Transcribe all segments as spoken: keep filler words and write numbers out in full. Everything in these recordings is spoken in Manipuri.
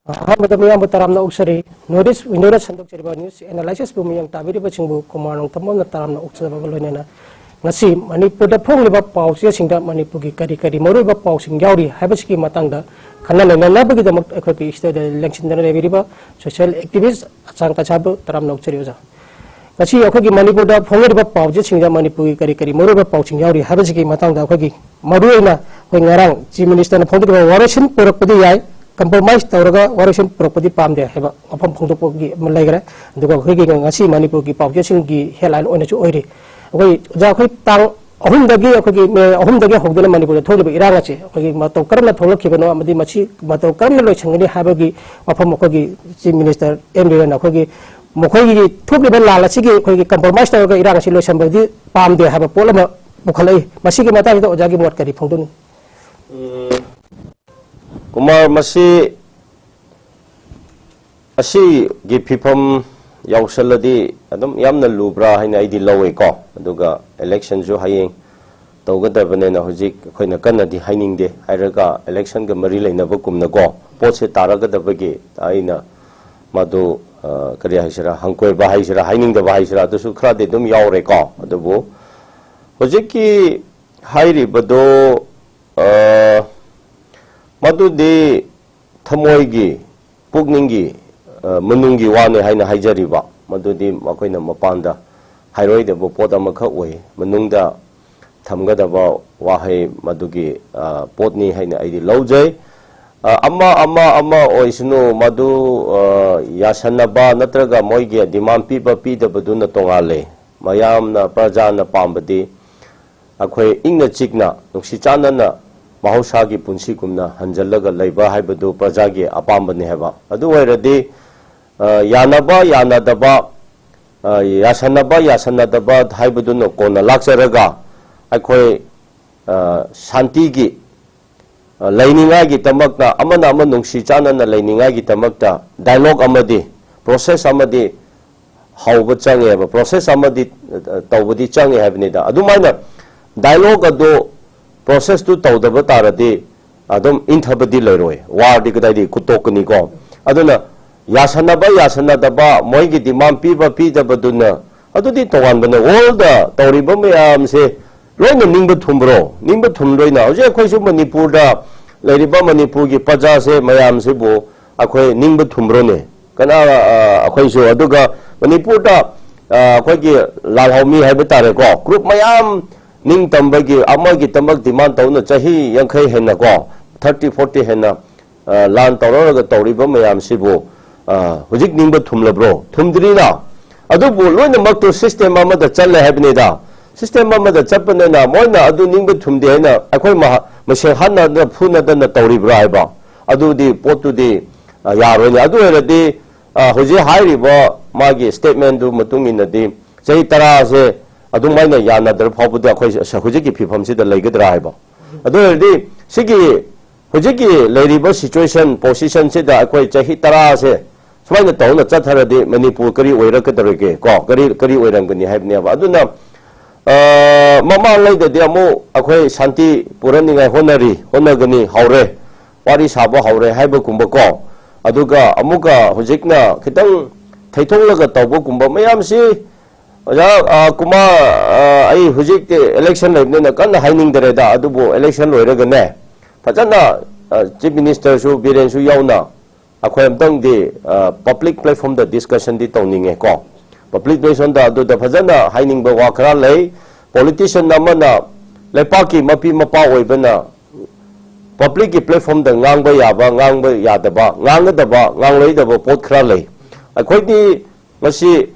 ꯑꯍꯥꯟꯕꯗ ꯃꯤꯌꯥꯝꯕꯨ ꯇꯔꯥꯝꯅ ꯑꯣꯛꯆꯔꯤ꯫ North East Window-ꯗ ꯁꯟꯗꯣꯛꯆꯔꯤꯕ news analysis-ꯄꯨ ꯃꯤꯠꯌꯦꯡ ꯇꯥꯕꯤꯔꯤꯕꯁꯤꯡꯕꯨ ꯀꯨꯃꯥꯔ ꯅꯣꯡꯊꯝꯕꯝꯅ ꯇꯔꯥꯝꯅ ꯑꯣꯛꯆꯕꯒ ꯂꯣꯏꯅꯅ ꯉꯁꯤ ꯃꯅꯤꯄꯨꯔꯗ ꯐꯣꯡꯂꯤꯕ ꯄꯥꯎ ꯆꯦꯁꯤꯡꯗ ꯃꯅꯤꯄꯨꯔꯒꯤ ꯀꯔꯤ ꯀꯔꯤ ꯃꯔꯨꯑꯣꯏꯕ ꯄꯥꯎꯁꯤꯡ ꯌꯥꯎꯔꯤ ꯍꯥꯏꯕꯁꯤꯒꯤ ꯃꯇꯥꯡꯗ ꯈꯟꯅ ꯅꯩꯅꯅꯕꯒꯤꯗꯃꯛ ꯑꯩꯈꯣꯏꯒꯤ studio-ꯗ ꯂꯦꯡꯁꯤꯟꯗꯨꯅ ꯂꯩꯕꯤꯔꯤꯕ social activist ꯑꯆꯥꯡ ꯀꯁꯥꯕꯨ ꯇꯔꯥꯝꯅ ꯑꯣꯛꯆꯔꯤ ꯑꯣꯖꯥ꯫ ꯉꯁꯤ ꯑꯩꯈꯣꯏꯒꯤ ꯃꯅꯤꯄꯨꯔꯗ ꯐꯣꯡꯂꯤꯕ ꯄꯥꯎ ꯆꯦꯁꯤꯡꯗ ꯃꯅꯤꯄꯨꯔꯒꯤ ꯀꯔꯤ ꯀꯔꯤ ꯃꯔꯨꯑꯣꯏꯕ ꯄꯥꯎꯁꯤꯡ ꯌꯥꯎꯔꯤ ꯍꯥꯏꯕꯁꯤꯒꯤ ꯃꯇꯥꯡꯗ ꯑꯩꯈꯣꯏꯒꯤ ꯃꯔꯨꯑꯣꯏꯅ ꯑꯩꯈꯣꯏ ꯉꯔꯥꯡ Chief Minister-ꯅ ꯐꯣꯡꯗꯣꯛꯈꯤꯕ ꯋꯥꯔꯣꯏꯁꯤꯟ ꯄꯨꯔꯛꯄꯗꯤ ꯌꯥꯏ, compromise ꯇꯧꯔꯒ ꯋꯥꯔꯣꯏꯁꯤꯟ ꯄꯨꯔꯛꯄꯗꯤ ꯄꯥꯝꯗꯦ ꯍꯥꯏꯕ ꯋꯥꯐꯝ ꯐꯣꯡꯗꯣꯛꯄꯒꯤ ꯑꯃ ꯂꯩꯈ꯭ꯔꯦ꯫ ꯑꯗꯨꯒ ꯑꯩꯈꯣꯏꯒꯤ ꯉꯁꯤ ꯃꯅꯤꯄꯨꯔꯒꯤ ꯄꯥꯎ ꯆꯦꯁꯤꯡꯒꯤ headline ꯑꯣꯏꯅꯁꯨ ꯑꯣꯏꯔꯤ꯫ ꯑꯩꯈꯣꯏ ꯑꯣꯖꯥ, ꯑꯩꯈꯣꯏ ꯇꯥꯡ ꯑꯍꯨꯝꯗꯒꯤ, ꯑꯩꯈꯣꯏꯒꯤ ꯃꯦ ꯑꯍꯨꯝꯗꯒꯤ ꯍꯧꯗꯨꯅ ꯃꯅꯤꯄꯨꯔꯗ ꯊꯣꯛꯂꯤꯕ ꯏꯔꯥꯡ ꯑꯁꯤ ꯑꯩꯈꯣꯏꯒꯤ ꯃꯇꯧ ꯀꯔꯝꯅ ꯊꯣꯛꯂꯛꯈꯤꯕꯅꯣ ꯑꯃꯗꯤ ꯃꯁꯤ ꯃꯇꯧ ꯀꯔꯝꯅ ꯂꯣꯏꯁꯤꯟꯒꯅꯤ ꯍꯥꯏꯕꯒꯤ ꯋꯥꯐꯝ ꯑꯩꯈꯣꯏꯒꯤ Chief Minister ꯑꯦꯟ ꯕꯤꯔꯦꯟꯅ ꯑꯩꯈꯣꯏꯒꯤ ꯃꯈꯣꯏꯒꯤ ꯊꯣꯛꯂꯤꯕ ꯂꯥꯜ ꯑꯁꯤꯒꯤ ꯑꯩꯈꯣꯏꯒꯤ compromise ꯇꯧꯔꯒ ꯏꯔꯥꯡ ꯑꯁꯤ ꯂꯣꯏꯁꯤꯟꯕꯗꯤ ꯄꯥꯝꯗꯦ ꯍꯥꯏꯕ ꯄꯣꯠ ꯑꯃ ꯄꯨꯈꯠꯂꯛꯏ꯫ ꯃꯁꯤꯒꯤ ꯃꯇꯥꯡꯁꯤꯗ ꯑꯣꯖꯥꯒꯤ ꯃꯣꯠ ꯀꯔꯤ ꯐꯣꯡꯗꯣꯛꯅꯤ? ꯀꯨꯃꯥꯔ, ꯃꯁꯤ ꯑꯁꯤꯒꯤ ꯐꯤꯐꯝ ꯌꯥꯎꯁꯜꯂꯗꯤ ꯑꯗꯨꯝ ꯌꯥꯝꯅ ꯂꯨꯕ꯭ꯔꯥ ꯍꯥꯏꯅ ꯑꯩꯗꯤ ꯂꯧꯋꯦꯀꯣ꯫ ꯑꯗꯨꯒ election-ꯁꯨ ꯍꯌꯦꯡ ꯇꯧꯒꯗꯕꯅꯤꯅ ꯍꯧꯖꯤꯛ ꯑꯩꯈꯣꯏꯅ ꯀꯟꯅꯗꯤ ꯍꯥꯏꯅꯤꯡꯗꯦ꯫ ꯍꯥꯏꯔꯒ election-ꯒ ꯃꯔꯤ ꯂꯩꯅꯕꯒꯨꯝꯅꯀꯣ, ꯄꯣꯠꯁꯦ ꯇꯥꯔꯛꯀꯗꯕꯒꯤ ꯑꯩꯅ ꯃꯗꯨ, ꯑ, ꯀꯔꯤ ꯍꯥꯏꯁꯤꯔꯥ, ꯍꯪꯀꯣꯏꯕ ꯍꯥꯏꯁꯤꯔꯥ, ꯍꯥꯏꯅꯤꯡꯗꯕ ꯍꯥꯏꯁꯤꯔꯥ, ꯑꯗꯨꯁꯨ ꯈꯔꯗꯤ ꯑꯗꯨꯝ ꯌꯥꯎꯔꯦꯀꯣ꯫ ꯑꯗꯨꯕꯨ ꯍꯧꯖꯤꯛꯀꯤ ꯍꯥꯏꯔꯤꯕꯗꯣ, ꯑ, ꯃꯗꯨꯗꯤ ꯊꯃꯣꯏꯒꯤ, ꯄꯨꯛꯅꯤꯡꯒꯤ, ꯑ, ꯃꯅꯨꯡꯒꯤ ꯋꯥꯅꯤ ꯍꯥꯏꯅ ꯍꯥꯏꯖꯔꯤꯕ, ꯃꯗꯨꯗꯤ ꯃꯈꯣꯏꯅ ꯃꯄꯥꯟꯗ ꯍꯥꯏꯔꯣꯏꯗꯕ ꯄꯣꯠ ꯑꯃꯈꯛ ꯑꯣꯏ꯫ ꯃꯅꯨꯡꯗ ꯊꯝꯒꯗꯕ ꯋꯥꯍꯩ ꯃꯗꯨꯒꯤ, ꯑ, ꯄꯣꯠꯅꯤ ꯍꯥꯏꯅ ꯑꯩꯗꯤ ꯂꯧꯖꯩ꯫ ꯑ, ꯑꯃ, ꯑꯃ, ꯑꯃ ꯑꯣꯏꯁꯅꯨ, ꯃꯗꯨ, ꯑ, ꯌꯥꯁꯟꯅꯕ ꯅꯠꯇ꯭ꯔꯒ ꯃꯣꯏꯒꯤ demand ꯄꯤꯕ ꯄꯤꯗꯕꯗꯨꯅ ꯇꯣꯉꯥꯜꯂꯦ꯫ ꯃꯌꯥꯝꯅ, ꯄ꯭ꯔꯖꯥꯅ ꯄꯥꯝꯕꯗꯤ ꯑꯩꯈꯣꯏ ꯏꯪꯅ ꯆꯤꯛꯅ, ꯅꯨꯡꯁꯤ ꯆꯥꯟꯅꯅ ꯃꯍꯧꯁꯥꯒꯤ ꯄꯨꯟꯁꯤꯒꯨꯝꯅ ꯍꯟꯖꯜꯂꯒ ꯂꯩꯕ ꯍꯥꯏꯕꯗꯨ ꯄ꯭ꯔꯖꯥꯒꯤ ꯑꯄꯥꯝꯕꯅꯤ ꯍꯥꯏꯕ꯫ ꯑꯗꯨ ꯑꯣꯏꯔꯗꯤ, ꯑ, ꯌꯥꯅꯕ ꯌꯥꯅꯗꯕ, ꯑ, ꯌꯥꯁꯟꯅꯕ ꯌꯥꯁꯟꯅꯗꯕ ꯍꯥꯏꯕꯗꯨꯅ ꯀꯣꯟꯅ ꯂꯥꯛꯆꯔꯒ, ꯑꯩꯈꯣꯏ, ꯑ, ꯁꯥꯟꯇꯤꯒꯤ, ꯑ, ꯂꯩꯅꯤꯡꯉꯥꯏꯒꯤꯗꯃꯛꯇ, ꯑꯃꯅ ꯑꯃ ꯅꯨꯡꯁꯤ ꯆꯥꯟꯅꯅ ꯂꯩꯅꯤꯡꯉꯥꯏꯒꯤꯗꯃꯛꯇ dialogue ꯑꯃꯗꯤ process ꯑꯃꯗꯤ ꯍꯧꯕ ꯆꯪꯉꯦꯕ, process ꯑꯃꯗꯤ, ꯑ, ꯇꯧꯕꯗꯤ ꯆꯪꯉꯦ ꯍꯥꯏꯕꯅꯤꯗ꯫ ꯑꯗꯨꯃꯥꯏꯅ dialogue ꯑꯗꯨ, process ꯇꯨ ꯇꯧꯗꯕ ꯇꯥꯔꯗꯤ, ꯑꯗꯨꯝ ꯏꯟꯊꯕꯗꯤ ꯂꯩꯔꯣꯏ, ꯋꯥꯔꯗꯤ ꯀꯗꯥꯏꯗꯒꯤ ꯀꯨꯇꯣꯛꯀꯅꯤꯀꯣ? ꯑꯗꯨꯅ ꯌꯥꯁꯟꯅꯕ ꯌꯥꯁꯟꯅꯗꯕ, ꯃꯣꯏꯒꯤ ꯗꯤꯃꯥꯟ ꯄꯤꯕ ꯄꯤꯗꯕꯗꯨꯅ ꯑꯗꯨꯗꯤ ꯇꯣꯉꯥꯟꯕꯅꯦ꯫ ꯋꯥꯔꯜꯗ ꯇꯧꯔꯤꯕ ꯃꯌꯥꯝꯁꯦ ꯂꯣꯏꯅ ꯅꯤꯡꯕ ꯊꯨꯝꯕ꯭ꯔꯣ? ꯅꯤꯡꯕ ꯊꯨꯝꯂꯣꯏꯅ꯫ ꯍꯧꯖꯤꯛ ꯑꯩꯈꯣꯏꯁꯨ ꯃꯅꯤꯄꯨꯔꯗ ꯂꯩꯔꯤꯕ ꯃꯅꯤꯄꯨꯔꯒꯤ ꯄ꯭ꯔꯖꯥꯁꯦ ꯃꯌꯥꯝꯁꯤꯕꯨ ꯑꯩꯈꯣꯏ ꯅꯤꯡꯕ ꯊꯨꯝꯕ꯭ꯔꯣꯅꯦ? ꯀꯅꯥ, ꯑ, ꯑꯩꯈꯣꯏꯁꯨ, ꯑꯗꯨꯒ ꯃꯅꯤꯄꯨꯔꯗ, ꯑ, ꯑꯩꯈꯣꯏꯒꯤ ꯂꯥꯜꯍꯧꯃꯤ ꯍꯥꯏꯕ ꯇꯥꯔꯦꯀꯣ, ꯒ꯭ꯔꯨꯞ ꯃꯌꯥꯝ ꯅꯤꯡꯇꯝꯕꯒꯤ ꯑꯃꯒꯤꯗꯃꯛ ꯗꯤꯃꯥꯟ ꯇꯧꯅ ꯆꯍꯤ ꯌꯥꯡꯈꯩ ꯍꯦꯟꯅ ꯀꯣ, ꯊꯥꯔꯇꯤ ꯐꯣꯔꯇꯤ ꯍꯦꯟꯅ, ꯑ, ꯂꯥꯟ ꯇꯧꯔꯛꯂꯒ ꯇꯧꯔꯤꯕ ꯃꯌꯥꯝꯁꯤꯕꯨ, ꯑ, ꯍꯧꯖꯤꯛ ꯅꯤꯡꯕ ꯊꯨꯝꯂꯕ꯭ꯔꯣ? ꯊꯨꯝꯗ꯭ꯔꯤꯅ꯫ ꯑꯗꯨꯕꯨ ꯂꯣꯏꯅꯃꯛꯇꯨ ꯁꯤꯁꯇꯦꯝ ꯑꯃꯗ ꯆꯠꯂꯦ ꯍꯥꯏꯕꯅꯤꯗ꯫ ꯁꯤꯁꯇꯦꯝ ꯑꯃꯗ ꯆꯠꯄꯅꯤꯅ ꯃꯣꯏꯅ ꯑꯗꯨ ꯅꯤꯡꯕ ꯊꯨꯝꯗꯦ ꯍꯥꯏꯅ ꯑꯩꯈꯣꯏ ꯃꯍ-, ꯃꯁꯦꯟ ꯍꯥꯠꯅꯗꯅ ꯐꯨꯅꯗꯅ ꯇꯧꯔꯤꯕ꯭ꯔꯥ ꯍꯥꯏꯕ? ꯑꯗꯨꯗꯤ ꯄꯣꯠꯇꯨꯗꯤ, ꯑ, ꯌꯥꯔꯣꯏꯅꯦ꯫ ꯑꯗꯨ ꯑꯣꯏꯔꯗꯤ, ꯑ, ꯍꯧꯖꯤꯛ ꯍꯥꯏꯔꯤꯕ ꯃꯥꯒꯤ ꯁ꯭ꯇꯦꯠꯃꯦꯟꯗꯨ ꯃꯇꯨꯡ ꯏꯟꯅꯗꯤ ꯆꯍꯤ ꯇꯔꯥꯁꯦ ꯑꯗꯨꯃꯥꯏꯅ ꯌꯥꯅꯗ꯭ꯔ ꯐꯥꯎꯕꯗꯤ ꯑꯩꯈꯣꯏ ꯍꯧꯖꯤꯛꯀꯤ ꯐꯤꯕꯝꯁꯤꯗ ꯂꯩꯒꯗ꯭ꯔꯥ ꯍꯥꯏꯕ? ꯑꯗꯨ ꯑꯣꯏꯔꯗꯤ ꯁꯤꯒꯤ ꯍꯧꯖꯤꯛꯀꯤ ꯂꯩꯔꯤꯕ ꯁꯤꯆꯨꯋꯦꯁꯟ, ꯄꯣꯁꯤꯁꯟꯁꯤꯗ ꯑꯩꯈꯣꯏ ꯆꯍꯤ ꯇꯔꯥꯁꯦ ꯁꯨꯃꯥꯏꯅ ꯇꯧꯅ ꯆꯠꯊꯔꯗꯤ ꯃꯅꯤꯄꯨꯔ ꯀꯔꯤ ꯑꯣꯏꯔꯛꯀꯗꯧꯔꯤꯒꯦ ꯀꯣ? ꯀꯔꯤ, ꯀꯔꯤ ꯑꯣꯏꯔꯝꯒꯅꯤ ꯍꯥꯏꯕꯅꯦꯕ꯫ ꯑꯗꯨꯅ, ꯑ, ꯃꯃꯥꯡꯉꯩꯗꯗꯤ ꯑꯃꯨꯛ ꯑꯩꯈꯣꯏ ꯁꯥꯟꯇꯤ ꯄꯨꯔꯛꯅꯤꯡꯉꯥꯏ ꯍꯣꯠꯅꯔꯤ, ꯍꯣꯠꯅꯒꯅꯤ, ꯍꯧꯔꯦ, ꯋꯥꯔꯤ ꯁꯥꯕ ꯍꯧꯔꯦ ꯍꯥꯏꯕꯒꯨꯝꯕ ꯀꯣ꯫ ꯑꯗꯨꯒ ꯑꯃꯨꯛꯀ ꯍꯧꯖꯤꯛꯅ ꯈꯤꯇꯪ ꯊꯩꯊꯣꯛꯂꯒ ꯇꯧꯕꯒꯨꯝꯕ ꯃꯌꯥꯝꯁꯤ ꯑꯣꯖꯥ, ꯑ, ꯀꯨꯃꯥꯔ, ꯑ, ꯑꯩ ꯍꯧꯖꯤꯛꯇꯤ ꯏꯂꯦꯛꯁꯟ ꯂꯩꯕꯅꯤꯅ ꯀꯟꯅ ꯍꯥꯏꯅꯤꯡꯗꯔꯦꯗ, ꯑꯗꯨꯕꯨ ꯏꯂꯦꯛꯁꯟ ꯂꯣꯏꯔꯒꯅꯦ, ꯐꯖꯅ, ꯑ, ꯆꯤꯐ ꯃꯤꯅꯤꯁꯇꯔꯁꯨ, ꯕꯤꯔꯦꯟꯁꯨ ꯌꯥꯎꯅ ꯑꯩꯈꯣꯏ ꯑꯝꯇꯪꯗꯤ, ꯑ, ꯄꯕ꯭ꯂꯤꯛ ꯄ꯭ꯂꯦꯠꯐꯣꯝꯗ ꯗꯤꯁꯀꯁꯟꯗꯤ ꯇꯧꯅꯤꯡꯉꯦ ꯀꯣ꯫ ꯄꯕ꯭ꯂꯤꯛ ꯄ꯭ꯂꯦꯠꯐꯣꯝꯗ ꯑꯗꯨꯗ ꯐꯖꯅ ꯍꯥꯏꯅꯤꯡꯕ ꯋꯥ ꯈꯔ ꯂꯩ꯫ ꯄꯣꯂꯤꯇꯤꯁꯤꯌꯟ ꯑꯃꯅ, ꯂꯩꯄꯥꯛꯀꯤ ꯃꯄꯤ ꯃꯄꯥ ꯑꯣꯏꯕꯅ ꯄꯕ꯭ꯂꯤꯛꯀꯤ ꯄ꯭ꯂꯦꯠꯐꯣꯝꯗ ꯉꯥꯡꯕ ꯌꯥꯕ, ꯉꯥꯡꯕ ꯌꯥꯗꯕ, ꯉꯥꯡꯒꯗꯕ, ꯉꯥꯡꯂꯣꯏꯗꯕ ꯄꯣꯠ ꯈꯔ ꯂꯩ꯫ ꯑꯩꯈꯣꯏꯗꯤ ꯃꯁꯤ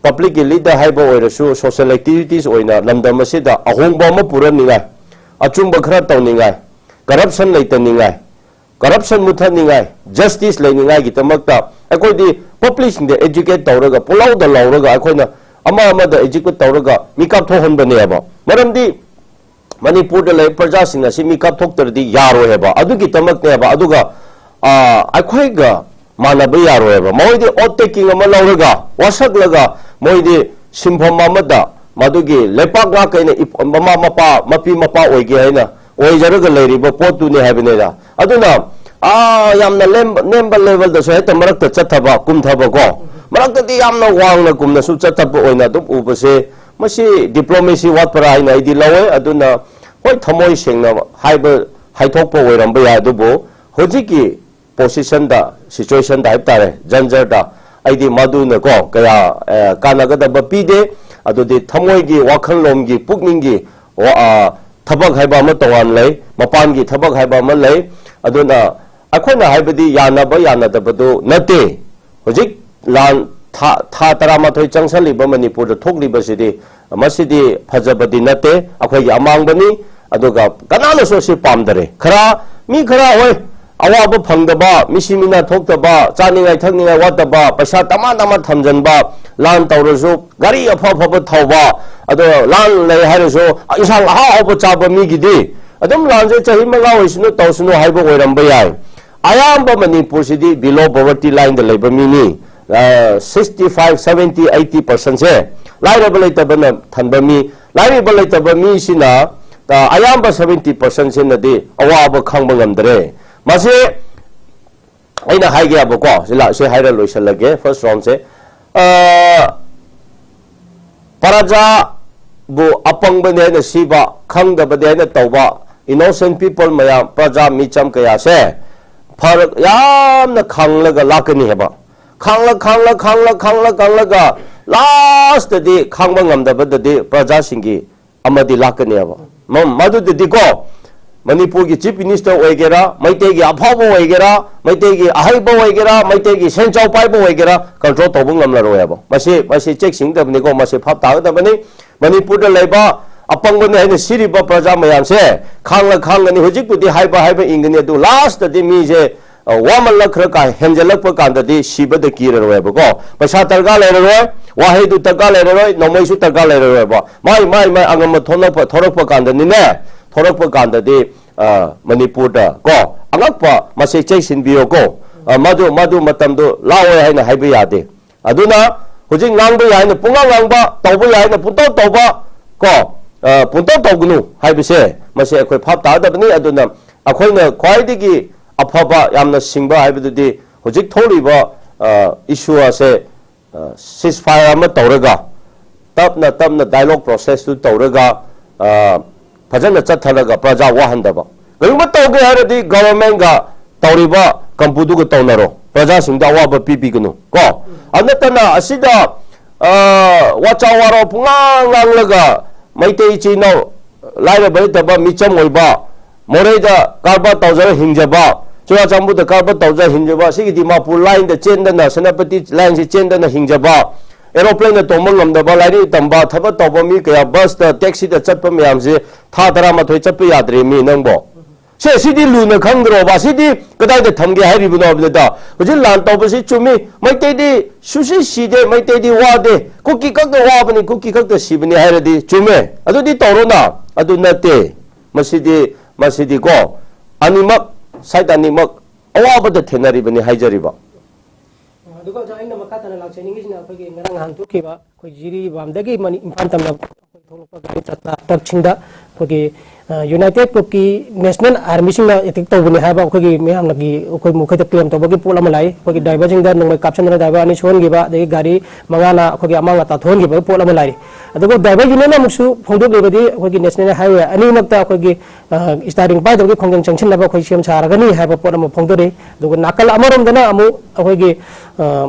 ꯄꯕ꯭ꯂꯤꯛꯀꯤ ꯂꯤꯗꯔ ꯍꯥꯏꯕ ꯑꯣꯏꯔꯁꯨ, ꯁꯣꯁꯤꯌꯦꯜ ꯑꯦꯛꯇꯤꯚꯤꯇꯤꯁ ꯑꯣꯏꯅ ꯂꯝꯗꯝ ꯑꯁꯤꯗ ꯑꯍꯣꯡꯕ ꯑꯃ ꯄꯨꯔꯛꯅꯤꯡꯉꯥꯏ, ꯑꯆꯨꯝꯕ ꯈꯔ ꯇꯧꯅꯤꯡꯉꯥꯏ, ꯀꯔꯞꯁꯟ ꯂꯩꯇꯅꯤꯡꯉꯥꯏ, ꯀꯔꯞꯁꯟ ꯃꯨꯊꯠꯅꯤꯡꯉꯥꯏ, ꯖꯁꯇꯤꯁ ꯂꯩꯅꯤꯡꯉꯥꯏꯒꯤꯗꯃꯛꯇ ꯑꯩꯈꯣꯏꯗꯤ ꯄꯕ꯭ꯂꯤꯛꯁꯤꯡꯗ ꯑꯦꯖꯨꯀꯦꯠ ꯇꯧꯔꯒ, ꯄꯨꯂꯥꯎꯗ ꯂꯥꯎꯔꯒ, ꯑꯩꯈꯣꯏꯅ ꯑꯃ ꯑꯃꯗ ꯑꯦꯖꯨꯀꯦꯠ ꯇꯧꯔꯒ ꯃꯤꯀꯞ ꯊꯣꯛꯍꯟꯕꯅꯦꯕ꯫ ꯃꯔꯝꯗꯤ ꯃꯅꯤꯄꯨꯔꯗ ꯂꯩꯕ ꯄ꯭ꯔꯖꯥꯁꯤꯡ ꯑꯁꯤ ꯃꯤꯀꯞ ꯊꯣꯛꯇ꯭ꯔꯗꯤ ꯌꯥꯔꯣꯏ ꯍꯥꯏꯕ꯫ ꯑꯗꯨꯒꯤꯗꯃꯛꯅꯦꯕ꯫ ꯑꯗꯨꯒ, ꯑ, ꯑꯩꯈꯣꯏꯒ ꯃꯥꯟꯅꯕ ꯌꯥꯔꯣꯏ ꯍꯥꯏꯕ꯫ ꯃꯈꯣꯏꯗꯤ ꯑꯣꯠ ꯇꯦꯀꯤꯡ ꯑꯃ ꯂꯧꯔꯒ, ꯋꯥꯁꯛꯂꯒ, ꯃꯣꯏꯗꯤ ꯁꯤꯟꯐꯝ ꯑꯃꯗ ꯃꯗꯨꯒꯤ ꯂꯩꯄꯥꯛ ꯉꯥꯛꯀꯦꯅ ꯏꯞ-, ꯃꯃꯥ ꯃꯄꯥ, ꯃꯄꯤ ꯃꯄꯥ ꯑꯣꯏꯒꯦ ꯍꯥꯏꯅ ꯑꯣꯏꯖꯔꯒ ꯂꯩꯔꯤꯕ ꯄꯣꯠꯇꯨꯅꯤ ꯍꯥꯏꯕꯅꯤꯗ꯫ ꯑꯗꯨꯅ ꯑꯥ ꯌꯥꯝꯅ ꯂꯦꯝꯕ, ꯅꯦꯝꯕ ꯂꯦꯚꯦꯜꯗꯁꯨ ꯍꯦꯛꯇ ꯃꯔꯛꯇ ꯆꯠꯊꯕ ꯀꯨꯝꯊꯕ ꯀꯣ, ꯃꯔꯛꯇꯗꯤ ꯌꯥꯝꯅ ꯋꯥꯡꯅ ꯀꯨꯝꯅꯁꯨ ꯆꯠꯊꯕ ꯑꯣꯏꯅ ꯑꯗꯨꯝ ꯎꯕꯁꯦ, ꯃꯁꯤ ꯗꯤꯄ꯭ꯂꯣꯃꯦꯁꯤ ꯋꯥꯠꯄꯔꯥ ꯍꯥꯏꯅ ꯑꯩꯗꯤ ꯂꯧꯋꯦ꯫ ꯑꯗꯨꯅ ꯍꯣꯏ, ꯊꯃꯣꯏ ꯁꯦꯡꯅ ꯍꯥꯏꯕ, ꯍꯥꯏꯊꯣꯛꯄ ꯑꯣꯏꯔꯝꯕ ꯌꯥꯏ, ꯑꯗꯨꯕꯨ ꯍꯧꯖꯤꯛꯀꯤ ꯄꯣꯁꯤꯁꯟꯗ, ꯁꯤꯆꯨꯋꯦꯁꯟꯗ ꯍꯥꯏꯕ ꯇꯥꯔꯦ, ꯖꯟꯖꯔꯗ, ꯑꯩꯗꯤ ꯃꯗꯨꯅꯀꯣ ꯀꯌꯥ ꯑ, ꯀꯥꯟꯅꯒꯗꯕ ꯄꯤꯗꯦ꯫ ꯑꯗꯨꯗꯤ ꯊꯃꯣꯏꯒꯤ, ꯋꯥꯈꯜꯂꯣꯝꯒꯤ, ꯄꯨꯛꯅꯤꯡꯒꯤ ꯋꯥ-, ꯑ, ꯊꯕꯛ ꯍꯥꯏꯕ ꯑꯃ ꯇꯣꯉꯥꯟ ꯂꯩ, ꯃꯄꯥꯟꯒꯤ ꯊꯕꯛ ꯍꯥꯏꯕ ꯑꯃ ꯂꯩ꯫ ꯑꯗꯨꯅ ꯑꯩꯈꯣꯏꯅ ꯍꯥꯏꯕꯗꯤ ꯌꯥꯅꯕ ꯌꯥꯅꯗꯕꯗꯨ ꯅꯠꯇꯦ꯫ ꯍꯧꯖꯤꯛ ꯂꯥꯟ ꯊꯥ, ꯊꯥ ꯇꯔꯥꯃꯥꯊꯣꯏ ꯆꯪꯁꯜꯂꯤꯕ ꯃꯅꯤꯄꯨꯔꯗ ꯊꯣꯛꯂꯤꯕꯁꯤꯗꯤ, ꯃꯁꯤꯗꯤ ꯐꯖꯕꯗꯤ ꯅꯠꯇꯦ, ꯑꯩꯈꯣꯏꯒꯤ ꯑꯃꯥꯡꯕꯅꯤ꯫ ꯑꯗꯨꯒ ꯀꯅꯥꯅꯁꯨ ꯑꯁꯤ ꯄꯥꯝꯗꯔꯦ꯫ ꯈꯔ, ꯃꯤ ꯈꯔ, ꯍꯣꯏ, ꯑꯋꯥꯕ ꯐꯪꯗꯕ, ꯃꯤꯁꯤ ꯃꯤꯅꯥ ꯊꯣꯛꯇꯕ, ꯆꯥꯅꯤꯡꯉꯥꯏ ꯊꯛꯅꯤꯡꯉꯥꯏ ꯋꯥꯠꯇꯕ, ꯄꯩꯁꯥ ꯇꯃꯥ ꯇꯃꯥ ꯊꯝꯖꯤꯟꯕ, ꯂꯥꯟ ꯇꯧꯔꯁꯨ ꯒꯥꯔꯤ ꯑꯐ ꯑꯐꯕ ꯊꯧꯕ, ꯑꯗꯣ ꯂꯥꯟ ꯂꯩ ꯍꯥꯏꯔꯁꯨ ꯏꯟꯁꯥꯡ ꯑꯍꯥꯎ ꯑꯍꯥꯎꯕ ꯆꯥꯕ ꯃꯤꯒꯤꯗꯤ ꯑꯗꯨꯝ ꯂꯥꯟꯁꯦ ꯆꯍꯤ ꯃꯉꯥ ꯑꯣꯏꯁꯅꯨ, ꯇꯧꯁꯅꯨ ꯍꯥꯏꯕ ꯑꯣꯏꯔꯝꯕ ꯌꯥꯏ꯫ ꯑꯌꯥꯝꯕ ꯃꯅꯤꯄꯨꯔꯁꯤꯗꯤ below poverty line ꯗ ꯂꯩꯕ ꯃꯤꯅꯤ꯫ ꯁꯤꯛꯁꯇꯤ ꯐꯥꯏꯚ, ꯁꯚꯦꯟꯇꯤ, ꯑꯩꯠꯇꯤ ꯄꯥꯔꯁꯦꯟꯁꯦ ꯂꯥꯏꯔꯕ ꯂꯩꯇꯕꯅ ꯊꯟꯕ ꯃꯤ, ꯂꯥꯏꯔꯕ ꯂꯩꯇꯕ ꯃꯤꯁꯤꯅ, ꯑ, ꯑꯌꯥꯝꯕ ꯁꯚꯦꯟꯇꯤ ꯄꯥꯔꯁꯦꯟꯁꯤꯅꯗꯤ ꯑꯋꯥꯕ ꯈꯪꯕ ꯉꯝꯗ꯭ꯔꯦ꯫ ꯃꯁꯤ ꯑꯩꯅ ꯍꯥꯏꯒꯦ ꯍꯥꯏꯕꯀꯣ, ꯁꯤ ꯂꯥ-, ꯁꯤ ꯍꯥꯏꯔ ꯂꯣꯏꯁꯤꯜꯂꯒꯦ, ꯐꯥꯔꯁ ꯔꯥꯎꯟꯁꯦ꯫ ꯑ, ꯄ꯭ꯔꯖꯥꯕꯨ ꯑꯄꯪꯕꯅꯤ ꯍꯥꯏꯅ ꯁꯤꯕ, ꯈꯪꯗꯕꯅꯤ ꯍꯥꯏꯅ ꯇꯧꯕ, innocent people ꯃꯌꯥꯝ, ꯄ꯭ꯔꯖꯥ ꯃꯤꯆꯝ ꯀꯌꯥꯁꯦ ꯐꯔꯛ ꯌꯥꯝꯅ ꯈꯪꯂꯒ ꯂꯥꯛꯀꯅꯤ ꯍꯥꯏꯕ꯫ ꯈꯪꯂ, ꯈꯪꯂ, ꯈꯪꯂ, ꯈꯪꯂ, ꯈꯪꯂꯒ ꯂꯥꯁꯇꯗꯤ ꯈꯪꯕ ꯉꯝꯗꯕꯗꯗꯤ ꯄ꯭ꯔꯖꯥꯁꯤꯡꯒꯤ ꯑꯃꯗꯤ ꯂꯥꯛꯀꯅꯦꯕ꯫ ꯃ-, ꯃꯗꯨꯗꯗꯤꯀꯣ, ꯃꯅꯤꯄꯨꯔꯒꯤ ꯆꯤꯐ ꯃꯤꯅꯤꯁꯇꯔ ꯑꯣꯏꯒꯦꯔꯥ, ꯃꯩꯇꯩꯒꯤ ꯑꯐꯥꯎꯕ ꯑꯣꯏꯒꯦꯔꯥ, ꯃꯩꯇꯩꯒꯤ ꯑꯍꯩꯕ ꯑꯣꯏꯒꯦꯔꯥ, ꯃꯩꯇꯩꯒꯤ ꯁꯦꯟꯖꯥꯎ ꯄꯥꯏꯕ ꯑꯣꯏꯒꯦꯔꯥ, ꯀꯟꯇ꯭ꯔꯣꯜ ꯇꯧꯕ ꯉꯝꯂꯔꯣꯏꯕ꯫ ꯃꯁꯤ, ꯃꯁꯤ ꯆꯦꯛꯁꯤꯟꯒꯗꯕꯅꯤꯀꯣ, ꯃꯁꯤ ꯚꯥꯞ ꯇꯥꯒꯗꯕꯅꯤ꯫ ꯃꯅꯤꯄꯨꯔꯗ ꯂꯩꯕ ꯑꯄꯪꯕꯅꯤ ꯍꯥꯏꯅ ꯁꯤꯔꯤꯕ ꯄ꯭ꯔꯖꯥ ꯃꯌꯥꯝꯁꯦ ꯈꯥꯡꯂ ꯈꯥꯡꯒꯅꯤ꯫ ꯍꯧꯖꯤꯛꯄꯨꯗꯤ ꯍꯥꯏꯕ ꯍꯥꯏꯕ ꯏꯟꯒꯅꯤ, ꯑꯗꯨ ꯂꯥꯁꯇꯗꯤ ꯃꯤꯁꯦ, ꯑ, ꯋꯥꯃꯜꯂꯛꯈ꯭ꯔ ꯀꯥ ꯍꯦꯟꯖꯜꯂꯛꯄ ꯀꯥꯟꯗꯗꯤ ꯁꯤꯕꯗ ꯀꯤꯔꯔꯣꯏꯕꯀꯣ꯫ ꯄꯩꯁꯥ ꯗꯔꯀꯥꯔ ꯂꯩꯔꯔꯣꯏ, ꯋꯥꯍꯩꯗꯨ ꯗꯔꯀꯥꯔ ꯂꯩꯔꯔꯣꯏ, ꯅꯣꯡꯃꯩꯁꯨ ꯗꯔꯀꯥꯔ ꯂꯩꯔꯔꯣꯏꯕ꯫ ꯃꯥꯏ, ꯃꯥꯏ, ꯃꯥꯏ ꯑꯉꯝꯕ ꯊꯣꯛꯂꯛꯄ, ꯊꯣꯔꯛꯄ ꯀꯥꯟꯗꯅꯤꯅꯦ, ꯊꯣꯔꯛꯄ ꯀꯥꯟꯗꯗꯤ, ꯑ, ꯃꯅꯤꯄꯨꯔꯗ ꯀꯣ, ꯑꯉꯛꯄ ꯃꯁꯤ ꯆꯦꯛꯁꯤꯟꯕꯤꯌꯣꯀꯣ꯫ ꯑ, ꯃꯗꯨ, ꯃꯗꯨ ꯃꯇꯝꯗꯨ ꯂꯥꯛꯑꯣꯏ ꯍꯥꯏꯅ ꯍꯥꯏꯕ ꯌꯥꯗꯦ꯫ ꯑꯗꯨꯅ ꯍꯧꯖꯤꯛ ꯉꯥꯡꯕ ꯌꯥꯏꯅ ꯄꯨꯡꯉꯥꯡ ꯉꯥꯡꯕ, ꯇꯧꯕ ꯌꯥꯏꯅ ꯄꯨꯡꯇꯧ ꯇꯧꯕ ꯀꯣ, ꯑ, ꯄꯨꯡꯇꯧ ꯇꯧꯒꯅꯨ ꯍꯥꯏꯕꯁꯦ, ꯃꯁꯤ ꯑꯩꯈꯣꯏ ꯚꯥꯞ ꯇꯥꯒꯗꯕꯅꯤ꯫ ꯑꯗꯨꯅ ꯑꯩꯈꯣꯏꯅ ꯈ꯭ꯋꯥꯏꯗꯒꯤ ꯑꯐꯕ, ꯌꯥꯝꯅ ꯁꯤꯡꯕ ꯍꯥꯏꯕꯗꯨꯗꯤ ꯍꯧꯖꯤꯛ ꯊꯣꯛꯂꯤꯕ, ꯑ, issue ꯑꯁꯦ, ꯑ, ceasefire ꯑꯃ ꯇꯧꯔꯒ, ꯇꯞꯅ ꯇꯞꯅ dialogue process ꯇꯨ ꯇꯧꯔꯒ, ꯑ, ꯐꯖꯅ ꯆꯠꯊꯔꯒ ꯄ꯭ꯔꯖꯥ ꯋꯥꯍꯟꯗꯕ꯫ ꯀꯔꯤꯒꯨꯝꯕ ꯇꯧꯒꯦ ꯍꯥꯏꯔꯗꯤ government ꯒ ꯇꯧꯔꯤꯕ ꯀꯝꯄꯨꯗꯨꯒ ꯇꯧꯅꯔꯣ, ꯄ꯭ꯔꯖꯥꯁꯤꯡꯗ ꯑꯋꯥꯕ ꯄꯤꯕꯤꯒꯅꯨ ꯀꯣ꯫ ꯑꯗꯨ ꯅꯠꯇꯅ ꯑꯁꯤꯗ, ꯑ, ꯋꯥꯆꯥ ꯋꯥꯔꯣ ꯄꯨꯡꯉꯥꯡ ꯉꯥꯡꯂꯒ ꯃꯩꯇꯩ ꯏꯆꯤꯜ ꯏꯅꯥꯎ ꯂꯥꯏꯔꯕ ꯅꯠꯇꯕ ꯃꯤꯆꯝ ꯑꯣꯏꯕ, ꯃꯣꯔꯦꯗ ꯀꯔꯕꯥꯔ ꯇꯧꯖꯔ ꯍꯤꯡꯖꯕ, ꯆꯨꯔꯥꯆꯥꯟꯄꯨꯔꯗ ꯀꯔꯕꯥꯔ ꯇꯧꯖꯔ ꯍꯤꯡꯖꯕ, ꯁꯤꯒꯤ ꯗꯤꯃꯥꯄꯨꯔ line ꯗ ꯆꯦꯟꯗꯅ, ꯁꯦꯅꯥꯄꯇꯤ line ꯁꯤ ꯆꯦꯟꯗꯅ ꯍꯤꯡꯖꯕ, aeroplane ꯅ ꯇꯣꯡꯕ ꯉꯝꯗꯕ, ꯂꯥꯏꯔꯤꯛ ꯇꯝꯕ, ꯊꯕꯛ ꯇꯧꯕ ꯃꯤ ꯀꯌꯥ bus ꯇ, taxi ꯗ ꯆꯠꯄ ꯃꯌꯥꯝꯁꯦ ꯊꯥ ꯇꯔꯥꯃꯥꯊꯣꯏ ꯆꯠꯄ ꯌꯥꯗ꯭ꯔꯦ ꯃꯤ ꯅꯪꯕꯣ꯫ ꯁꯦ, ꯁꯤꯗꯤ ꯂꯨꯅ ꯈꯪꯗ꯭ꯔꯣꯕ? ꯁꯤꯗꯤ ꯀꯗꯥꯏꯗ ꯊꯝꯒꯦ ꯍꯥꯏꯔꯤꯕꯅꯣ ꯍꯥꯏꯕꯅꯤꯗ꯫ ꯍꯧꯖꯤꯛ ꯂꯥꯟ ꯇꯧꯕꯁꯤ ꯆꯨꯝꯃꯤ, ꯃꯩꯇꯩꯗꯤ ꯁꯨꯁꯤ ꯁꯤꯗꯦ, ꯃꯩꯇꯩꯗꯤ ꯋꯥꯗꯦ, ꯀꯨꯀꯤ ꯈꯛꯇ ꯋꯥꯕꯅꯤ, ꯀꯨꯀꯤ ꯈꯛꯇ ꯁꯤꯕꯅꯤ ꯍꯥꯏꯔꯗꯤ ꯆꯨꯝꯃꯦ, ꯑꯗꯨꯗꯤ ꯇꯧꯔꯣꯅ꯫ ꯑꯗꯨ ꯅꯠꯇꯦ, ꯃꯁꯤꯗꯤ, ꯃꯁꯤꯗꯤꯀꯣ, ꯑꯅꯤꯃꯛ, side ꯑꯅꯤꯃꯛ ꯑꯋꯥꯕꯗ ꯊꯦꯡꯅꯔꯤꯕꯅꯤ ꯍꯥꯏꯖꯔꯤꯕ꯫ ꯑꯗꯨꯒ ꯑꯣꯖꯥ, ꯑꯩꯅ ꯃꯈꯥ ꯇꯥꯅ ꯂꯥꯛꯆꯅꯤꯡꯉꯤꯁꯤꯅ ꯑꯩꯈꯣꯏꯒꯤ ꯉꯔꯥꯡ ꯅꯍꯥꯟ ꯊꯣꯛꯈꯤꯕ ꯑꯩꯈꯣꯏ ꯖꯤꯔꯤꯕꯥꯝꯗꯒꯤ ꯃꯅꯤ-, ꯏꯝꯐꯥꯜ ꯇꯝꯅ ꯑꯩꯈꯣꯏ ꯊꯣꯛꯂꯛꯄ ꯒꯥꯔꯤ ꯆꯠꯄ ꯇ꯭ꯔꯛꯁꯤꯡꯗ ꯑꯩꯈꯣꯏꯒꯤ, ꯑ, United Kuki National Army ꯁꯤꯡꯅ attack ꯇꯧꯕꯅꯤ ꯍꯥꯏꯕ ꯑꯩꯈꯣꯏꯒꯤ ꯃꯌꯥꯝꯅꯒꯤ ꯑꯩꯈꯣꯏ ꯃꯈꯣꯏꯗ claim ꯇꯧꯕꯒꯤ ꯄꯣꯠ ꯑꯃ ꯂꯥꯛꯏ꯫ ꯑꯩꯈꯣꯏꯒꯤ driver ꯁꯤꯡꯗ ꯅꯣꯡꯃꯩ ꯀꯥꯞꯁꯤꯟꯗꯨꯅ driver ꯑꯅꯤ ꯁꯣꯛꯍꯟꯈꯤꯕ, ꯑꯗꯒꯤ ꯒꯥꯔꯤ ꯃꯉꯥꯅ ꯑꯩꯈꯣꯏꯒꯤ ꯑꯃꯥꯡ ꯑꯇꯥ ꯊꯣꯛꯍꯟꯈꯤꯕꯒꯤ ꯄꯣꯠ ꯑꯃ ꯂꯥꯛꯏ꯫ ꯑꯗꯨꯒ driver union ꯅ ꯑꯃꯨꯛꯁꯨ ꯐꯣꯡꯗꯣꯛꯂꯤꯕꯗꯤ ꯑꯩꯈꯣꯏꯒꯤ National Highway ꯑꯅꯤꯃꯛꯇ ꯑꯩꯈꯣꯏꯒꯤ, ꯑ, steering ꯄꯥꯏꯗꯕꯒꯤ ꯈꯣꯡꯖꯪ ꯆꯪꯁꯤꯟꯅꯕ ꯑꯩꯈꯣꯏ ꯁꯦꯝ ꯁꯥꯔꯒꯅꯤ ꯍꯥꯏꯕ ꯄꯣꯠ ꯑꯃ ꯐꯣꯡꯗꯣꯔꯛꯏ꯫ ꯑꯗꯨꯒ ꯅꯥꯀꯜ ꯑꯃꯔꯣꯝꯗꯅ ꯑꯃꯨꯛ ꯑꯩꯈꯣꯏꯒꯤ, ꯑ,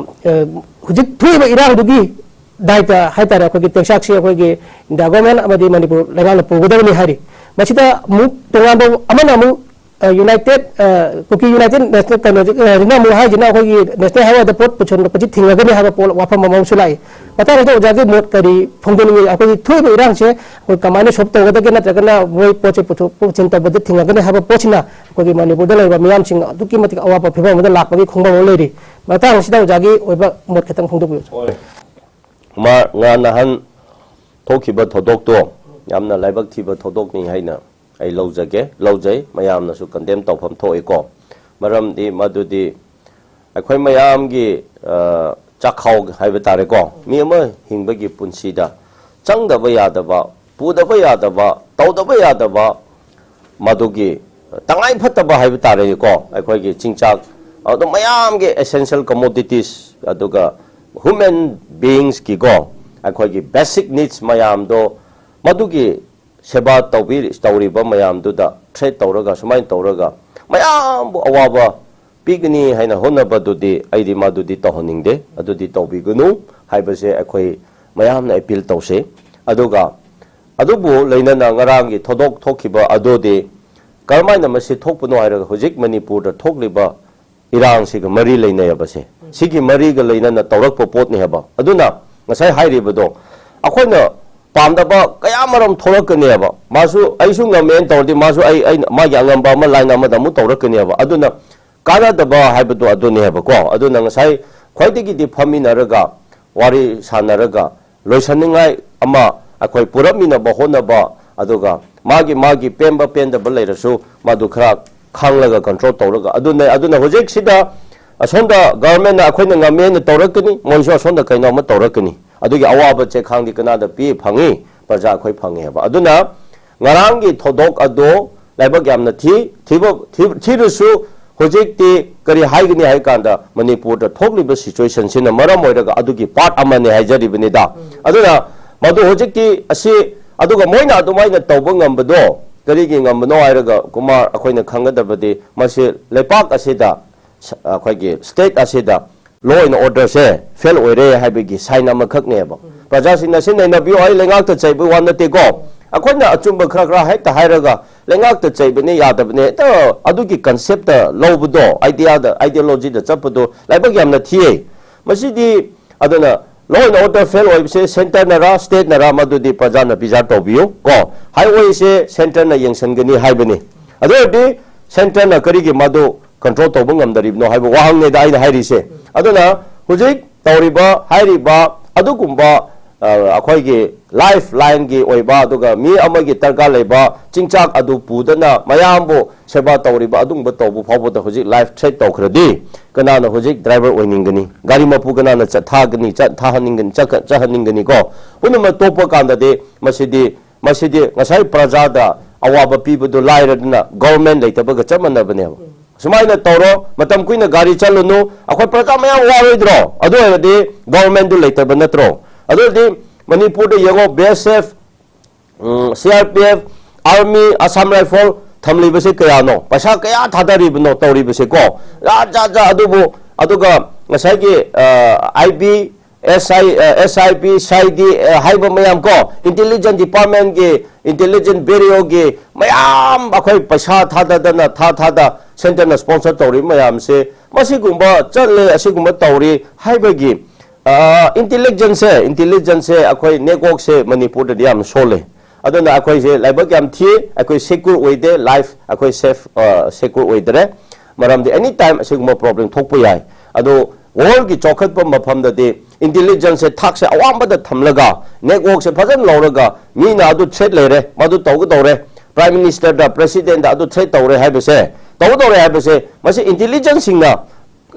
ꯑ, ꯍꯧꯖꯤꯛ ꯊꯣꯛꯏꯕ ꯏꯔꯥꯡꯗꯨꯒꯤ ꯗꯥꯏꯇ ꯍꯥꯏꯇꯥꯔꯦ, ꯑꯩꯈꯣꯏꯒꯤ ꯇꯦꯛꯆꯥꯛꯁꯤ ꯑꯩꯈꯣꯏꯒꯤ India government ꯑꯃꯗꯤ ꯃꯅꯤꯄꯨꯔ ꯂꯩꯉꯥꯛꯅ ꯄꯨꯒꯗꯕꯅꯤ ꯍꯥꯏꯔꯤ꯫ ꯃꯁꯤꯗ ꯑꯃꯨꯛ ꯇꯣꯉꯥꯟꯕ ꯑꯃꯅ ꯑꯃꯨꯛ, ꯑ, United, ꯑ, Kuki United National ꯀꯩꯅꯣꯁꯤ, ꯑ, ꯁꯤꯅ ꯑꯃꯨꯛ ꯍꯥꯏꯁꯤꯅ ꯑꯩꯈꯣꯏꯒꯤ National Highway ꯗ ꯄꯣꯠ ꯄꯨꯁꯤꯟꯕꯁꯤ ꯊꯤꯡꯉꯒꯅꯤ ꯍꯥꯏꯕ ꯄꯣꯠ, ꯋꯥꯐꯝ ꯑꯃ ꯑꯃꯁꯨ ꯂꯥꯛꯏ꯫ ꯃꯇꯥꯡ ꯑꯁꯤꯗ ꯑꯣꯖꯥꯒꯤ ꯃꯣꯠ ꯀꯔꯤ ꯐꯣꯡꯗꯣꯛꯅꯤꯡꯉꯤ? ꯑꯩꯈꯣꯏꯒꯤ ꯊꯣꯛꯏꯕ ꯏꯔꯥꯡꯁꯦ ꯑꯩꯈꯣꯏ ꯀꯃꯥꯏꯅ solve ꯇꯧꯒꯗꯒꯦ, ꯅꯠꯇ꯭ꯔꯒꯅ ꯃꯣꯏ ꯄꯣꯠꯁꯦ ꯄꯨꯊꯣꯛ ꯄꯨꯁꯤꯟ ꯇꯧꯕꯗ ꯊꯤꯡꯉꯒꯅꯤ ꯍꯥꯏꯕ ꯄꯣꯠꯁꯤꯅ ꯑꯩꯈꯣꯏꯒꯤ ꯃꯅꯤꯄꯨꯔꯗ ꯂꯩꯔꯤꯕ ꯃꯤꯌꯥꯝꯁꯤꯡ ꯑꯗꯨꯛꯀꯤ ꯃꯇꯤꯛ ꯑꯋꯥꯕ ꯐꯤꯕꯝ ꯑꯃꯗ ꯂꯥꯛꯄꯒꯤ ꯈꯣꯡꯕꯥꯎ ꯑꯃ ꯂꯩꯔꯤ꯫ ꯃꯇꯥꯡ ꯑꯁꯤꯗ ꯑꯣꯖꯥꯒꯤ ꯑꯣꯏꯕ ꯃꯣꯠ ꯈꯤꯇꯪ ꯐꯣꯡꯗꯣꯛꯄꯤꯌꯨ꯫ ꯍꯣꯏ꯫ ꯃꯥ ꯉꯥ ꯅꯍꯥꯟ ꯊꯣꯛꯈꯤꯕ ꯊꯧꯗꯣꯛꯇꯣ ꯌꯥꯝꯅ ꯂꯥꯏꯕꯛ ꯊꯤꯕ ꯊꯧꯗꯣꯛꯅꯤ ꯍꯥꯏꯅ ꯑꯩ ꯂꯧꯖꯒꯦ, ꯂꯧꯖꯩ꯫ ꯃꯌꯥꯝꯅꯁꯨ condemn ꯇꯧꯐꯝ ꯊꯣꯛꯏꯀꯣ꯫ ꯃꯔꯝꯗꯤ ꯃꯗꯨꯗꯤ ꯑꯩꯈꯣꯏ ꯃꯌꯥꯝꯒꯤ, ꯑ, ꯆꯥꯛꯈꯥꯎ ꯍꯥꯏꯕ ꯇꯥꯔꯦꯀꯣ, ꯃꯤ ꯑꯃ ꯍꯤꯡꯕꯒꯤ ꯄꯨꯟꯁꯤꯗ ꯆꯪꯗꯕ ꯌꯥꯗꯕ ꯄꯨꯗꯕ ꯌꯥꯗꯕ, ꯇꯧꯗꯕ ꯌꯥꯗꯕ, ꯃꯗꯨꯒꯤ ꯇꯉꯥꯏ ꯐꯠꯇꯕ ꯍꯥꯏꯕ ꯇꯥꯔꯦꯀꯣ, ꯑꯩꯈꯣꯏꯒꯤ ꯆꯤꯟꯖꯥꯛ, ꯑꯗꯨ ꯃꯌꯥꯝꯒꯤ essential commodities, ꯑꯗꯨꯒ human beings ꯀꯤꯀꯣ, ꯑꯩꯈꯣꯏꯒꯤ basic needs ꯃꯌꯥꯝꯗꯣ, ꯃꯗꯨꯒꯤ ꯁꯦꯕꯥ ꯇꯧꯕꯤ-, ꯇꯧꯔꯤꯕ ꯃꯌꯥꯝꯗꯨꯗ threat ꯇꯧꯔꯒ, ꯁꯨꯃꯥꯏꯅ ꯇꯧꯔꯒ ꯃꯌꯥꯝꯕꯨ ꯑꯋꯥꯕ ꯄꯤꯒꯅꯤ ꯍꯥꯏꯅ ꯍꯣꯠꯅꯕꯗꯨꯗꯤ ꯑꯩꯗꯤ ꯃꯗꯨꯗꯤ ꯇꯧꯍꯟꯅꯤꯡꯗꯦ꯫ ꯑꯗꯨꯗꯤ ꯇꯧꯕꯤꯒꯅꯨ ꯍꯥꯏꯕꯁꯦ ꯑꯩꯈꯣꯏ ꯃꯌꯥꯝꯅ appeal ꯇꯧꯁꯦ꯫ ꯑꯗꯨꯒ ꯑꯗꯨꯕꯨ ꯂꯩꯅꯅ ꯉꯔꯥꯡꯒꯤ ꯊꯧꯗꯣꯛ ꯊꯣꯛꯈꯤꯕ ꯑꯗꯨꯗꯤ ꯀꯔꯝꯍꯥꯏꯅ ꯃꯁꯤ ꯊꯣꯛꯄꯅꯣ ꯍꯥꯏꯔꯒ, ꯍꯧꯖꯤꯛ ꯃꯅꯤꯄꯨꯔꯗ ꯊꯣꯛꯂꯤꯕ ꯏꯔꯥꯡꯁꯤꯒ ꯃꯔꯤ ꯂꯩꯅꯩꯕꯁꯦ, ꯁꯤꯒꯤ ꯃꯔꯤꯒ ꯂꯩꯅꯅ ꯇꯧꯔꯛꯄ ꯄꯣꯠꯅꯦ ꯍꯥꯏꯕ꯫ ꯑꯗꯨꯅ ꯉꯁꯥꯏ ꯍꯥꯏꯔꯤꯕꯗꯣ, ꯑꯩꯈꯣꯏꯅ ꯄꯥꯝꯗꯕ ꯀꯌꯥ ꯃꯔꯨꯝ ꯊꯣꯛꯂꯛꯀꯅꯦꯕ꯫ ꯃꯥꯁꯨ ꯑꯩꯁꯨ ꯉꯝꯃꯦꯅ ꯇꯧꯔꯗꯤ, ꯃꯥꯁꯨ ꯑꯩ, ꯑꯩ ꯃꯥꯒꯤ ꯑꯉꯝꯕ ꯑꯃ, line ꯑꯃꯗ ꯑꯃꯨꯛ ꯇꯧꯔꯛꯀꯅꯦꯕ꯫ ꯑꯗꯨꯅ ꯀꯥꯟꯅꯗꯕ ꯍꯥꯏꯕꯗꯣ ꯑꯗꯨꯅꯦ ꯍꯥꯏꯕꯀꯣ꯫ ꯑꯗꯨꯅ ꯉꯁꯥꯏ ꯈ꯭ꯋꯥꯏꯗꯒꯤꯗꯤ ꯐꯝꯃꯤꯟꯅꯔꯒ, ꯋꯥꯔꯤ ꯁꯥꯟꯅꯔꯒ, ꯂꯣꯏꯁꯟꯅꯤꯡꯉꯥꯏ ꯑꯃ, ꯑꯩꯈꯣꯏ ꯄꯨꯔꯛꯃꯤꯟꯅꯕ ꯍꯣꯠꯅꯕ, ꯑꯗꯨꯒ ꯃꯥꯒꯤ, ꯃꯥꯒꯤ ꯄꯦꯟꯕ ꯄꯦꯟꯗꯕ ꯂꯩꯔꯁꯨ ꯃꯗꯨ ꯈꯔ ꯈꯥꯡꯂꯒ, control ꯇꯧꯔꯒ, ꯑꯗꯨꯅ, ꯑꯗꯨꯅ ꯍꯧꯖꯤꯛꯁꯤꯗ ꯑꯁꯣꯝꯗ government ꯅ ꯑꯩꯈꯣꯏꯅ ꯉꯝꯃꯦꯅ ꯇꯧꯔꯛꯀꯅꯤ, ꯃꯣꯏꯁꯨ ꯑꯁꯣꯝꯗ ꯀꯩꯅꯣ ꯑꯃ ꯇꯧꯔꯛꯀꯅꯤ꯫ ꯑꯗꯨꯒꯤ ꯑꯋꯥꯕ ꯆꯦꯈꯥꯡꯗꯤ ꯀꯅꯥꯗ ꯄꯤ? ꯐꯪꯉꯤ, ꯄ꯭ꯔꯖꯥ ꯑꯩꯈꯣꯏ ꯐꯪꯉꯦꯕ꯫ ꯑꯗꯨꯅ ꯉꯔꯥꯡꯒꯤ ꯊꯧꯗꯣꯛ ꯑꯗꯣ ꯂꯥꯏꯕꯛ ꯌꯥꯝꯅ ꯊꯤ, ꯊꯤꯕ-, ꯊꯤ-, ꯊꯤꯔꯁꯨ ꯍꯧꯖꯤꯛꯇꯤ ꯀꯔꯤ ꯍꯥꯏꯒꯅꯤ ꯍꯥꯏ ꯀꯥꯟꯗ, ꯃꯅꯤꯄꯨꯔꯗ ꯊꯣꯛꯂꯤꯕ situation ꯁꯤꯅ ꯃꯔꯝ ꯑꯣꯏꯔꯒ ꯑꯗꯨꯒꯤ part ꯑꯃꯅꯤ ꯍꯥꯏꯖꯔꯤꯕꯅꯤꯗ꯫ ꯑꯗꯨꯅ ꯃꯗꯨ ꯍꯧꯖꯤꯛꯇꯤ ꯑꯁꯤ, ꯑꯗꯨꯒ ꯃꯣꯏꯅ ꯑꯗꯨꯃꯥꯏꯅ ꯇꯧꯕ ꯉꯝꯕꯗꯣ ꯀꯔꯤꯒꯤ ꯉꯝꯕꯅꯣ ꯍꯥꯏꯔꯒ, ꯀꯨꯃꯥꯔ, ꯑꯩꯈꯣꯏꯅ ꯈꯪꯒꯗꯕꯗꯤ ꯃꯁꯤ ꯂꯩꯄꯥꯛ ꯑꯁꯤꯗ, ꯁ-, ꯑꯩꯈꯣꯏꯒꯤ state ꯑꯁꯤꯗ law and order say fail ꯑꯣꯏꯔꯦ ꯍꯥꯏꯕꯒꯤ sign ꯑꯃꯈꯛꯅꯦꯕ꯫ ꯄ꯭ꯔꯖꯥꯁꯤꯡꯅ ꯁꯤ ꯅꯩꯅꯕꯤꯌꯨ, ꯑꯩ ꯂꯩꯉꯥꯛꯇ ꯆꯩꯕꯒꯤ ꯋꯥ ꯅꯠꯇꯦꯀꯣ꯫ ꯑꯩꯈꯣꯏꯅ ꯑꯆꯨꯝꯕ ꯈꯔ ꯈꯔ ꯍꯦꯛꯇ ꯍꯥꯏꯔꯒ ꯂꯩꯉꯥꯛꯇ ꯆꯩꯕꯅꯤ, ꯌꯥꯗꯕꯅꯤ, ꯍꯦꯛꯇ ꯑꯗꯨꯒꯤ concept ꯇ ꯂꯧꯕꯗꯣ, idea ꯗ, ideology ꯗ ꯆꯠꯄꯗꯣ ꯂꯥꯏꯕꯛ ꯌꯥꯝꯅ ꯊꯤꯌꯦ꯫ ꯃꯁꯤꯗꯤ, ꯑꯗꯨꯅ law and order fail ꯑꯣꯏꯕꯁꯦ centre ꯅꯔ, state ꯅꯔ, ꯃꯗꯨꯗꯤ ꯄ꯭ꯔꯖꯥꯅ ꯕꯤꯆꯥꯔ ꯇꯧꯕꯤꯌꯨ ꯀꯣ꯫ Highway ꯁꯦ centre ꯅ ꯌꯦꯡꯁꯤꯟꯒꯅꯤ ꯍꯥꯏꯕꯅꯤ꯫ ꯑꯗꯨ ꯑꯣꯏꯔꯗꯤ centre ꯅ ꯀꯔꯤꯒꯤ ꯃꯗꯨ control ꯇꯧꯕ ꯉꯝꯗꯔꯤꯕꯅꯣ ꯍꯥꯏꯕ ꯋꯥꯍꯪꯅꯦꯗ ꯑꯩꯅ ꯍꯥꯏꯔꯤꯁꯦ꯫ ꯑꯗꯨꯅ ꯍꯧꯖꯤꯛ ꯇꯧꯔꯤꯕ, ꯍꯥꯏꯔꯤꯕ ꯑꯗꯨꯒꯨꯝꯕ, ꯑ, ꯑꯩꯈꯣꯏꯒꯤ lifeline ꯒꯤ ꯑꯣꯏꯕ, ꯑꯗꯨꯒ ꯃꯤ ꯑꯃꯒꯤ ꯗꯔꯀꯥꯔ ꯂꯩꯕ ꯆꯤꯟꯖꯥꯛ ꯑꯗꯨ ꯄꯨꯗꯅ ꯃꯌꯥꯝꯕꯨ ꯁꯦꯕꯥ ꯇꯧꯔꯤꯕ ꯑꯗꯨꯒꯨꯝꯕ ꯇꯧꯕ ꯐꯥꯎꯕꯗ ꯍꯧꯖꯤꯛ life threat ꯇꯧꯈ꯭ꯔꯗꯤ ꯀꯅꯥꯅ ꯍꯧꯖꯤꯛ driver ꯑꯣꯏꯅꯤꯡꯒꯅꯤ? ꯒꯥꯔꯤ ꯃꯄꯨ ꯀꯅꯥꯅ ꯆꯠꯊꯒꯅꯤ, ꯆꯠꯊꯍꯟꯅꯤꯡꯒꯅꯤ, ꯆꯠꯈ-, ꯆꯠꯍꯟꯅꯤꯡꯒꯅꯤꯀꯣ? ꯄꯨꯝꯅꯃꯛ ꯇꯣꯛꯄ ꯀꯥꯟꯗꯗꯤ ꯃꯁꯤꯗꯤ ꯃꯁꯤꯗꯤ ꯉꯁꯥꯏ ꯄ꯭ꯔꯖꯥꯗ ꯑꯋꯥꯕ ꯄꯤꯕꯗꯨ ꯂꯥꯏꯔꯗꯅ ꯒꯣꯚꯔꯟꯃꯦꯟ ꯂꯩꯇꯕꯒ ꯆꯞ ꯃꯥꯟꯅꯕꯅꯦꯕ꯫ ꯁꯨꯃꯥꯏꯅ ꯇꯧꯔꯣ, ꯃꯇꯝ ꯀꯨꯏꯅ ꯒꯥꯔꯤ ꯆꯠꯂꯨꯅꯨ, ꯑꯩꯈꯣꯏ ꯄ꯭ꯔꯖꯥ ꯃꯌꯥꯝ ꯋꯥꯔꯣꯏꯗ꯭ꯔꯣ? ꯑꯗꯨ ꯑꯣꯏꯔꯗꯤ ꯒꯣꯚꯔꯟꯃꯦꯟꯗꯨ ꯂꯩꯇꯕ ꯅꯠꯇ꯭ꯔꯣ? ꯑꯗꯨ ꯑꯣꯏꯔꯗꯤ ꯃꯅꯤꯄꯨꯔꯗ ꯌꯦꯡꯉꯣ, ꯕꯤ ꯑꯦꯁ F, um, C R P F, army, Assam rifle ꯊꯝꯂꯤꯕꯁꯦ ꯀꯌꯥꯅꯣ? ꯄꯩꯁꯥ ꯀꯌꯥ ꯊꯥꯗꯔꯤꯕꯅꯣ ꯇꯧꯔꯤꯕꯁꯦ ꯀꯣ? ꯖꯥꯠ ꯖꯥꯠ ꯖꯥꯠ꯫ ꯑꯗꯨꯕꯨ, ꯑꯗꯨꯒ ꯉꯁꯥꯏꯒꯤ, ꯑ, ꯑꯥꯏ ꯕꯤ, ꯑꯦꯁ ꯑꯥꯏ, ꯑ, ꯑꯦꯁ I P, C I D, ꯑ, ꯍꯥꯏꯕ ꯃꯌꯥꯝ ꯀꯣ, ꯏꯟꯇꯦꯂꯤꯖꯦꯟꯁ ꯗꯤꯄꯥꯔꯠꯃꯦꯟꯒꯤ, ꯏꯟꯇꯦꯂꯤꯖꯦꯟꯁ ꯕ꯭ꯌꯨꯔꯣꯒꯤ ꯃꯌꯥꯝ ꯑꯩꯈꯣꯏ ꯄꯩꯁꯥ ꯊꯥꯗꯗꯅ ꯊꯥ ꯊꯥꯗ ꯁꯦꯟꯇꯔꯅ ꯁ꯭ꯄꯣꯟꯁꯔ ꯇꯧꯔꯤꯕ ꯃꯌꯥꯝꯁꯦ, ꯃꯁꯤꯒꯨꯝꯕ ꯆꯠꯂꯦ, ꯑꯁꯤꯒꯨꯝꯕ ꯇꯧꯔꯤ ꯍꯥꯏꯕꯒꯤ, ꯑ, ꯏꯟꯇꯦꯂꯤꯖꯦꯟꯁꯁꯦ, ꯏꯟꯇꯦꯂꯤꯖꯦꯟꯁꯁꯦ ꯑꯩꯈꯣꯏ ꯅꯦꯠꯋꯥꯔꯛꯁꯦ ꯃꯅꯤꯄꯨꯔꯗꯗꯤ ꯌꯥꯝ ꯁꯣꯜꯂꯦ꯫ ꯑꯗꯨꯅ ꯑꯩꯈꯣꯏꯁꯦ ꯂꯥꯏꯕꯛ ꯌꯥꯝ ꯊꯤ, ꯑꯩꯈꯣꯏ ꯁꯦꯀ꯭ꯌꯨꯔ ꯑꯣꯏꯗꯦ, ꯂꯥꯏꯐ ꯑꯩꯈꯣꯏ ꯁꯦꯐ, ꯑ, ꯁꯦꯀ꯭ꯌꯨꯔ ꯑꯣꯏꯗ꯭ꯔꯦ꯫ ꯃꯔꯝꯗꯤ ꯑꯦꯅꯤ ꯇꯥꯏꯝ ꯑꯁꯤꯒꯨꯝꯕ ꯄ꯭ꯔꯣꯕ꯭ꯂꯦꯝ ꯊꯣꯛꯄ ꯌꯥꯏ꯫ ꯑꯗꯣ ꯋꯥꯔꯜꯒꯤ ꯆꯥꯎꯈꯠꯄ ꯃꯐꯝꯗꯗꯤ ꯏꯟꯇꯦꯂꯤꯖꯦꯟꯁꯁꯦ ꯊꯥꯛꯁꯦ ꯑꯋꯥꯡꯕꯗ ꯊꯝꯂꯒ, ꯅꯦꯠꯋꯥꯔꯛꯁꯦ ꯐꯖꯅ ꯂꯧꯔꯒ, ꯃꯤꯅ ꯑꯗꯨ ꯊ꯭ꯔꯦꯠ ꯂꯩꯔꯦ, ꯃꯗꯨ ꯇꯧꯒꯗꯧꯔꯦ, ꯄ꯭ꯔꯥꯏꯝ ꯃꯤꯅꯤꯁꯇꯔꯗ, ꯄ꯭ꯔꯦꯁꯤꯗꯦꯟꯗ ꯑꯗꯨ ꯊ꯭ꯔꯦꯠ ꯇꯧꯔꯦ ꯍꯥꯏꯕꯁꯦ, ꯇꯧꯒꯗꯧꯔꯦ ꯍꯥꯏꯕꯁꯦ, ꯃꯁꯤ ꯏꯟꯇꯦꯂꯤꯖꯦꯟꯁꯁꯤꯡꯅ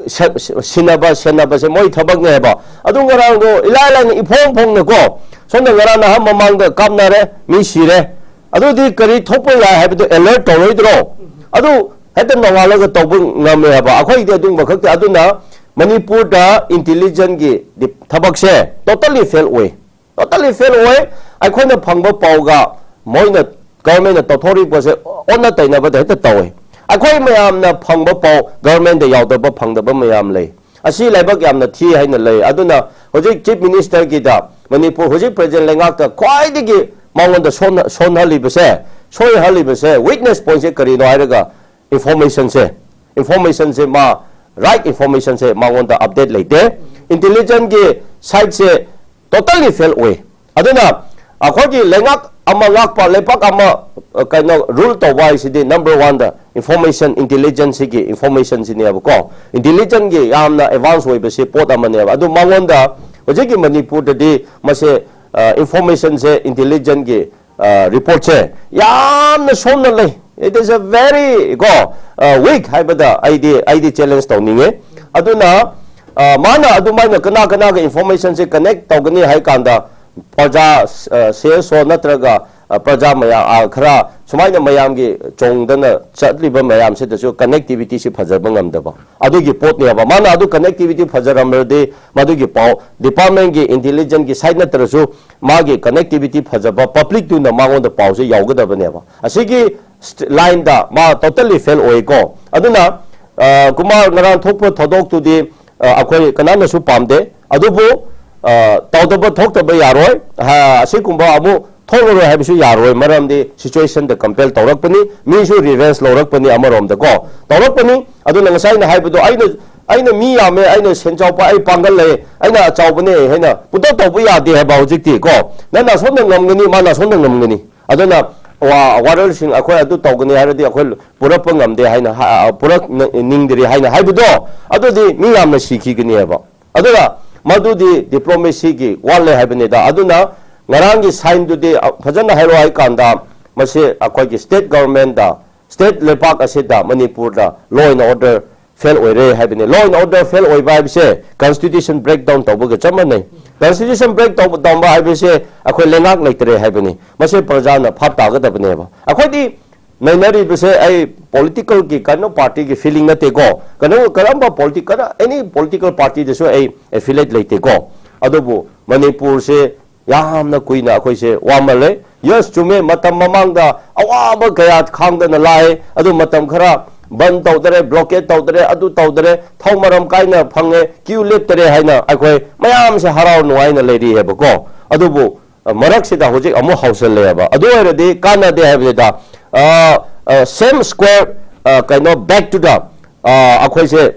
ꯁ-, ꯁ-, ꯁꯤꯟꯅꯕ, ꯁꯦꯟꯅꯕꯁꯦ ꯃꯣꯏ ꯊꯕꯛꯅꯦ ꯍꯥꯏꯕ꯫ ꯑꯗꯨ ꯉꯔꯥꯡꯗꯣ ꯏꯂꯥꯏ ꯂꯥꯏꯅ ꯏꯐꯣꯡ ꯐꯣꯡꯅꯀꯣ, ꯁꯣꯝꯗ ꯉꯔꯥꯡ ꯅꯍꯥꯟ ꯃꯃꯥꯡꯗ ꯀꯥꯞꯅꯔꯦ, ꯃꯤ ꯁꯤꯔꯦ, ꯑꯗꯨꯗꯤ ꯀꯔꯤ ꯊꯣꯛꯄ ꯌꯥꯏ ꯍꯥꯏꯕꯗꯨ ꯑꯦꯂꯔꯠ ꯇꯧꯔꯣꯏꯗ꯭ꯔꯣ? ꯑꯗꯨ ꯍꯦꯛꯇ ꯅꯣꯡꯉꯥꯜꯂꯒ ꯇꯧꯕ ꯉꯝꯃꯦ ꯍꯥꯏꯕ꯫ ꯑꯩꯈꯣꯏꯗꯤ ꯑꯗꯨꯒꯨꯝꯕ ꯈꯛꯇ꯫ ꯑꯗꯨꯅ ꯃꯅꯤꯄꯨꯔꯗ ꯏꯟꯇꯦꯂꯤꯖꯦꯟꯁꯀꯤ ꯗꯤ-, ꯊꯕꯛꯁꯦ ꯇꯣꯇꯜꯂꯤ ꯐꯦꯜ ꯑꯣꯏ, ꯇꯣꯇꯜꯂꯤ ꯐꯦꯜ ꯑꯣꯏ꯫ ꯑꯩꯈꯣꯏꯅ ꯐꯪꯕ ꯄꯥꯎꯒ ꯃꯣꯏꯅ, ꯒꯚꯔꯟꯃꯦꯟꯠꯅ ꯇꯧꯊꯣꯔꯛꯄꯁꯦ ꯑꯣꯟꯅ ꯇꯩꯅꯕꯗ ꯍꯦꯛꯇ ꯇꯧꯋꯦ꯫ ꯑꯩꯈꯣꯏ ꯃꯌꯥꯝꯅ ꯐꯪꯕ ꯄꯥꯎ ꯒꯚꯔꯟꯃꯦꯟꯠꯇ ꯌꯥꯎꯗꯕ, ꯐꯪꯗꯕ ꯃꯌꯥꯝ ꯂꯩ꯫ ꯑꯁꯤ ꯂꯥꯏꯕꯛ ꯌꯥꯝꯅ ꯊꯤ ꯍꯥꯏꯅ ꯂꯩ꯫ ꯑꯗꯨꯅ ꯍꯧꯖꯤꯛ ꯆꯤꯐ ꯃꯤꯅꯤꯁꯇꯔꯒꯤꯗ ꯃꯅꯤꯄꯨꯔ ꯍꯧꯖꯤꯛ ꯄ꯭ꯔꯖꯦꯟꯠ ꯂꯩꯉꯥꯛꯇ ꯈ꯭ꯋꯥꯏꯗꯒꯤ ꯃꯉꯣꯟꯗ ꯁꯣꯟꯍ-, ꯁꯣꯟꯍꯜꯂꯤꯕꯁꯦ, ꯁꯣꯏꯍꯜꯂꯤꯕꯁꯦ, ꯋꯤꯛꯅꯦꯁ ꯄꯣꯏꯟꯠꯁꯦ ꯀꯔꯤꯅꯣ ꯍꯥꯏꯔꯒ ꯏꯟꯐꯣꯔꯃꯦꯁꯟꯁꯦ, ꯏꯟꯐꯣꯔꯃꯦꯁꯟꯁꯦ ꯃꯥ, ꯔꯥꯏꯠ ꯏꯟꯐꯣꯔꯃꯦꯁꯟꯁꯦ ꯃꯉꯣꯟꯗ ꯑꯞꯗꯦꯠ ꯂꯩꯇꯦ꯫ ꯏꯟꯇꯦꯂꯤꯖꯦꯟꯁꯀꯤ ꯁꯥꯏꯠꯁꯦ ꯇꯣꯇꯜꯂꯤ ꯐꯦꯜ ꯑꯣꯏ꯫ ꯑꯗꯨꯅ ꯑꯩꯈꯣꯏꯒꯤ ꯂꯩꯉꯥꯛ ꯑꯃ ꯂꯥꯛꯄ, ꯂꯩꯄꯥꯛ ꯑꯃ, ꯑ, ꯀꯩꯅꯣ, ꯔꯨꯜ ꯇꯧꯕ ꯍꯥꯏꯁꯤꯗꯤ ꯅꯝꯕꯔ ꯋꯥꯟꯗ ꯏꯟꯐꯣꯔꯃꯦꯁꯟ, ꯏꯟꯇꯦꯂꯤꯖꯦꯟꯁꯁꯤꯒꯤ ꯏꯟꯐꯣꯔꯃꯦꯁꯟꯁꯤꯅꯦꯕꯀꯣ꯫ ꯏꯟꯇꯦꯂꯤꯖꯦꯟꯁꯀꯤ ꯌꯥꯝꯅ ꯑꯦꯗꯚꯥꯟꯁ ꯑꯣꯏꯕꯁꯤ ꯄꯣꯠ ꯑꯃꯅꯦꯕ꯫ ꯑꯗꯨ ꯃꯉꯣꯟꯗ ꯍꯧꯖꯤꯛꯀꯤ ꯃꯅꯤꯄꯨꯔꯗꯗꯤ ꯃꯁꯦ, ꯑ, ꯏꯟꯐꯣꯔꯃꯦꯁꯟꯁꯦ, ꯏꯟꯇꯦꯂꯤꯖꯦꯟꯁꯀꯤ, ꯑ, ꯔꯤꯄꯣꯔꯠꯁꯦ ꯌꯥꯝꯅ ꯁꯣꯟꯅ ꯂꯩ꯫ It is a very, ꯀꯣ, ꯑ, ꯋꯤꯛ ꯍꯥꯏꯕꯗ ꯑꯩꯗꯤ, ꯑꯩꯗꯤ ꯆꯦꯂꯦꯟꯖ ꯇꯧꯅꯤꯡꯉꯦ꯫ ꯑꯗꯨꯅ, ꯑ, ꯃꯥꯅ ꯑꯗꯨꯃꯥꯏꯅ ꯀꯅꯥ ꯀꯅꯥꯒ ꯏꯟꯐꯣꯔꯃꯦꯁꯟꯁꯦ ꯀꯅꯦꯛ ꯇꯧꯒꯅꯤ ꯍꯥꯏ ꯀꯥꯟꯗ, ꯄ꯭ꯔꯖꯥ, ꯑ, ꯁꯤ ꯑꯦꯁ ꯑꯣ ꯅꯠꯇ꯭ꯔꯒ ꯑ, ꯄ꯭ꯔꯖꯥ ꯃꯌꯥꯝ, ꯑ, ꯈꯔ ꯁꯨꯃꯥꯏꯅ ꯃꯌꯥꯝꯒꯤ ꯆꯣꯡꯗꯅ ꯆꯠꯂꯤꯕ ꯃꯌꯥꯝꯁꯤꯗꯁꯨ connectivity ꯁꯤ ꯐꯖꯕ ꯉꯝꯗꯕ ꯑꯗꯨꯒꯤ ꯄꯣꯠꯅꯦꯕ꯫ ꯃꯥꯅ ꯑꯗꯨ connectivity ꯐꯖꯔꯝꯃꯗꯤ ꯃꯗꯨꯒꯤ ꯄꯥꯎ department ꯀꯤ intelligence ꯀꯤ side ꯅꯠꯇ꯭ꯔꯁꯨ ꯃꯥꯒꯤ connectivity ꯐꯖꯕ public ꯇꯨꯅ ꯃꯉꯣꯟꯗ ꯄꯥꯎꯁꯦ ꯌꯧꯒꯗꯕꯅꯦꯕ꯫ ꯑꯁꯤꯒꯤ ꯁ꯭ꯇ-, line ꯗ ꯃꯥ totally fail ꯑꯣꯏꯀꯣ꯫ ꯑꯗꯨꯅ, ꯑ, ꯀꯨꯃꯥꯔ ꯉꯔꯥꯡ ꯊꯣꯛꯄ ꯊꯧꯗꯣꯛꯇꯨꯗꯤ, ꯑ, ꯑꯩꯈꯣꯏ ꯀꯅꯥꯅꯁꯨ ꯄꯥꯝꯗꯦ꯫ ꯑꯗꯨꯕꯨ, ꯑ, ꯇꯧꯗꯕ ꯊꯣꯛꯇꯕ ꯌꯥꯔꯣꯏ꯫ ꯑ, ꯑꯁꯤꯒꯨꯝꯕ ꯑꯃꯨꯛ ꯊꯣꯛꯂꯔꯣꯏ ꯍꯥꯏꯕꯁꯨ ꯌꯥꯔꯣꯏ, ꯃꯔꯝꯗꯤ situation ꯗ compel ꯇꯧꯔꯛꯄꯅꯤ, ꯃꯤꯁꯨ revenge ꯂꯧꯔꯛꯄꯅꯤ ꯑꯃꯔꯣꯝꯗꯀꯣ꯫ ꯇꯧꯔꯛꯄꯅꯤ꯫ ꯑꯗꯨꯅ ꯉꯁꯥꯏ ꯑꯩꯅ ꯍꯥꯏꯕꯗꯣ, ꯑꯩꯅ, ꯑꯩꯅ ꯃꯤ ꯌꯥꯝꯃꯦ, ꯑꯩꯅ ꯁꯦꯟ ꯆꯥꯎꯕ, ꯑꯩ ꯄꯥꯡꯒꯜ ꯂꯩ, ꯑꯩꯅ ꯑꯆꯧꯕꯅꯦ ꯍꯥꯏꯅ ꯄꯨꯡꯇꯧ ꯇꯧꯕ ꯌꯥꯗꯦ ꯍꯥꯏꯕ ꯍꯧꯖꯤꯛꯇꯤ ꯀꯣ꯫ ꯅꯪꯅ ꯑꯁꯣꯝꯗ ꯉꯝꯒꯅꯤ, ꯃꯥꯅ ꯑꯁꯣꯝꯗ ꯉꯝꯒꯅꯤ꯫ ꯑꯗꯨꯅ ꯋꯥ-, warrior ꯁꯤꯡ ꯑꯩꯈꯣꯏ ꯑꯗꯨ ꯇꯧꯒꯅꯤ ꯍꯥꯏꯔꯗꯤ ꯑꯩꯈꯣꯏ ꯄꯨꯔꯛꯄ ꯉꯝꯗꯦ ꯍꯥꯏꯅ ꯍꯥ-, ꯄꯨꯔꯛꯅꯤꯡꯗ꯭ꯔꯤ ꯍꯥꯏꯅ ꯍꯥꯏꯕꯗꯣ, ꯑꯗꯨꯗꯤ ꯃꯤ ꯌꯥꯝꯅ ꯁꯤꯈꯤꯒꯅꯦꯕ꯫ ꯑꯗꯨꯒ ꯃꯗꯨꯗꯤ diplomacy ꯒꯤ ꯋꯥꯠꯂꯦ ꯍꯥꯏꯕꯅꯤꯗ꯫ ꯑꯗꯨꯅ ꯉꯔꯥꯡꯒꯤ sign ꯗꯨꯗꯤ, ꯑ, ꯐꯖꯅ ꯍꯥꯏꯔꯣ ꯍꯥꯏ ꯀꯥꯟꯗ, ꯃꯁꯤ ꯑꯩꯈꯣꯏꯒꯤ state government ꯗ, state ꯂꯩꯄꯥꯛ ꯑꯁꯤꯗ, ꯃꯅꯤꯄꯨꯔꯗ law and order fail ꯑꯣꯏꯔꯦ ꯍꯥꯏꯕꯅꯤ꯫ Law and order fail ꯑꯣꯏꯕ ꯍꯥꯏꯕꯁꯦ constitution break down ꯇꯧꯕꯒ ꯆꯞ ꯃꯥꯟꯅꯩ꯫ Constitution break ꯇꯧꯕ, ꯇꯧꯕ ꯍꯥꯏꯕꯁꯦ ꯑꯩꯈꯣꯏ ꯂꯩꯉꯥꯛ ꯂꯩꯇ꯭ꯔꯦ ꯍꯥꯏꯕꯅꯤ꯫ ꯃꯁꯤ ꯄ꯭ꯔꯖꯥꯅ ꯚꯥꯞ ꯇꯥꯒꯗꯕꯅꯦꯕ꯫ ꯑꯩꯈꯣꯏꯗꯤ ꯅꯩꯅꯔꯤꯕꯁꯦ ꯑꯩ political ꯒꯤ ꯀꯩꯅꯣ party ꯒꯤ feeling ꯅꯠꯇꯦꯀꯣ꯫ ꯀꯩꯅꯣ, ꯀꯔꯝꯕ politi-, ꯀꯔ-, any political party ꯗꯁꯨ ꯑꯩ affiliate ꯂꯩꯇꯦꯀꯣ꯫ ꯑꯗꯨꯕꯨ ꯃꯅꯤꯄꯨꯔꯁꯦ ꯌꯥꯝꯅ ꯀꯨꯏꯅ ꯑꯩꯈꯣꯏꯁꯦ ꯋꯥꯃꯜꯂꯦ꯫ Yes, ꯆꯨꯝꯃꯦ, ꯃꯇꯝ ꯃꯃꯥꯡꯗ ꯑꯋꯥꯕ ꯀꯌꯥ ꯈꯥꯡꯗꯅ ꯂꯥꯛꯑꯦ꯫ ꯑꯗꯨ ꯃꯇꯝ ꯈꯔ ꯕꯟ ꯇꯧꯗꯔꯦ, blockade ꯇꯧꯗꯔꯦ, ꯑꯗꯨ ꯇꯧꯗꯔꯦ, ꯊꯧ ꯃꯔꯝ ꯀꯥꯏꯅ ꯐꯪꯉꯦ, queue ꯂꯦꯞꯇꯔꯦ ꯍꯥꯏꯅ ꯑꯩꯈꯣꯏ ꯃꯌꯥꯝꯁꯦ ꯍꯔꯥꯎ ꯅꯨꯡꯉꯥꯏꯅ ꯂꯩꯔꯤꯑꯕꯀꯣ꯫ ꯑꯗꯨꯕꯨ, ꯑ, ꯃꯔꯛꯁꯤꯗ ꯍꯧꯖꯤꯛ ꯑꯃꯨꯛ ꯍꯧꯁꯜꯂꯛꯑꯦꯕ꯫ ꯑꯗꯨ ꯑꯣꯏꯔꯗꯤ ꯀꯥꯟꯅꯗꯦ ꯍꯥꯏꯕꯅꯤꯗ꯫ ꯑ, ꯑ, same square, ꯑ, ꯀꯩꯅꯣ, back to the, ꯑ, ꯑꯩꯈꯣꯏꯁꯦ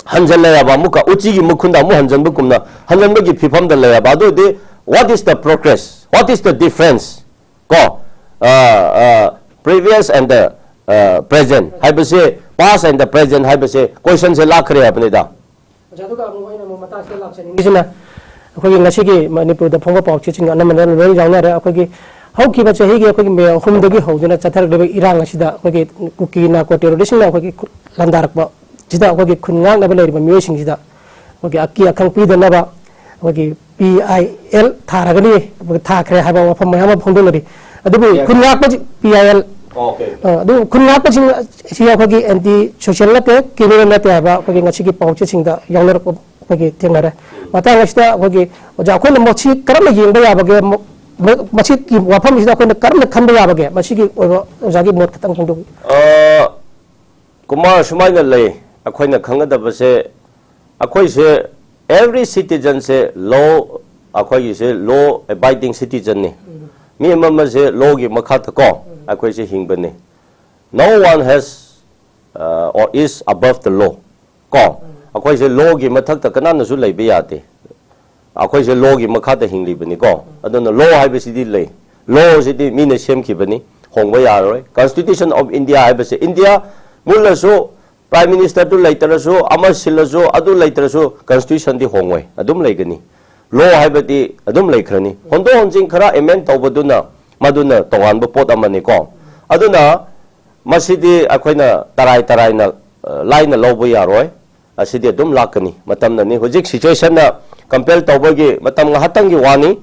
ꯍꯟꯖꯜꯂꯦꯕ, ꯑꯃꯨꯛꯀ ꯎꯆꯤꯒꯤ ꯃꯈꯨꯟꯗ ꯑꯃꯨꯛ ꯍꯟꯖꯟꯕꯒꯨꯝꯅ ꯍꯟꯖꯟꯕꯒꯤ ꯐꯤꯕꯝꯗ ꯂꯩꯔꯕ꯫ ꯑꯗꯨ ꯑꯣꯏꯔꯗꯤ, what is the progress? What is the difference? ꯀꯣ, ꯑ, ꯑ, previous and the, ꯑ, present ꯍꯥꯏꯕꯁꯦ, past and the present ꯍꯥꯏꯕꯁꯦ question ꯁꯦ ꯂꯥꯛꯈ꯭ꯔꯦ ꯍꯥꯏꯕꯅꯤꯗ꯫ ꯑꯣꯖꯥ, ꯑꯗꯨꯒ ꯑꯃꯨꯛ ꯑꯩꯅ ꯑꯃꯨꯛ ꯃꯇꯥꯡꯁꯤꯗ ꯂꯥꯛꯆꯅꯤꯡꯉꯤꯁꯤꯅ, ꯑꯩꯈꯣꯏꯒꯤ ꯉꯁꯤꯒꯤ ꯃꯅꯤꯄꯨꯔꯗ ꯐꯣꯡꯕ ꯄꯥꯎꯆꯦꯁꯤꯡ ꯑꯅꯝꯕꯅ ꯂꯣꯏ ꯌꯥꯎꯅꯔꯦ꯫ ꯑꯩꯈꯣꯏꯒꯤ ꯍꯧꯈꯤꯕ ꯆꯍꯤꯒꯤ ꯑꯩꯈꯣꯏꯒꯤ ꯃꯦ ꯑꯍꯨꯝꯗꯒꯤ ꯍꯧꯗꯨꯅ ꯆꯠꯊꯔꯛꯂꯤꯕ ꯏꯔꯥꯡ ꯑꯁꯤꯗ ꯑꯩꯈꯣꯏꯒꯤ ꯀꯨꯀꯤ narco terrorist ꯁꯤꯡꯅ ꯑꯩꯈꯣꯏꯒꯤ ꯈꯨ-, ꯂꯥꯟꯗꯥꯔꯛꯄ ꯁꯤꯗ ꯑꯩꯈꯣꯏꯒꯤ ꯈꯨꯟ ꯉꯥꯛꯅꯕ ꯂꯩꯔꯤꯕ ꯃꯤꯑꯣꯏꯁꯤꯡꯁꯤꯗ ꯑꯩꯈꯣꯏꯒꯤ ꯑꯀꯤ ꯑꯈꯪ ꯄꯤꯗꯅꯕ ꯑꯩꯈꯣꯏꯒꯤ ꯄꯤ ꯑꯥꯏ ꯑꯦꯜ ꯊꯥꯔꯒꯅꯤ, ꯊꯥꯈ꯭ꯔꯦ ꯍꯥꯏꯕ ꯋꯥꯐꯝ ꯃꯌꯥꯝ ꯑꯃ ꯐꯣꯡꯗꯣꯛꯅꯔꯤ꯫ ꯑꯗꯨꯕꯨ ꯄꯤ ꯑꯥꯏ ꯑꯦꯜ꯫ ꯈꯨꯟ ꯉꯥꯛꯄꯁꯤ, ꯄꯤ ꯑꯥꯏ ꯑꯦꯜ, ꯑꯣꯀꯦ꯫ ꯑ, ꯑꯗꯨ ꯈꯨꯟ ꯉꯥꯛꯄꯁꯤꯡ ꯑꯁꯤ ꯑꯩꯈꯣꯏꯒꯤ ꯑꯦꯟꯇꯤ ꯁꯣꯁꯤꯌꯦꯜ ꯅꯠꯇꯦ, ꯀ꯭ꯔꯤꯃꯤꯅꯦꯜ ꯅꯠꯇꯦ ꯍꯥꯏꯕ ꯑꯩꯈꯣꯏꯒꯤ ꯉꯁꯤꯒꯤ ꯄꯥꯎꯆꯦꯁꯤꯡꯗ ꯌꯥꯎꯅꯔꯛꯄ ꯑꯩꯈꯣꯏꯒꯤ ꯊꯦꯡꯅꯔꯦ꯫ ꯃꯇꯥꯡ ꯑꯁꯤꯗ ꯑꯩꯈꯣꯏꯒꯤ ꯑꯣꯖꯥ, ꯑꯩꯈꯣꯏꯅ ꯃꯁꯤ ꯀꯔꯝꯅ ꯌꯦꯡꯕ ꯌꯥꯕꯒꯦ? ꯃ-, ꯃ-, ꯃꯁꯤꯒꯤ ꯋꯥꯐꯝꯁꯤꯗ ꯑꯩꯈꯣꯏꯅ ꯀꯔꯝꯅ ꯈꯟꯕ ꯌꯥꯕꯒꯦ? ꯃꯁꯤꯒꯤ ꯑꯣꯏꯕ ꯑꯣꯖꯥꯒꯤ ꯃꯣꯠ ꯈꯤꯇꯪ ꯐꯣꯡꯗꯣꯛꯄꯤꯌꯨ꯫ ꯑ, ꯀꯨꯃꯥꯔ, ꯁꯨꯃꯥꯏꯅ ꯂꯩ, ꯑꯩꯈꯣꯏꯅ ꯈꯪꯒꯗꯕꯁꯦ, ꯑꯩꯈꯣꯏꯁꯦ, every citizenꯁꯦ law, ꯑꯩꯈꯣꯏꯒꯤꯁꯦ law abiding citizenꯅꯤ꯫ ꯃꯤ ꯑꯃ ꯑꯃꯁꯦ lawꯒꯤ ꯃꯈꯥꯗ ꯀꯣ ꯑꯩꯈꯣꯏꯁꯦ ꯍꯤꯡꯕꯅꯤ꯫ No one has, uh, or is above the law꯫ ꯀꯣ, ꯑꯩꯈꯣꯏꯁꯦ lawꯒꯤ ꯃꯊꯛꯇ ꯀꯅꯥꯅꯁꯨ ꯂꯩꯕ ꯌꯥꯗꯦ꯫ ꯑꯩꯈꯣꯏꯁꯦ lawꯒꯤ ꯃꯈꯥꯗ ꯍꯤꯡꯂꯤꯕꯅꯤꯀꯣ꯫ ꯑꯗꯨꯅ law ꯍꯥꯏꯕꯁꯤꯗꯤ ꯂꯩ, lawꯁꯤꯗꯤ ꯃꯤꯅ ꯁꯦꯝꯈꯤꯕꯅꯤ, ꯍꯣꯡꯕ ꯌꯥꯔꯣꯏ꯫ Constitution of India ꯍꯥꯏꯕꯁꯦ, ꯏꯟꯗꯤꯌꯥ ꯃꯨꯜꯂꯁꯨ, Prime Ministerꯗꯨ ꯂꯩꯇ꯭ꯔꯁꯨ, ꯑꯃ ꯁꯤꯜꯂꯁꯨ, ꯑꯗꯨ ꯂꯩꯇ꯭ꯔꯁꯨ, Constitutionꯗꯤ ꯍꯣꯡꯉꯣꯏ, ꯑꯗꯨꯝ ꯂꯩꯒꯅꯤ꯫ Law ꯍꯥꯏꯕꯗꯤ ꯑꯗꯨꯝ ꯂꯩꯈ꯭ꯔꯅꯤ꯫ ꯍꯣꯟꯗꯣꯛ ꯍꯣꯟꯖꯤꯟ ꯈꯔ amend ꯇꯧꯕꯗꯨꯅ, ꯃꯗꯨꯅ ꯇꯣꯉꯥꯟꯕ ꯄꯣꯠ ꯑꯃꯅꯤꯀꯣ꯫ ꯑꯗꯨꯅ ꯃꯁꯤꯗꯤ ꯑꯩꯈꯣꯏꯅ ꯇꯔꯥꯏ ꯇꯔꯥꯏꯅ, ꯑ, ꯂꯥꯏꯅ ꯂꯧꯕ ꯌꯥꯔꯣꯏ꯫ ꯑꯁꯤꯗꯤ ꯑꯗꯨꯝ ꯂꯥꯛꯀꯅꯤ꯫ ꯃꯇꯝꯅꯅꯤ꯫ ꯍꯧꯖꯤꯛ situationꯅ compel ꯇꯧꯕꯒꯤ ꯃꯇꯝ ꯉꯥꯏꯍꯥꯛꯇꯪꯒꯤ ꯋꯥꯅꯤ꯫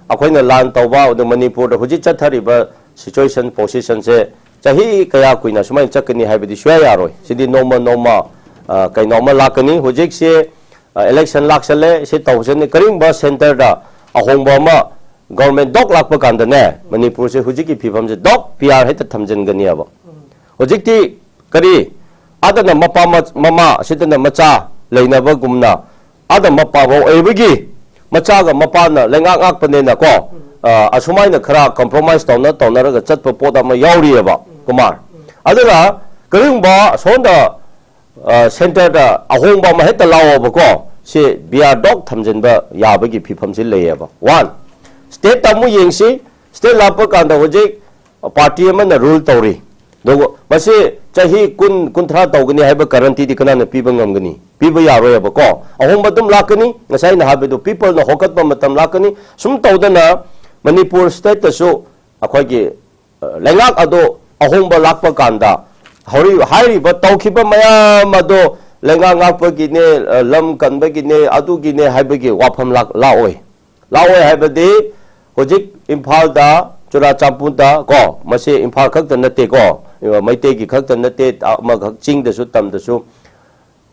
ꯑꯩꯈꯣꯏꯅ ꯂꯥꯟ ꯇꯧꯕ, ꯑꯗꯨ ꯃꯅꯤꯄꯨꯔꯗ ꯍꯧꯖꯤꯛ ꯆꯠꯊꯔꯤꯕ situation, positionꯁꯦ ꯆꯍꯤ ꯀꯌꯥ ꯀꯨꯏꯅ ꯁꯨꯃꯥꯏꯅ ꯆꯠꯀꯅꯤ ꯍꯥꯏꯕꯗꯤ ꯁꯨꯌꯥ ꯌꯥꯔꯣꯏ꯫ ꯁꯤꯗꯤ ꯅꯣꯡꯃ ꯅꯣꯡꯃ, ꯑ, ꯀꯩꯅꯣꯝꯃ ꯂꯥꯛꯀꯅꯤ꯫ ꯍꯧꯖꯤꯛꯁꯦ, ꯑ, election ꯂꯥꯛꯁꯜꯂꯦ, ꯁꯤ ꯇꯧꯁꯅꯤ꯫ ꯀꯔꯤꯒꯨꯝꯕ centreꯗ ꯑꯍꯣꯡꯕ ꯑꯃ government ꯗꯣꯛ ꯂꯥꯛꯄ ꯀꯥꯟꯗꯅꯦ, ꯃꯅꯤꯄꯨꯔꯁꯦ ꯍꯧꯖꯤꯛꯀꯤ ꯐꯤꯕꯝꯁꯦ ꯗꯣꯛ ꯄꯤ ꯑꯥꯔ ꯍꯦꯛꯇ ꯊꯝꯖꯤꯟꯒꯅꯤꯕ꯫ ꯍꯧꯖꯤꯛꯇꯤ ꯀꯔꯤ, ꯑꯗꯨꯅ ꯃꯄꯥ ꯃ-, ꯃꯃꯥ ꯑꯁꯤꯗꯅ ꯃꯆꯥ ꯂꯩꯅꯕꯒꯨꯝꯅ, ꯑꯗ ꯃꯄꯥ ꯐꯥꯎ ꯑꯣꯏꯕꯒꯤ ꯃꯆꯥꯒ ꯃꯄꯥꯅ ꯂꯩꯉꯥꯛ ꯉꯥꯛꯄꯅꯦꯅꯀꯣ, ꯑ, ꯑꯁꯨꯃꯥꯏꯅ ꯈꯔ compromise ꯇꯧꯅ ꯇꯧꯅꯔꯒ ꯆꯠꯄ ꯄꯣꯠ ꯑꯃ ꯌꯥꯎꯔꯤꯑꯕ, ꯀꯨꯃꯥꯔ꯫ ꯑꯗꯨꯅ ꯀꯔꯤꯒꯨꯝꯕ ꯑꯁꯣꯝꯗ, ꯑ, centreꯗ ꯑꯍꯣꯡꯕ ꯑꯃ ꯍꯦꯛꯇ ꯂꯥꯛꯑꯣꯕꯀꯣ, ꯁꯤ ꯕꯤ ꯑꯥꯔ ꯗꯣꯛ ꯊꯝꯖꯤꯟꯕ ꯌꯥꯕꯒꯤ ꯐꯤꯕꯝꯁꯤ ꯂꯩꯌꯦꯕ꯫ One, stateꯇ ꯑꯃꯨꯛ ꯌꯦꯡꯁꯤ, state ꯂꯥꯛꯄ ꯀꯥꯟꯗ ꯍꯧꯖꯤꯛ party ꯑꯃꯅ rule ꯇꯧꯔꯤ꯫ ꯑꯗꯨꯒ ꯃꯁꯤ ꯆꯍꯤ ꯀꯨꯟ, ꯀꯨꯟꯊ꯭ꯔꯥ ꯇꯧꯒꯅꯤ ꯍꯥꯏꯕ guaranteeꯗꯤ ꯀꯅꯥꯅ ꯄꯤꯕ ꯉꯝꯒꯅꯤ? ꯄꯤꯕ ꯌꯥꯔꯣꯏꯕꯀꯣ꯫ ꯑꯍꯣꯡꯕ ꯑꯗꯨꯝ ꯂꯥꯛꯀꯅꯤ꯫ ꯉꯁꯥꯏ ꯑꯩꯅ ꯍꯥꯏꯕꯗꯨ, peopleꯅ ꯍꯧꯒꯠꯄ ꯃꯇꯝ ꯂꯥꯛꯀꯅꯤ꯫ ꯁꯨꯝ ꯇꯧꯗꯅ ꯃꯅꯤꯄꯨꯔ stateꯇꯁꯨ ꯑꯩꯈꯣꯏꯒꯤ, ꯑ, ꯂꯩꯉꯥꯛ ꯑꯗꯣ ꯑꯍꯣꯡꯕ ꯂꯥꯛꯄ ꯀꯥꯟꯗ ꯍꯧꯔꯤ-, ꯍꯥꯏꯔꯤꯕ ꯇꯧꯈꯤꯕ ꯃꯌꯥꯝ ꯑꯗꯣ ꯂꯩꯉꯥꯛ ꯉꯥꯛꯄꯒꯤꯅꯦ, ꯑ, ꯂꯝ ꯀꯟꯕꯒꯤꯅꯦ, ꯑꯗꯨꯒꯤꯅꯦ ꯍꯥꯏꯕꯒꯤ ꯋꯥꯐꯝ ꯂꯥꯛ-, ꯂꯥꯛꯑꯣꯏ꯫ ꯂꯥꯛꯑꯣꯏ ꯍꯥꯏꯕꯗꯤ ꯍꯧꯖꯤꯛ ꯏꯝꯐꯥꯜꯗ, ꯆꯨꯔꯥꯆꯥꯟꯄꯨꯔꯗ ꯀꯣ, ꯃꯁꯤ ꯏꯝꯐꯥꯜ ꯈꯛꯇ ꯅꯠꯇꯦꯀꯣ, ꯃꯩꯇꯩꯒꯤ ꯈꯛꯇ ꯅꯠꯇꯦ, ꯑꯃꯈꯛ ꯆꯤꯡꯗꯁꯨ ꯇꯝꯗꯁꯨ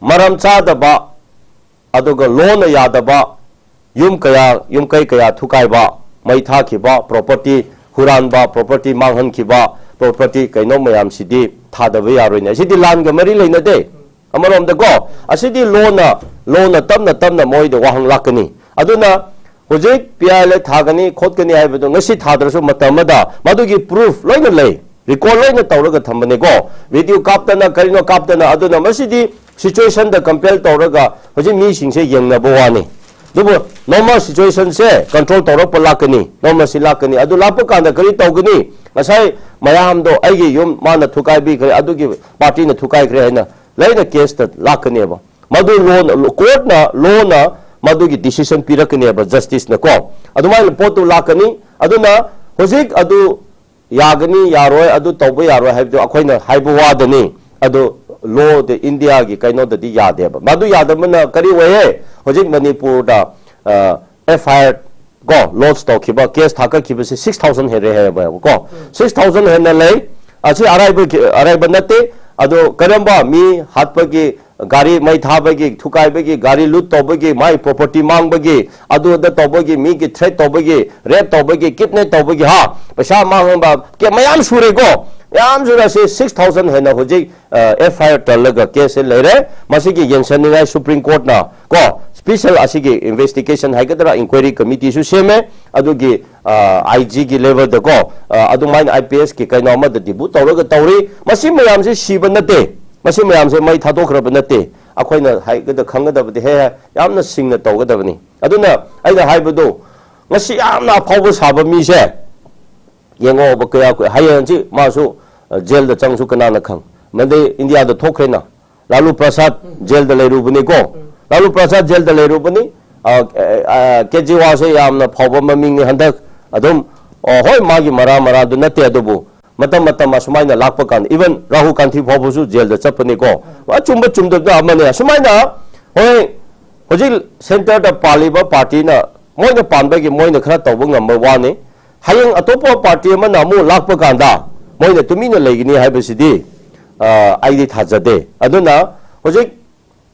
ꯃꯔꯝ ꯆꯥꯗꯕ, ꯑꯗꯨꯒ ꯂꯣꯅ ꯌꯥꯗꯕ ꯌꯨꯝ ꯀꯌꯥ, ꯌꯨꯝ ꯀꯩ ꯀꯌꯥ ꯊꯨꯒꯥꯏꯕ, ꯃꯩ ꯊꯥꯈꯤꯕ, property ꯍꯨꯔꯥꯟꯕ, property ꯃꯥꯡꯍꯟꯈꯤꯕ, property ꯀꯩꯅꯣ ꯃꯌꯥꯝꯁꯤꯗꯤ ꯊꯥꯗꯕ ꯌꯥꯔꯣꯏꯅꯦ꯫ ꯑꯁꯤꯗꯤ ꯂꯥꯟꯒ ꯃꯔꯤ ꯂꯩꯅꯗꯦ꯫ ꯑꯃꯔꯣꯝꯗꯀꯣ, ꯑꯁꯤꯗꯤ ꯂꯣꯅ, ꯂꯣꯅ ꯇꯞꯅ ꯇꯞꯅ ꯃꯣꯏꯗ ꯋꯥꯍꯪ ꯂꯥꯛꯀꯅꯤ꯫ ꯑꯗꯨꯅ ꯍꯧꯖꯤꯛ P I L ꯊꯥꯒꯅꯤ, ꯈꯣꯠꯀꯅꯤ ꯍꯥꯏꯕꯗꯣ ꯉꯁꯤ ꯊꯥꯗ꯭ꯔꯁꯨ ꯃꯇꯝ ꯑꯃꯗ ꯃꯗꯨꯒꯤ proof ꯂꯣꯏꯅ ꯂꯩ, record ꯂꯣꯏꯅ ꯇꯧꯔꯒ ꯊꯝꯕꯅꯦꯀꯣ꯫ Video ꯀꯥꯞꯇꯅ, ꯀꯔꯤꯅꯣ ꯀꯥꯞꯇꯅ, ꯑꯗꯨꯅ ꯃꯁꯤꯗꯤ situationꯗ compare ꯇꯧꯔꯒ ꯍꯧꯖꯤꯛ ꯃꯤꯁꯤꯡꯁꯦ ꯌꯦꯡꯅꯕ ꯋꯥꯅꯤ꯫ ꯑꯗꯨꯕꯨ normal situationꯁꯦ control ꯇꯧꯔꯛꯄ ꯂꯥꯛꯀꯅꯤ, normalcy ꯂꯥꯛꯀꯅꯤ꯫ ꯑꯗꯨ ꯂꯥꯛꯄ ꯀꯥꯟꯗ ꯀꯔꯤ ꯇꯧꯒꯅꯤ? ꯉꯁꯥꯏ ꯃꯌꯥꯝꯗꯣ ꯑꯩꯒꯤ ꯌꯨꯝ ꯃꯥꯅ ꯊꯨꯒꯥꯏꯕꯤꯈ꯭ꯔꯦ, ꯑꯗꯨꯒꯤ partyꯅ ꯊꯨꯒꯥꯏꯈ꯭ꯔꯦ ꯍꯥꯏꯅ ꯂꯣꯏꯅ caseꯇ ꯂꯥꯛꯀꯅꯦꯕ꯫ ꯃꯗꯨ ꯂꯣꯅ, courtꯅ, ꯂꯣꯅ ꯃꯗꯨꯒꯤ decision ꯄꯤꯔꯛꯀꯅꯦꯕ, justiceꯅ ꯀꯣ꯫ ꯑꯗꯨꯃꯥꯏꯅ ꯄꯣꯠꯇꯨ ꯂꯥꯛꯀꯅꯤ꯫ ꯑꯗꯨꯅ ꯍꯧꯖꯤꯛ ꯑꯗꯨ ꯌꯥꯒꯅꯤ, ꯌꯥꯔꯣꯏ, ꯑꯗꯨ ꯇꯧꯕ ꯌꯥꯔꯣꯏ ꯍꯥꯏꯕꯗꯨ ꯑꯩꯈꯣꯏꯅ ꯍꯥꯏꯕ ꯋꯥꯗꯅꯤ꯫ ꯑꯗꯨ lawꯗ, Indiaꯒꯤ ꯀꯩꯅꯣꯗꯗꯤ ꯌꯥꯗꯦꯕ꯫ ꯃꯗꯨ ꯌꯥꯗꯕꯅ ꯀꯔꯤ ꯑꯣꯏꯌꯦ? ꯍꯧꯖꯤꯛ ꯃꯅꯤꯄꯨꯔꯗ, ꯑ, F I R ꯀꯣ, lodge ꯇꯧꯈꯤꯕ, case ꯊꯥꯒꯠꯈꯤꯕꯁꯦ six thousand ꯍꯦꯜꯂꯦ ꯍꯥꯏꯌꯦꯕ ꯀꯣ꯫ Six thousand ꯍꯦꯟꯅ ꯂꯩ꯫ ꯑꯁꯤ ꯑꯔꯥꯏꯕ, ꯑꯔꯥꯏꯕ ꯅꯠꯇꯦ꯫ ꯑꯗꯣ ꯀꯔꯝꯕ ꯃꯤ ꯍꯥꯠꯄꯒꯤ, ꯒꯥꯔꯤ ꯃꯩ ꯊꯥꯕꯒꯤ, ꯊꯨꯒꯥꯏꯕꯒꯤ, ꯒꯥꯔꯤ loot ꯇꯧꯕꯒꯤ, ꯃꯥꯏ property ꯃꯥꯡꯕꯒꯤ, ꯑꯗꯨ ꯑꯗ ꯇꯧꯕꯒꯤ, ꯃꯤꯒꯤ threat ꯇꯧꯕꯒꯤ, rape ꯇꯧꯕꯒꯤ, kidnap ꯇꯧꯕꯒꯤ, ꯍꯥ, ꯄꯩꯁꯥ ꯃꯥꯡꯍꯟꯕ, ꯀꯦ-, ꯃꯌꯥꯝ ꯁꯨꯔꯦꯀꯣ꯫ ꯃꯌꯥꯝ ꯁꯨꯔꯦ꯫ ꯑꯁꯤ six thousand ꯍꯦꯟꯅ ꯍꯧꯖꯤꯛ, ꯑ, F I R ꯇꯜꯂꯒ case ꯂꯩꯔꯦ꯫ ꯃꯁꯤꯒꯤ ꯌꯦꯡꯁꯟꯅꯤꯡꯉꯥꯏ Supreme Courtꯅ ꯀꯣ, special ꯑꯁꯤꯒꯤ investigation ꯍꯥꯏꯒꯗ꯭ꯔꯥ, inquiry committeeꯁꯨ ꯁꯦꯝꯃꯦ꯫ ꯑꯗꯨꯒꯤ, ꯑ, I Gꯒꯤ levelꯗꯀꯣ, ꯑ, ꯑꯗꯨꯃꯥꯏꯅ I P Sꯀꯤ ꯀꯩꯅꯣ ꯑꯃꯗ debut ꯇꯧꯔꯒ ꯇꯧꯔꯤ꯫ ꯃꯁꯤ ꯃꯌꯥꯝꯁꯦ ꯁꯤꯕ ꯅꯠꯇꯦ꯫ ꯃꯁꯤ ꯃꯌꯥꯝꯁꯦ ꯃꯩ ꯊꯥꯗꯣꯛꯈ꯭ꯔꯕ ꯅꯠꯇꯦ꯫ ꯑꯩꯈꯣꯏꯅ ꯍꯥꯏꯒꯗ-, ꯈꯪꯒꯗꯕꯗꯤ ꯍꯦ, ꯌꯥꯝꯅ ꯁꯤꯡꯅ ꯇꯧꯒꯗꯕꯅꯤ꯫ ꯑꯗꯨꯅ ꯑꯩꯅ ꯍꯥꯏꯕꯗꯣ, ꯉꯁꯤ ꯌꯥꯝꯅ ꯑꯐꯥꯎꯕ ꯁꯥꯕ ꯃꯤꯁꯦ, ꯌꯦꯡꯉꯣꯕ, ꯀꯌꯥ ꯀꯨꯏ-, ꯍꯌꯦꯡ ꯍꯪꯆꯤꯠ ꯃꯥꯁꯨ, ꯑ, jailꯗ ꯆꯪꯁꯨ ꯀꯅꯥꯅ ꯈꯪ? ꯃꯗꯩ Indiaꯗ ꯊꯣꯛꯈ꯭ꯔꯦꯅ꯫ ꯂꯥꯂꯨ ꯄ꯭ꯔꯁꯥꯗ jailꯗ ꯂꯩꯔꯨꯕꯅꯤꯀꯣ꯫ ꯂꯥꯂꯨ ꯄ꯭ꯔꯁꯥꯗ jailꯗ ꯂꯩꯔꯨꯕꯅꯤ꯫ ꯑ, ꯑ, ꯑ, ꯀꯦꯖ꯭ꯔꯤꯋꯥꯜꯁꯦ ꯌꯥꯝꯅ ꯐꯥꯎꯕ ꯃꯃꯤꯡꯅꯤ ꯍꯟꯗꯛ꯫ ꯑꯗꯨꯝ, ꯑ, ꯍꯣꯏ, ꯃꯥꯒꯤ ꯃꯔꯥ ꯃꯔꯥꯗꯨ ꯅꯠꯇꯦ, ꯑꯗꯨꯕꯨ ꯃꯇꯝ ꯃꯇꯝ ꯑꯁꯨꯃꯥꯏꯅ ꯂꯥꯛꯄ ꯀꯥꯟꯗ even ꯔꯥꯍꯨꯜ ꯒꯥꯟꯙꯤ ꯐꯥꯎꯕꯁꯨ ꯖꯦꯜꯗ ꯆꯠꯄꯅꯤꯀꯣ꯫ ꯑꯆꯨꯝꯕ ꯆꯨꯝꯗꯕꯗ ꯑꯃꯅꯦ꯫ ꯑꯁꯨꯃꯥꯏꯅ ꯍꯣꯏ, ꯍꯧꯖꯤꯛ ꯁꯦꯟꯇꯔꯗ ꯄꯥꯜꯂꯤꯕ ꯄꯥꯔꯇꯤꯅ ꯃꯣꯏꯅ ꯄꯥꯟꯕꯒꯤ ꯃꯣꯏꯅ ꯈꯔ ꯇꯧꯕ ꯉꯝꯕ ꯋꯥꯅꯤ꯫ ꯍꯌꯦꯡ ꯑꯇꯣꯞꯄ ꯄꯥꯔꯇꯤ ꯑꯃꯅ ꯑꯃꯨꯛ ꯂꯥꯛꯄ ꯀꯥꯟꯗ ꯃꯣꯏꯅ ꯇꯨꯃꯤꯟꯅ ꯂꯩꯒꯅꯤ ꯍꯥꯏꯕꯁꯤꯗꯤ, ꯑ, ꯑꯩꯗꯤ ꯊꯥꯖꯗꯦ꯫ ꯑꯗꯨꯅ ꯍꯧꯖꯤꯛ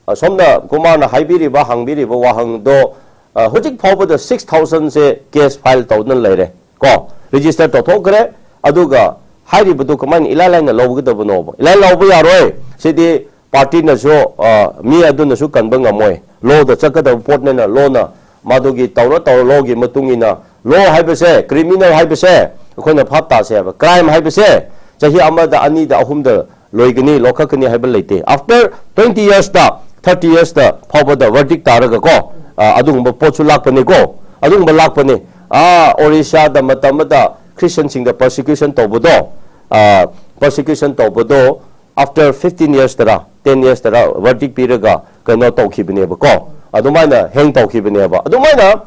ꯑ, ꯁꯣꯝꯅ ꯀꯨꯃꯥꯔꯅ ꯍꯥꯏꯕꯤꯔꯤꯕ, ꯍꯪꯕꯤꯔꯤꯕ ꯋꯥꯍꯪꯗꯣ, ꯑ, ꯍꯧꯖꯤꯛ ꯐꯥꯎꯕꯗ six thousand ꯁꯦ case file ꯇꯧꯗꯨꯅ ꯂꯩꯔꯦ ꯀꯣ, register ꯇꯧꯊꯣꯛꯈ꯭ꯔꯦ꯫ ꯑꯗꯨꯒ ꯍꯥꯏꯔꯤꯕꯗꯨ ꯀꯃꯥꯏꯅ ꯏꯂꯥꯏ ꯂꯥꯏꯅ ꯂꯧꯒꯗꯕꯅꯣꯕ? ꯏꯂꯥꯏ ꯂꯧꯕ ꯌꯥꯔꯣꯏ꯫ ꯁꯤꯗꯤ ꯄꯥꯔꯇꯤꯅꯁꯨ, ꯑ, ꯃꯤ ꯑꯗꯨꯅꯁꯨ ꯀꯟꯕ ꯉꯝꯃꯣꯏ꯫ Law ꯗ ꯆꯠꯀꯗꯕ ꯄꯣꯠꯅꯤꯅ law ꯅ ꯃꯗꯨꯒꯤ ꯇꯧꯔ ꯇꯧꯔ law ꯒꯤ ꯃꯇꯨꯡ ꯏꯟꯅ, law ꯍꯥꯏꯕꯁꯦ, criminal ꯍꯥꯏꯕꯁꯦ ꯑꯩꯈꯣꯏꯅ ꯚꯥꯞ ꯇꯥꯁꯦ ꯍꯥꯏꯕ꯫ Crime ꯍꯥꯏꯕꯁꯦ ꯆꯍꯤ ꯑꯃꯗ, ꯑꯅꯤꯗ, ꯑꯍꯨꯝꯗ ꯂꯣꯏꯒꯅꯤ, ꯂꯧꯈꯠꯀꯅꯤ ꯍꯥꯏꯕ ꯂꯩꯇꯦ꯫ After twenty years ꯇ, thirty years ꯇ ꯐꯥꯎꯕꯗ verdict ꯇꯥꯔꯒ ꯀꯣ, ꯑ, ꯑꯗꯨꯒꯨꯝꯕ ꯄꯣꯠꯁꯨ ꯂꯥꯛꯄꯅꯤꯀꯣ, ꯑꯗꯨꯒꯨꯝꯕ ꯂꯥꯛꯄꯅꯤ꯫ ꯑꯥ, ꯑꯣꯔꯤꯁꯥꯗ ꯃꯇꯝ ꯑꯃꯗ Christian ꯁꯤꯡꯗ persecution ꯇꯧꯕꯗꯣ, ꯑ, persecution ꯇꯧꯕꯗꯣ after fifteen years ꯇꯔꯥ, ten years ꯇꯔꯥ verdict ꯄꯤꯔꯒ ꯀꯩꯅꯣ ꯇꯧꯈꯤꯕꯅꯦꯕꯀꯣ, ꯑꯗꯨꯃꯥꯏꯅ hang ꯇꯧꯈꯤꯕꯅꯦꯕ꯫ ꯑꯗꯨꯃꯥꯏꯅ,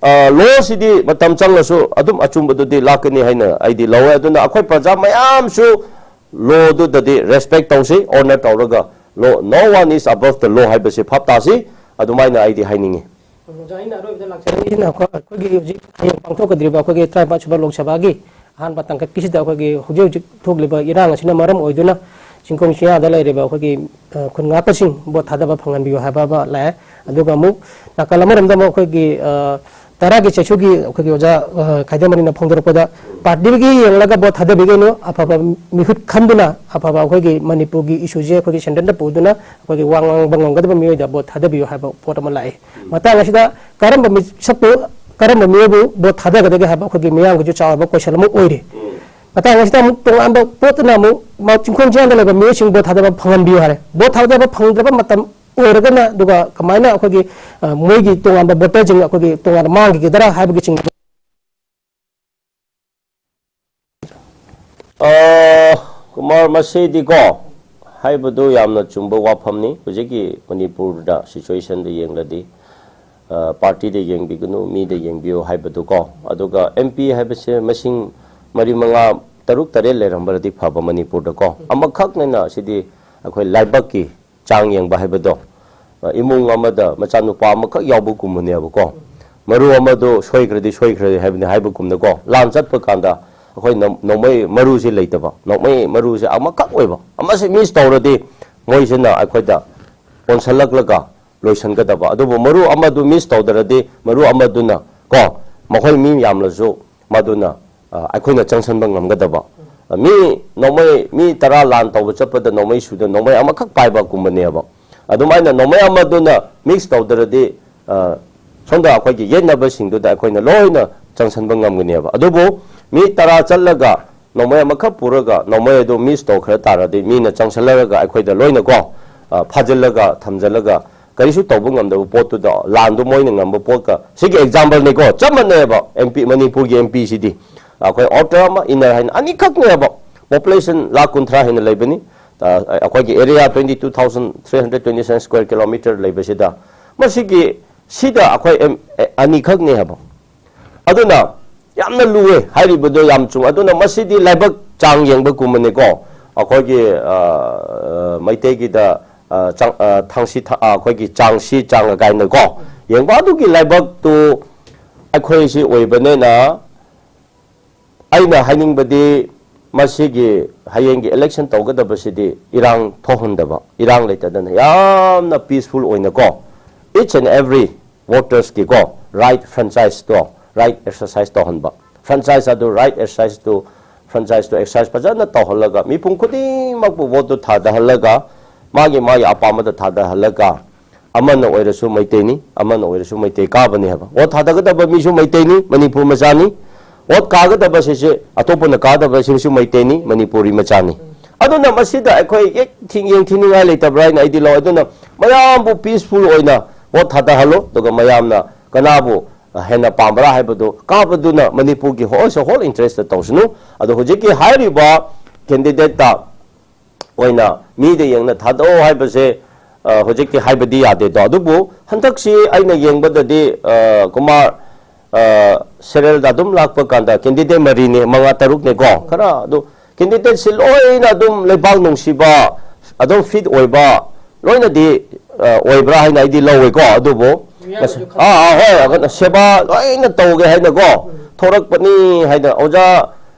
ꯑ, law ꯁꯤꯗꯤ ꯃꯇꯝ ꯆꯪꯂꯁꯨ ꯑꯗꯨꯝ ꯑꯆꯨꯝꯕꯗꯨꯗꯤ ꯂꯥꯛꯀꯅꯤ ꯍꯥꯏꯅ ꯑꯩꯗꯤ ꯂꯧꯋꯦ꯫ ꯑꯗꯨꯅ ꯑꯩꯈꯣꯏ ꯄ꯭ꯔꯖꯥ ꯃꯌꯥꯝꯁꯨ law ꯗꯨꯗꯗꯤ respect ꯇꯧꯁꯤ, honour ꯇꯧꯔꯒ law, no one is above the law ꯍꯥꯏꯕꯁꯤ ꯚꯥꯞ ꯇꯥꯁꯤ, ꯑꯗꯨꯃꯥꯏꯅ ꯑꯩꯗꯤ ꯍꯥꯏꯅꯤꯡꯉꯤ꯫ ꯑꯣꯖꯥ, ꯑꯩꯅ ꯑꯔꯣꯏꯕꯗ ꯂꯥꯛꯆꯔꯤꯁꯤꯅ ꯑꯩꯈꯣꯏ-, ꯑꯩꯈꯣꯏꯒꯤ ꯍꯧꯖꯤꯛ ꯍꯌꯦꯡ ꯄꯥꯡꯊꯣꯛꯀꯗꯧꯔꯤꯕ ꯑꯩꯈꯣꯏꯒꯤ ꯇꯔꯥꯅꯤꯄꯥꯟ ꯁꯨꯕ ꯂꯣꯛ ꯁꯚꯥꯒꯤ ꯑꯍꯥꯟꯕ ꯇꯥꯡꯀꯛꯀꯤꯁꯤꯗ ꯑꯩꯈꯣꯏꯒꯤ ꯍꯧꯖꯤꯛ ꯍꯧꯖꯤꯛ ꯊꯣꯛꯂꯤꯕ ꯏꯔꯥꯡ ꯑꯁꯤꯅ ꯃꯔꯝ ꯑꯣꯏꯗꯨꯅ ꯆꯤꯡꯈꯣꯡ ꯆꯤꯡꯌꯥꯗ ꯂꯩꯔꯤꯕ ꯑꯩꯈꯣꯏꯒꯤ, ꯑ, ꯈꯨꯟ ꯉꯥꯛꯄꯁꯤꯡ ꯚꯣꯠ ꯊꯥꯗꯕ ꯐꯪꯍꯟꯕꯤꯌꯨ ꯍꯥꯏꯕ ꯑꯃ ꯂꯥꯛꯑꯦ꯫ ꯑꯗꯨꯒ ꯑꯃꯨꯛ ꯅꯥꯀꯜ ꯑꯃꯔꯣꯝꯗ ꯑꯃꯨꯛ ꯑꯩꯈꯣꯏꯒꯤ, ꯑ, ꯇꯔꯥꯒꯤ ꯆꯩꯁꯨꯒꯤ ꯑꯩꯈꯣꯏꯒꯤ ꯑꯣꯖꯥ, ꯑ, ꯈꯥꯏꯗꯦꯝ ꯑꯅꯤꯅ ꯐꯣꯡꯗꯣꯔꯛꯄꯗ ꯄꯥꯔꯇꯤꯒꯤ ꯌꯦꯡꯂꯒ ꯚꯣꯠ ꯊꯥꯗꯕꯤꯒꯅꯨ, ꯑꯐꯕ ꯃꯤꯍꯨꯠ ꯈꯟꯗꯨꯅ ꯑꯐꯕ ꯑꯩꯈꯣꯏꯒꯤ ꯃꯅꯤꯄꯨꯔꯒꯤ ꯏꯁꯨꯁꯦ ꯑꯩꯈꯣꯏꯒꯤ ꯁꯦꯟꯇꯔꯗ ꯄꯨꯗꯨꯅ ꯑꯩꯈꯣꯏꯒꯤ ꯋꯥ ꯉꯥꯡꯕ ꯉꯝꯒꯗꯕ ꯃꯤꯑꯣꯏꯗ ꯚꯣꯠ ꯊꯥꯗꯕꯤꯌꯨ ꯍꯥꯏꯕ ꯄꯣꯠ ꯑꯃ ꯂꯥꯛꯏ꯫ ꯃꯇꯥꯡ ꯑꯁꯤꯗ ꯀꯔꯝꯕ ꯃꯤꯁꯛꯄꯨ, ꯀꯔꯝꯕ ꯃꯤꯑꯣꯏꯕꯨ ꯚꯣꯠ ꯊꯥꯗꯒꯗꯒꯦ ꯍꯥꯏꯕ ꯑꯩꯈꯣꯏꯒꯤ ꯃꯤꯌꯥꯝꯒꯤꯁꯨ ꯆꯥꯎꯔꯕ question ꯑꯃ ꯑꯣꯏꯔꯤ꯫ ꯃꯇꯥꯡ ꯑꯁꯤꯗ ꯑꯃꯨꯛ ꯇꯣꯉꯥꯟꯕ ꯄꯣꯠꯇꯨꯅ ꯑꯃꯨꯛ ꯃꯥ ꯆꯤꯡꯈꯣꯡ ꯆꯤꯡꯌꯥꯗ ꯂꯩꯕ ꯃꯤꯑꯣꯏꯁꯤꯡ ꯚꯣꯠ ꯊꯥꯗꯕ ꯐꯪꯍꯟꯕꯤꯌꯨ ꯍꯥꯏꯔꯦ꯫ ꯚꯣꯠ ꯊꯥꯗꯕ ꯐꯪꯗ꯭ꯔꯕ ꯃꯇꯝ ꯑꯣꯏꯔꯒꯅ, ꯑꯗꯨꯒ ꯀꯃꯥꯏꯅ ꯑꯩꯈꯣꯏꯒꯤ, ꯑ, ꯃꯣꯏꯒꯤ ꯇꯣꯉꯥꯟꯕ voterꯁꯤꯡ ꯑꯩꯈꯣꯏꯒꯤ ꯇꯣꯉꯥꯟꯅ ꯃꯥꯡꯈꯤꯒꯗ꯭ꯔꯥ ꯍꯥꯏꯕꯒꯤ ꯆꯤꯡ ꯑ, ꯀꯨꯃꯥꯔ, ꯃꯁꯤꯗꯤꯀꯣ, ꯍꯥꯏꯕꯗꯨ ꯌꯥꯝꯅ ꯆꯨꯝꯕ ꯋꯥꯐꯝꯅꯤ꯫ ꯍꯧꯖꯤꯛꯀꯤ ꯃꯅꯤꯄꯨꯔꯗ situationꯗ ꯌꯦꯡꯂꯗꯤ, ꯑ, ꯄꯥꯔꯇꯤꯗ ꯌꯦꯡꯕꯤꯒꯅꯨ, ꯃꯤꯗ ꯌꯦꯡꯕꯤꯌꯨ ꯍꯥꯏꯕꯗꯨꯀꯣ꯫ ꯑꯗꯨꯒ MP ꯍꯥꯏꯕꯁꯦ ꯃꯁꯤꯡ ꯃꯔꯤ ꯃꯉꯥ ꯇꯔꯨꯛ ꯇꯔꯦꯠ ꯂꯩꯔꯝꯕꯔꯗꯤ ꯐꯕ ꯃꯅꯤꯄꯨꯔꯗꯀꯣ꯫ ꯑꯃꯈꯛꯅꯤꯅ ꯁꯤꯗꯤ ꯑꯩꯈꯣꯏ ꯂꯥꯏꯕꯛꯀꯤ ꯆꯥꯡ ꯌꯦꯡꯕ ꯍꯥꯏꯕꯗꯣ, ꯑ, ꯏꯃꯨꯡ ꯑꯃꯗ ꯃꯆꯥꯅꯨꯄꯥ ꯑꯃꯈꯛ ꯌꯥꯎꯕꯒꯨꯝꯕꯅꯦꯕꯀꯣ꯫ ꯃꯔꯨ ꯑꯃꯗꯣ ꯁꯣꯏꯈ꯭ꯔꯗꯤ ꯁꯣꯏꯈ꯭ꯔꯦ ꯍꯥꯏꯕꯅꯤ ꯍꯥꯏꯕꯒꯨꯝꯅꯀꯣ꯫ ꯂꯥꯟ ꯆꯠꯄ ꯀꯥꯟꯗ ꯑꯩꯈꯣꯏ ꯅꯣꯡ-, ꯅꯣꯡꯃꯩ ꯃꯔꯨꯁꯤ ꯂꯩꯇꯕ, ꯅꯣꯡꯃꯩ ꯃꯔꯨꯁꯤ ꯑꯃꯈꯛ ꯑꯣꯏꯕ, ꯑꯃꯁꯤ ꯃꯤꯁ ꯇꯧꯔꯗꯤ ꯃꯣꯏꯁꯤꯅ ꯑꯩꯈꯣꯏꯗ ꯑꯣꯟꯁꯜꯂꯛꯂꯒ ꯂꯣꯏꯁꯤꯟꯒꯗꯕ꯫ ꯑꯗꯨꯕꯨ ꯃꯔꯨ ꯑꯃꯗꯨ ꯃꯤꯁ ꯇꯧꯗ꯭ꯔꯗꯤ ꯃꯔꯨ ꯑꯃꯗꯨꯅ ꯀꯣ, ꯃꯈꯣꯏ ꯃꯤ ꯌꯥꯝꯂꯁꯨ ꯃꯗꯨꯅ, ꯑ, ꯑꯩꯈꯣꯏꯅ ꯆꯪꯁꯤꯟꯕ ꯉꯝꯒꯗꯕ꯫ ꯑ, ꯃꯤ ꯅꯣꯡꯃꯩ, ꯃꯤ ꯇꯔꯥ ꯂꯥꯟ ꯇꯧꯕ ꯆꯠꯄꯗ ꯅꯣꯡꯃꯩ ꯁꯨꯗ ꯅꯣꯡꯃꯩ ꯑꯃꯈꯛ ꯄꯥꯏꯕꯒꯨꯝꯕꯅꯦꯕ꯫ ꯑꯗꯨꯃꯥꯏꯅ ꯅꯣꯡꯃꯩ ꯑꯃꯗꯨꯅ ꯃꯤꯁ ꯇꯧꯗ꯭ꯔꯗꯤ, ꯑ, ꯁꯣꯝꯗ ꯑꯩꯈꯣꯏꯒꯤ ꯌꯦꯠꯅꯕꯁꯤꯡꯗꯨꯗ ꯑꯩꯈꯣꯏꯅ ꯂꯣꯏꯅ ꯆꯪꯁꯤꯟꯕ ꯉꯝꯒꯅꯦꯕ꯫ ꯑꯗꯨꯕꯨ ꯃꯤ ꯇꯔꯥ ꯆꯠꯂꯒ ꯅꯣꯡꯃꯩ ꯑꯃꯈꯛ ꯄꯨꯔꯒ ꯅꯣꯡꯃꯩ ꯑꯗꯨ ꯃꯤꯁ ꯇꯧꯈ꯭ꯔ ꯇꯥꯔꯗꯤ ꯃꯤꯅ ꯆꯪꯁꯤꯜꯂꯔꯒ ꯑꯩꯈꯣꯏꯗ ꯂꯣꯏꯅꯀꯣ, ꯑ, ꯐꯥꯖꯤꯜꯂꯒ ꯊꯝꯖꯤꯜꯂꯒ ꯀꯔꯤꯁꯨ ꯇꯧꯕ ꯉꯝꯗꯕ ꯄꯣꯠꯇꯨꯗ ꯂꯥꯟꯗꯣ ꯃꯣꯏꯅ ꯉꯝꯕ ꯄꯣꯠꯀ ꯁꯤꯒꯤ ꯑꯦꯛꯖꯥꯝꯄꯜꯅꯤꯀꯣ꯫ ꯆꯞ ꯃꯥꯟꯅꯩꯕ꯫ ꯑꯦꯝ ꯄꯤ, ꯃꯅꯤꯄꯨꯔꯒꯤ ꯑꯦꯝ ꯄꯤꯁꯤꯗꯤ ꯑꯩꯈꯣꯏ ꯑꯥꯎꯇꯔ ꯑꯃ, ꯏꯟꯅꯔ ꯍꯥꯏꯅ ꯑꯅꯤꯈꯛꯅꯦꯕ꯫ ꯄꯣꯄꯨꯂꯦꯁꯟ ꯂꯥꯈ ꯀꯨꯟꯊ꯭ꯔꯥ ꯍꯦꯟꯅ ꯂꯩꯕꯅꯤ꯫ ꯑ, ꯑꯩꯈꯣꯏꯒꯤ area twenty two thousand three hundred twenty square kilometer ꯂꯩꯕꯁꯤꯗ, ꯃꯁꯤꯒꯤ, ꯁꯤꯗ ꯑꯩꯈꯣꯏ ꯑꯦꯝ-, ꯑꯦ-, ꯑꯅꯤꯈꯛꯅꯦ ꯍꯥꯏꯕ꯫ ꯑꯗꯨꯅ ꯌꯥꯝꯅ ꯂꯨꯋꯦ ꯍꯥꯏꯔꯤꯕꯗꯣ ꯌꯥꯝ ꯆꯨꯝ-, ꯑꯗꯨꯅ ꯃꯁꯤꯗꯤ ꯂꯥꯏꯕꯛ ꯆꯥꯡ ꯌꯦꯡꯕꯒꯨꯝꯕꯅꯤꯀꯣ꯫ ꯑꯩꯈꯣꯏꯒꯤ, ꯑ, ꯑ, ꯃꯩꯇꯩꯒꯤꯗ, ꯑ, ꯆꯥꯡ-, ꯑ, ꯊꯥꯡꯁꯤ ꯊ-, ꯑ, ꯑꯩꯈꯣꯏꯒꯤ ꯆꯥꯡꯁꯤ ꯆꯥꯡ ꯀꯥꯏꯅꯀꯣ ꯌꯦꯡꯕ꯫ ꯑꯗꯨꯒꯤ ꯂꯥꯏꯕꯛꯇꯨ ꯑꯩꯈꯣꯏꯁꯤ ꯑꯣꯏꯕꯅꯤꯅ ꯑꯩꯅ ꯍꯥꯏꯅꯤꯡꯕꯗꯤ ꯃꯁꯤꯒꯤ ꯍꯌꯦꯡꯒꯤ ꯏꯂꯦꯛꯁꯟ ꯇꯧꯒꯗꯕꯁꯤꯗꯤ ꯏꯔꯥꯡ ꯊꯣꯛꯍꯟꯗꯕ, ꯏꯔꯥꯡ ꯂꯩꯇꯗꯅ ꯌꯥꯝꯅ ꯄꯤꯁꯐꯨꯜ ꯑꯣꯏꯅꯀꯣ, each and every ꯚꯣꯇꯔꯁꯀꯤꯀꯣ ꯔꯥꯏꯠ ꯐ꯭ꯔꯦꯟꯆꯥꯏꯁꯇꯣ, ꯔꯥꯏꯠ ꯑꯦꯛꯁꯔꯁꯥꯏꯁ ꯇꯧꯍꯟꯕ꯫ ꯐ꯭ꯔꯦꯟꯆꯥꯏꯁ ꯑꯗꯨ, ꯔꯥꯏꯠ ꯑꯦꯛꯁꯔꯁꯥꯏꯁꯇꯨ, ꯐ꯭ꯔꯦꯟꯆꯥꯏꯁꯇꯨ ꯑꯦꯛꯁꯔꯁꯥꯏꯁ ꯐꯖꯅ ꯇꯧꯍꯜꯂꯒ ꯃꯤꯄꯨꯝ ꯈꯨꯗꯤꯡꯃꯛꯄꯨ ꯚꯣꯠꯇꯨ ꯊꯥꯗꯍꯜꯂꯒ ꯃꯥꯒꯤ ꯃꯥꯒꯤ ꯑꯄꯥꯝꯕꯗ ꯊꯥꯗꯍꯜꯂꯒ ꯑꯃꯅ ꯑꯣꯏꯔꯁꯨ ꯃꯩꯇꯩꯅꯤ, ꯑꯃꯅ ꯑꯣꯏꯔꯁꯨ ꯃꯩꯇꯩ ꯀꯥꯕꯅꯤ ꯍꯥꯏꯕ꯫ ꯚꯣꯠ ꯊꯥꯗꯒꯗꯕ ꯃꯤꯁꯨ ꯃꯩꯇꯩꯅꯤ, ꯃꯅꯤꯄꯨꯔ ꯃꯆꯥꯅꯤ꯫ ꯚꯣꯠ ꯀꯥꯒꯗꯕꯁꯤꯁꯦ ꯑꯇꯣꯞꯄꯅ ꯀꯥꯗꯕꯁꯤꯡꯁꯨ ꯃꯩꯇꯩꯅꯤ, ꯃꯅꯤꯄꯨꯔꯤ ꯃꯆꯥꯅꯤ꯫ ꯑꯗꯨꯅ ꯃꯁꯤꯗ ꯑꯩꯈꯣꯏ ꯌꯦꯛ ꯊꯤ-, ꯌꯦꯡꯊꯤꯅꯤꯡꯉꯥꯏ ꯂꯩꯇꯕ꯭ꯔꯥ ꯍꯥꯏꯅ ꯑꯩꯗꯤ ꯂꯧ꯫ ꯑꯗꯨꯅ ꯃꯌꯥꯝꯕꯨ ꯄꯤꯁꯐꯨꯜ ꯑꯣꯏꯅ ꯚꯣꯠ ꯊꯥꯗꯍꯜꯂꯣ, ꯑꯗꯨꯒ ꯃꯌꯥꯝꯅ ꯀꯅꯥꯕꯨ ꯍꯦꯟꯅ ꯄꯥꯝꯕ꯭ꯔꯥ ꯍꯥꯏꯕꯗꯨ ꯀꯥꯕꯗꯨꯅ ꯃꯅꯤꯄꯨꯔꯒꯤ ꯍꯣꯜꯁꯦ ꯍꯣꯜ ꯏꯟꯇꯔꯦꯁꯇ ꯇꯧꯁꯅꯨ꯫ ꯑꯗꯣ ꯍꯧꯖꯤꯛꯀꯤ ꯍꯥꯏꯔꯤꯕ ꯀꯦꯟꯗꯤꯗꯦꯠꯇ ꯑꯣꯏꯅ ꯃꯤꯗ ꯌꯦꯡꯅ ꯊꯥꯗꯣꯛꯑꯣ ꯍꯥꯏꯕꯁꯦ, ꯑ, ꯍꯧꯖꯤꯛꯇꯤ ꯍꯥꯏꯕꯗꯤ ꯌꯥꯗꯦꯗꯣ꯫ ꯑꯗꯨꯕꯨ ꯍꯟꯗꯛꯁꯤ ꯑꯩꯅ ꯌꯦꯡꯕꯗꯗꯤ, ꯑ, ꯀꯨꯃꯥꯔ, ꯁꯦꯔꯦꯜꯗ ꯑꯗꯨꯝ ꯂꯥꯛꯄ ꯀꯥꯟꯗ ꯀꯦꯟꯗꯤꯗꯦꯠ ꯃꯔꯤꯅꯦ, ꯃꯉꯥ ꯇꯔꯨꯛꯅꯦꯀꯣ, ꯈꯔ ꯑꯗꯨ ꯀꯦꯟꯗꯤꯗꯦꯠꯁꯤ ꯂꯣꯏꯅ ꯑꯗꯨꯝ ꯂꯩꯕꯥꯛ ꯅꯨꯡꯁꯤꯕ, ꯑꯗꯨꯝ ꯐꯤꯠ ꯑꯣꯏꯕ, ꯂꯣꯏꯅꯗꯤ ꯑ, ꯑꯣꯏꯕ꯭ꯔꯥ ꯍꯥꯏꯅ ꯑꯩꯗꯤ ꯂꯧꯋꯦꯀꯣ꯫ ꯑꯗꯨꯕꯨ ꯃꯤꯌꯥꯝꯅꯁꯨ ꯈꯪ- ꯑꯥ ꯑꯥ ꯍꯣꯏ, ꯑꯗꯨꯅ ꯁꯦꯕꯥ ꯂꯣꯏꯅ ꯇꯧꯒꯦ ꯍꯥꯏꯅꯀꯣ ꯊꯣꯔꯛꯄꯅꯤ ꯍꯥꯏꯅ ꯑꯣꯖꯥ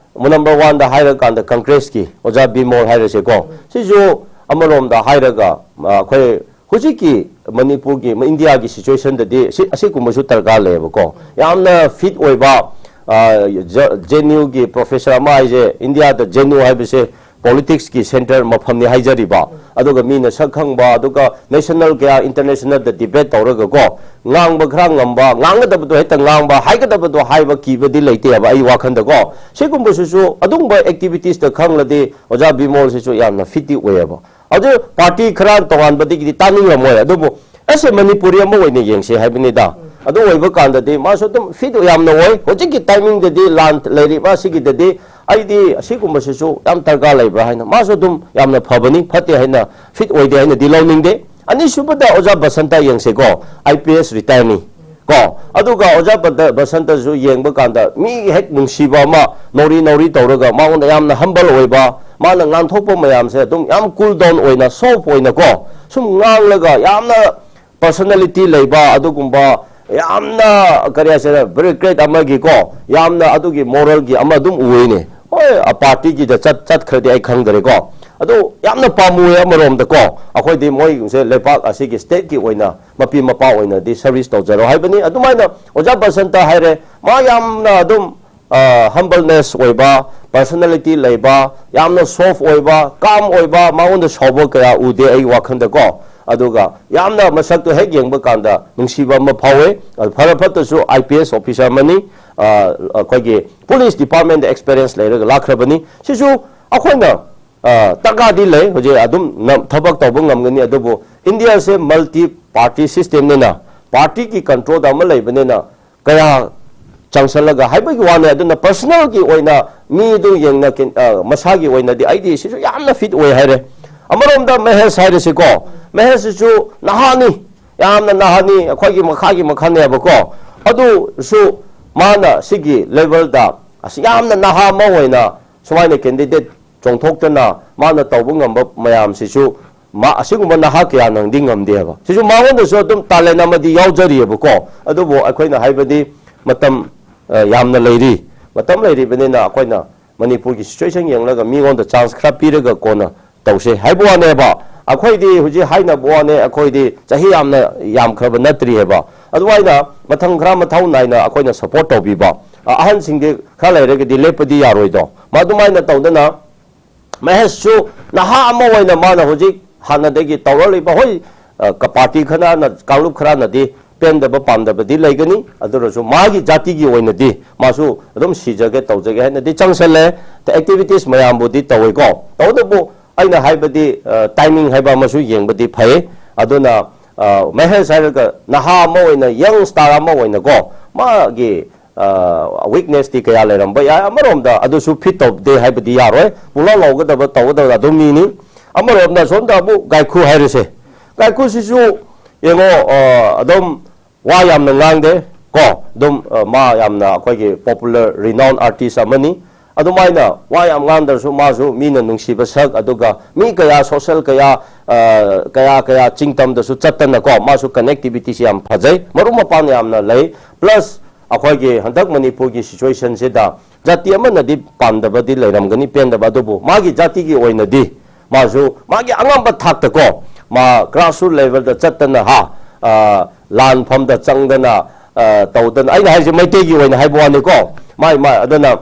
ꯅꯝꯕꯔ ꯋꯥꯟꯗ ꯍꯥꯏꯔꯀꯥꯟꯗ ꯀꯪꯒ꯭ꯔꯦꯁꯀꯤ ꯑꯣꯖꯥ ꯕꯤꯃꯣꯜ ꯍꯥꯏꯔꯁꯦꯀꯣ꯫ ꯁꯤꯁꯨ ꯑꯃꯔꯣꯝꯗ ꯍꯥꯏꯔꯒ ꯑ, ꯑꯩꯈꯣꯏ ꯍꯧꯖꯤꯛꯀꯤ ꯃꯅꯤꯄꯨꯔꯒꯤ, ꯏꯟꯗꯤꯌꯥꯒꯤ ꯁꯤꯆꯨꯋꯦꯁꯟꯗꯗꯤ ꯁꯤ, ꯑꯁꯤꯒꯨꯝꯕꯁꯨ ꯗꯔꯀꯥꯔ ꯂꯩꯌꯦꯕꯀꯣ꯫ ꯌꯥꯝꯅ ꯐꯤꯠ ꯑꯣꯏꯕ, ꯖꯦ ꯑꯦꯟ ꯌꯨꯒꯤ ꯄ꯭ꯔꯣꯐꯦꯁꯔ ꯑꯃ ꯍꯥꯏꯁꯦ, ꯏꯟꯗꯤꯌꯥꯗ ꯖꯦ ꯑꯦꯟ ꯌꯨ ꯍꯥꯏꯕꯁꯦ ꯄꯣꯂꯤꯇꯤꯛꯁꯀꯤ ꯁꯦꯟꯇꯔ ꯃꯐꯝꯅꯤ ꯍꯥꯏꯖꯔꯤꯕ, ꯑꯗꯨꯒ ꯃꯤꯅ ꯁꯛ ꯈꯪꯕ, ꯑꯗꯨꯒ ꯅꯦꯁꯅꯦꯜ ꯀꯌꯥ ꯏꯟꯇꯔꯅꯦꯁꯅꯦꯜꯗ ꯗꯤꯕꯦꯠ ꯇꯧꯔꯒꯀꯣ, ꯉꯥꯡꯕ ꯈꯔ ꯉꯝꯕ, ꯉꯥꯡꯒꯗꯕꯗꯣ ꯍꯦꯛꯇ ꯉꯥꯡꯕ, ꯍꯥꯏꯒꯗꯕꯗꯣ ꯍꯥꯏꯕ ꯀꯤꯕꯗꯤ ꯂꯩꯇꯦꯕ ꯑꯩ ꯋꯥꯈꯟꯗꯀꯣ꯫ ꯁꯤꯒꯨꯝꯕꯁꯤꯁꯨ ꯑꯗꯨꯒꯨꯝꯕ ꯑꯦꯛꯇꯤꯚꯤꯇꯤꯁꯇ ꯈꯪꯂꯗꯤ ꯑꯣꯖꯥ ꯕꯤꯃꯣꯜꯁꯤꯁꯨ ꯌꯥꯝꯅ ꯐꯤꯠꯇꯤ ꯑꯣꯏꯌꯦꯕ꯫ ꯑꯗꯨ ꯄꯥꯔꯇꯤ ꯈꯔ ꯇꯣꯉꯥꯟꯕꯗꯒꯤꯗꯤ ꯇꯥꯅꯤꯡꯂꯝꯃꯣꯏ, ꯑꯗꯨꯕꯨ ꯑꯦꯁ ꯑꯦ ꯃꯅꯤꯄꯨꯔꯤ ꯑꯃ ꯑꯣꯏꯅ ꯌꯦꯡꯁꯦ ꯍꯥꯏꯕꯅꯤꯗ꯫ ꯑꯗꯨ ꯑꯣꯏꯕ ꯀꯥꯟꯗꯗꯤ ꯃꯥꯁꯨ ꯑꯗꯨꯝ ꯐꯤꯠ ꯌꯥꯝꯅ ꯑꯣꯏ꯫ ꯍꯧꯖꯤꯛꯀꯤ ꯇꯥꯏꯃꯤꯡꯗꯗꯤ, ꯂꯥꯟ ꯂꯩꯔꯤꯕ ꯑꯁꯤꯒꯤꯗꯗꯤ ꯑꯩꯗꯤ ꯑꯁꯤꯒꯨꯝꯕꯁꯤꯁꯨ ꯌꯥꯝ ꯗꯔꯀꯥꯔ ꯂꯩꯕ꯭ꯔꯥ ꯍꯥꯏꯅ, ꯃꯥꯁꯨ ꯑꯗꯨꯝ ꯌꯥꯝꯅ ꯐꯕꯅꯤ, ꯐꯠꯇꯦ ꯍꯥꯏꯅ, ꯐꯤꯠ ꯑꯣꯏꯗꯦ ꯍꯥꯏꯅꯗꯤ ꯂꯧꯅꯤꯡꯗꯦ꯫ ꯑꯅꯤꯁꯨꯕꯗ ꯑꯣꯖꯥ ꯕꯁꯟꯇ ꯌꯦꯡꯁꯦꯀꯣ, ꯑꯥꯏ ꯄꯤ ꯑꯦꯁ ꯔꯤꯇꯥꯌꯔꯅꯤ ꯀꯣ꯫ ꯑꯗꯨꯒ ꯑꯣꯖꯥ ꯕꯗ-, ꯕꯁꯟꯇꯁꯨ ꯌꯦꯡꯕ ꯀꯥꯟꯗ ꯃꯤ ꯍꯦꯛ ꯅꯨꯡꯁꯤꯕ ꯑꯃ, ꯅꯧꯔꯤ ꯅꯧꯔꯤ ꯇꯧꯔꯒ ꯃꯉꯣꯟꯗ ꯌꯥꯝꯅ ꯍꯝꯕꯜ ꯑꯣꯏꯕ, ꯃꯥꯅ ꯉꯥꯡꯊꯣꯛꯄ ꯃꯌꯥꯝꯁꯦ ꯑꯗꯨꯝ ꯌꯥꯝ ꯀꯨꯜ ꯗꯥꯎꯟ ꯑꯣꯏꯅ, ꯁꯣꯐ ꯑꯣꯏꯅꯀꯣ ꯁꯨꯝ ꯉꯥꯡꯂꯒ ꯌꯥꯝꯅ ꯄꯔꯁꯣꯅꯦꯂꯤꯇꯤ ꯂꯩꯕ, ꯑꯗꯨꯒꯨꯝꯕ ꯌꯥꯝꯅ, ꯀꯔꯤ ꯍꯥꯏꯁꯤꯔ, ꯕ꯭ꯌꯨꯔꯣꯀ꯭ꯔꯦꯠ ꯑꯃꯒꯤꯀꯣ, ꯌꯥꯝꯅ ꯑꯗꯨꯒꯤ ꯃꯣꯔꯦꯜꯒꯤ ꯑꯃ ꯑꯗꯨꯝ ꯎꯏꯅꯦ꯫ ꯍꯣꯏ, ꯑ, ꯄꯥꯔꯇꯤꯒꯤꯗ ꯆꯠ-, ꯆꯠꯈ꯭ꯔꯗꯤ ꯑꯩ ꯈꯪꯗ꯭ꯔꯦꯀꯣ꯫ ꯑꯗꯨ ꯌꯥꯝꯅ ꯄꯥꯝꯃꯨꯑꯦ ꯑꯃꯔꯣꯝꯗꯀꯣ, ꯑꯩꯈꯣꯏꯗꯤ ꯃꯣꯏꯁꯦ ꯂꯩꯕꯥꯛ ꯑꯁꯤꯒꯤ ꯁ꯭ꯇꯦꯠꯀꯤ ꯑꯣꯏꯅ ꯃꯄꯤ ꯃꯄꯥ ꯑꯣꯏꯅꯗꯤ ꯁꯔꯚꯤꯁ ꯇꯧꯖꯔꯣ ꯍꯥꯏꯕꯅꯤ꯫ ꯑꯗꯨꯃꯥꯏꯅ ꯑꯣꯖꯥ ꯕꯁꯟꯇ ꯍꯥꯏꯔꯦ, ꯃꯥ ꯌꯥꯝꯅ ꯑꯗꯨꯝ, ꯑ, ꯍꯝꯕꯜꯅꯦꯁ ꯑꯣꯏꯕ, ꯄꯔꯁꯣꯅꯦꯂꯤꯇꯤ ꯂꯩꯕ, ꯌꯥꯝꯅ ꯁꯣꯐ ꯑꯣꯏꯕ, ꯀꯥꯝ ꯑꯣꯏꯕ, ꯃꯉꯣꯟꯗ ꯁꯥꯎꯕ ꯀꯌꯥ ꯎꯗꯦ ꯑꯩ ꯋꯥꯈꯜꯗꯀꯣ꯫ ꯑꯗꯨꯒ ꯌꯥꯝꯅ ꯃꯁꯛꯇꯣ ꯍꯦꯛ ꯌꯦꯡꯕ ꯀꯥꯟꯗ ꯅꯨꯡꯁꯤꯕ ꯑꯃ ꯐꯥꯎꯋꯦ꯫ ꯑꯗꯨ ꯐꯔ ꯐꯠꯇꯁꯨ ꯑꯥꯏ ꯄꯤ ꯑꯦꯁ ꯑꯣꯐꯤꯁꯥꯔ ꯑꯃꯅꯤ, ꯑ, ꯑꯩꯈꯣꯏꯒꯤ ꯄꯨꯂꯤꯁ ꯗꯤꯄꯥꯔꯠꯃꯦꯟꯗ ꯑꯦꯛꯁꯄꯤꯔꯤꯌꯦꯟꯁ ꯂꯩꯔꯒ ꯂꯥꯛꯈ꯭ꯔꯕꯅꯤ꯫ ꯁꯤꯁꯨ ꯑꯩꯈꯣꯏꯅ, ꯑ, ꯗꯔꯀꯥꯔꯗꯤ ꯂꯩ, ꯍꯧꯖꯤꯛ ꯑꯗꯨꯝ ꯅꯝ-, ꯊꯕꯛ ꯇꯧꯕ ꯉꯝꯒꯅꯤ꯫ ꯑꯗꯨꯕꯨ ꯏꯟꯗꯤꯌꯥꯁꯦ ꯃꯜꯇꯤ ꯄꯥꯔꯇꯤ ꯁꯤꯁꯇꯦꯝꯅꯤꯅ, ꯄꯥꯔꯇꯤꯒꯤ ꯀꯟꯇ꯭ꯔꯣꯜꯗ ꯑꯃ ꯂꯩꯕꯅꯤꯅ, ꯀꯌꯥ ꯆꯪꯁꯜꯂꯒ ꯍꯥꯏꯕꯒꯤ ꯋꯥꯅꯤ꯫ ꯑꯗꯨꯅ ꯄꯔꯁꯣꯅꯦꯜꯒꯤ ꯑꯣꯏꯅ ꯃꯤꯗꯨ ꯌꯦꯡꯅ ꯀꯦꯟ-, ꯑ, ꯃꯁꯥꯒꯤ ꯑꯣꯏꯅꯗꯤ ꯑꯩꯗꯤ ꯁꯤꯁꯨ ꯌꯥꯝꯅ ꯐꯤꯠ ꯑꯣꯏ ꯍꯥꯏꯔꯦ꯫ ꯑꯃꯔꯣꯝꯗ ꯃꯍꯦꯁ ꯍꯥꯏꯔꯁꯤꯀꯣ, ꯃꯍꯦꯁꯁꯤꯁꯨ ꯅꯍꯥꯅꯤ, ꯌꯥꯝꯅ ꯅꯍꯥꯅꯤ, ꯑꯩꯈꯣꯏꯒꯤ ꯃꯈꯥꯒꯤ ꯃꯈꯥꯅꯦꯕꯀꯣ꯫ ꯑꯗꯨꯁꯨ ꯃꯥꯅ ꯁꯤꯒꯤ ꯂꯦꯚꯦꯜꯗ ꯑꯁꯤ ꯌꯥꯝꯅ ꯅꯍꯥ ꯑꯃ ꯑꯣꯏꯅ ꯁꯨꯃꯥꯏꯅ ꯀꯦꯟꯗꯤꯗꯦꯠ ꯆꯣꯡꯊꯣꯛꯇꯅ ꯃꯥꯅ ꯇꯧꯕ ꯉꯝꯕ ꯃꯌꯥꯝꯁꯤꯁꯨ ꯃꯥ ꯑꯁꯤꯒꯨꯝꯕ ꯅꯍꯥ ꯀꯌꯥꯅꯗꯤ ꯉꯝꯗꯦ ꯍꯥꯏꯕ꯫ ꯁꯤꯁꯨ ꯃꯉꯣꯟꯗꯁꯨ ꯑꯗꯨꯝ ꯇꯥꯂꯦꯟ ꯑꯃꯗꯤ ꯌꯥꯎꯖꯔꯤꯑꯕꯀꯣ꯫ ꯑꯗꯨꯕꯨ ꯑꯩꯈꯣꯏꯅ ꯍꯥꯏꯕꯗꯤ ꯃꯇꯝ, ꯑ, ꯌꯥꯝꯅ ꯂꯩꯔꯤ꯫ ꯃꯇꯝ ꯂꯩꯔꯤꯕꯅꯤꯅ ꯑꯩꯈꯣꯏꯅ ꯃꯅꯤꯄꯨꯔꯒꯤ ꯁꯤꯆꯨꯋꯦꯁꯟ ꯌꯦꯡꯂꯒ ꯃꯤꯉꯣꯟꯗ ꯆꯥꯟꯁ ꯈꯔ ꯄꯤꯔꯒ ꯀꯣꯟꯅ ꯇꯧꯁꯦ ꯍꯥꯏꯕ ꯋꯥꯅꯦꯕ꯫ ꯑꯩꯈꯣꯏꯗꯤ ꯍꯧꯖꯤꯛ ꯍꯥꯏꯅꯕ ꯋꯥꯅꯦ, ꯑꯩꯈꯣꯏꯗꯤ ꯆꯍꯤ ꯌꯥꯝꯅ ꯌꯥꯝꯈ꯭ꯔꯕ ꯅꯠꯇ꯭ꯔꯤ ꯍꯥꯏꯕ꯫ ꯑꯗꯨꯃꯥꯏꯅ ꯃꯊꯪ ꯈꯔ ꯃꯊꯧ ꯅꯥꯏꯅ ꯑꯩꯈꯣꯏꯅ ꯁꯄꯣꯔꯠ ꯇꯧꯕꯤꯕ, ꯑ-, ꯑꯍꯟꯁꯤꯡꯗꯤ ꯈꯔ ꯂꯩꯔꯒꯗꯤ ꯂꯦꯞꯄꯗꯤ ꯌꯥꯔꯣꯏꯗꯣ꯫ ꯃꯗꯨꯃꯥꯏꯅ ꯇꯧꯗꯅ ꯃꯍꯦꯁꯁꯨ ꯅꯍꯥ ꯑꯃ ꯑꯣꯏꯅ ꯃꯥꯅ ꯍꯧꯖꯤꯛ ꯍꯥꯟꯅꯗꯒꯤ ꯇꯧꯔꯛꯂꯤꯕ, ꯍꯣꯏ, ꯑ, ꯀ-, ꯄꯥꯔꯇꯤ ꯈꯔꯅ, ꯀꯥꯡꯂꯨꯞ ꯈꯔꯅꯗꯤ ꯄꯦꯟꯗꯕ ꯄꯥꯝꯗꯕꯗꯤ ꯂꯩꯒꯅꯤ, ꯑꯗꯨ ꯑꯣꯏꯔꯁꯨ ꯃꯥꯒꯤ ꯖꯥꯇꯤꯒꯤ ꯑꯣꯏꯅꯗꯤ ꯃꯥꯁꯨ ꯑꯗꯨꯝ ꯁꯤꯖꯒꯦ ꯇꯧꯖꯒꯦ ꯍꯥꯏꯅꯗꯤ ꯆꯪꯁꯜꯂꯦ꯫ ꯑꯦꯛꯇꯤꯚꯤꯇꯤꯁ ꯃꯌꯥꯝꯕꯨꯗꯤ ꯇꯧꯋꯦꯀꯣ꯫ ꯇꯧꯕꯇꯕꯨ ꯑꯩꯅ ꯍꯥꯏꯕꯗꯤ, ꯑ, ꯇꯥꯏꯃꯤꯡ ꯍꯥꯏꯕ ꯑꯃꯁꯨ ꯌꯦꯡꯕꯗꯤ ꯐꯩ꯫ ꯑꯗꯨꯅ, ꯑ, ꯃꯍꯦꯁ ꯍꯥꯏꯔꯒ ꯅꯍꯥ ꯑꯃ ꯑꯣꯏꯅ, ꯌꯪ ꯁ꯭ꯇꯥꯔ ꯑꯃ ꯑꯣꯏꯅꯀꯣ, ꯃꯥꯒꯤ, ꯑ, ꯋꯤꯛꯅꯦꯁꯇꯤ ꯀꯌꯥ ꯂꯩꯔꯝꯕ ꯌꯥꯏ꯫ ꯑꯃꯔꯣꯝꯗ ꯑꯗꯨꯁꯨ ꯐꯤꯠ ꯇꯧꯗꯦ ꯍꯥꯏꯕꯗꯤ ꯌꯥꯔꯣꯏ꯫ ꯄꯨꯡꯂꯥꯎ ꯂꯥꯎꯒꯗꯕ ꯇꯧꯒꯗꯕ ꯑꯗꯨꯝ ꯃꯤꯅꯤ꯫ ꯑꯃꯔꯣꯝꯗ ꯁꯣꯝꯗ ꯑꯃꯨꯛ ꯒꯥꯏꯈꯨ ꯍꯥꯏꯔꯁꯦ꯫ ꯒꯥꯏꯈꯨꯁꯤꯁꯨ ꯌꯦꯡꯉꯣ, ꯑ, ꯑꯗꯨꯝ ꯋꯥ ꯌꯥꯝꯅ ꯉꯥꯡꯗꯦ ꯀꯣ, ꯑꯗꯨꯝ, ꯑ, ꯃꯥ ꯌꯥꯝꯅ ꯑꯩꯈꯣꯏꯒꯤ ꯄꯣꯄꯨꯂꯔ ꯔꯤꯅꯥꯎꯟ ꯑꯥꯔꯇꯤꯁ ꯑꯃꯅꯤ꯫ ꯑꯗꯨꯃꯥꯏꯅ ꯋꯥ ꯌꯥꯝ ꯉꯥꯡꯗ꯭ꯔꯁꯨ ꯃꯥꯁꯨ ꯃꯤꯅ ꯅꯨꯡꯁꯤꯕ ꯁꯛ, ꯑꯗꯨꯒ ꯃꯤ ꯀꯌꯥ ꯁꯣꯁꯦꯜ ꯀꯌꯥ, ꯑ, ꯀꯌꯥ ꯀꯌꯥ ꯆꯤꯡꯇꯝꯗꯁꯨ ꯆꯠꯇꯅꯀꯣ, ꯃꯥꯁꯨ ꯀꯅꯦꯛꯇꯤꯚꯤꯇꯤꯁꯤ ꯌꯥꯝ ꯐꯖꯩ, ꯃꯔꯨꯞ ꯃꯄꯥꯡ ꯌꯥꯝꯅ ꯂꯩ꯫ ꯄ꯭ꯂꯁ ꯑꯩꯈꯣꯏꯒꯤ ꯍꯟꯗꯛ ꯃꯅꯤꯄꯨꯔꯒꯤ ꯁꯤꯆꯨꯋꯦꯁꯟꯁꯤꯗ ꯖꯥꯇꯤ ꯑꯃꯅꯗꯤ ꯄꯥꯝꯗꯕꯗꯤ ꯂꯩꯔꯝꯒꯅꯤ, ꯄꯦꯟꯗꯕ, ꯑꯗꯨꯕꯨ ꯃꯥꯒꯤ ꯖꯥꯇꯤꯒꯤ ꯑꯣꯏꯅꯗꯤ ꯃꯥꯁꯨ ꯃꯥꯒꯤ ꯑꯉꯝꯕ ꯊꯥꯛꯇꯀꯣ, ꯃꯥ ꯒ꯭ꯔꯥꯁꯔꯨꯠ ꯂꯦꯚꯦꯜꯗ ꯆꯠꯇꯅ, ꯍꯥ, ꯑ, ꯂꯥꯟꯐꯝꯗ ꯆꯪꯗꯅ, ꯑ, ꯇꯧꯗꯅ, ꯑꯩꯅ ꯍꯥꯏꯁꯦ ꯃꯩꯇꯩꯒꯤ ꯑꯣꯏꯅ ꯍꯥꯏꯕ ꯋꯥꯅꯤꯀꯣ, ꯃꯥꯏ, ꯃꯥꯏ, ꯑꯗꯨꯅ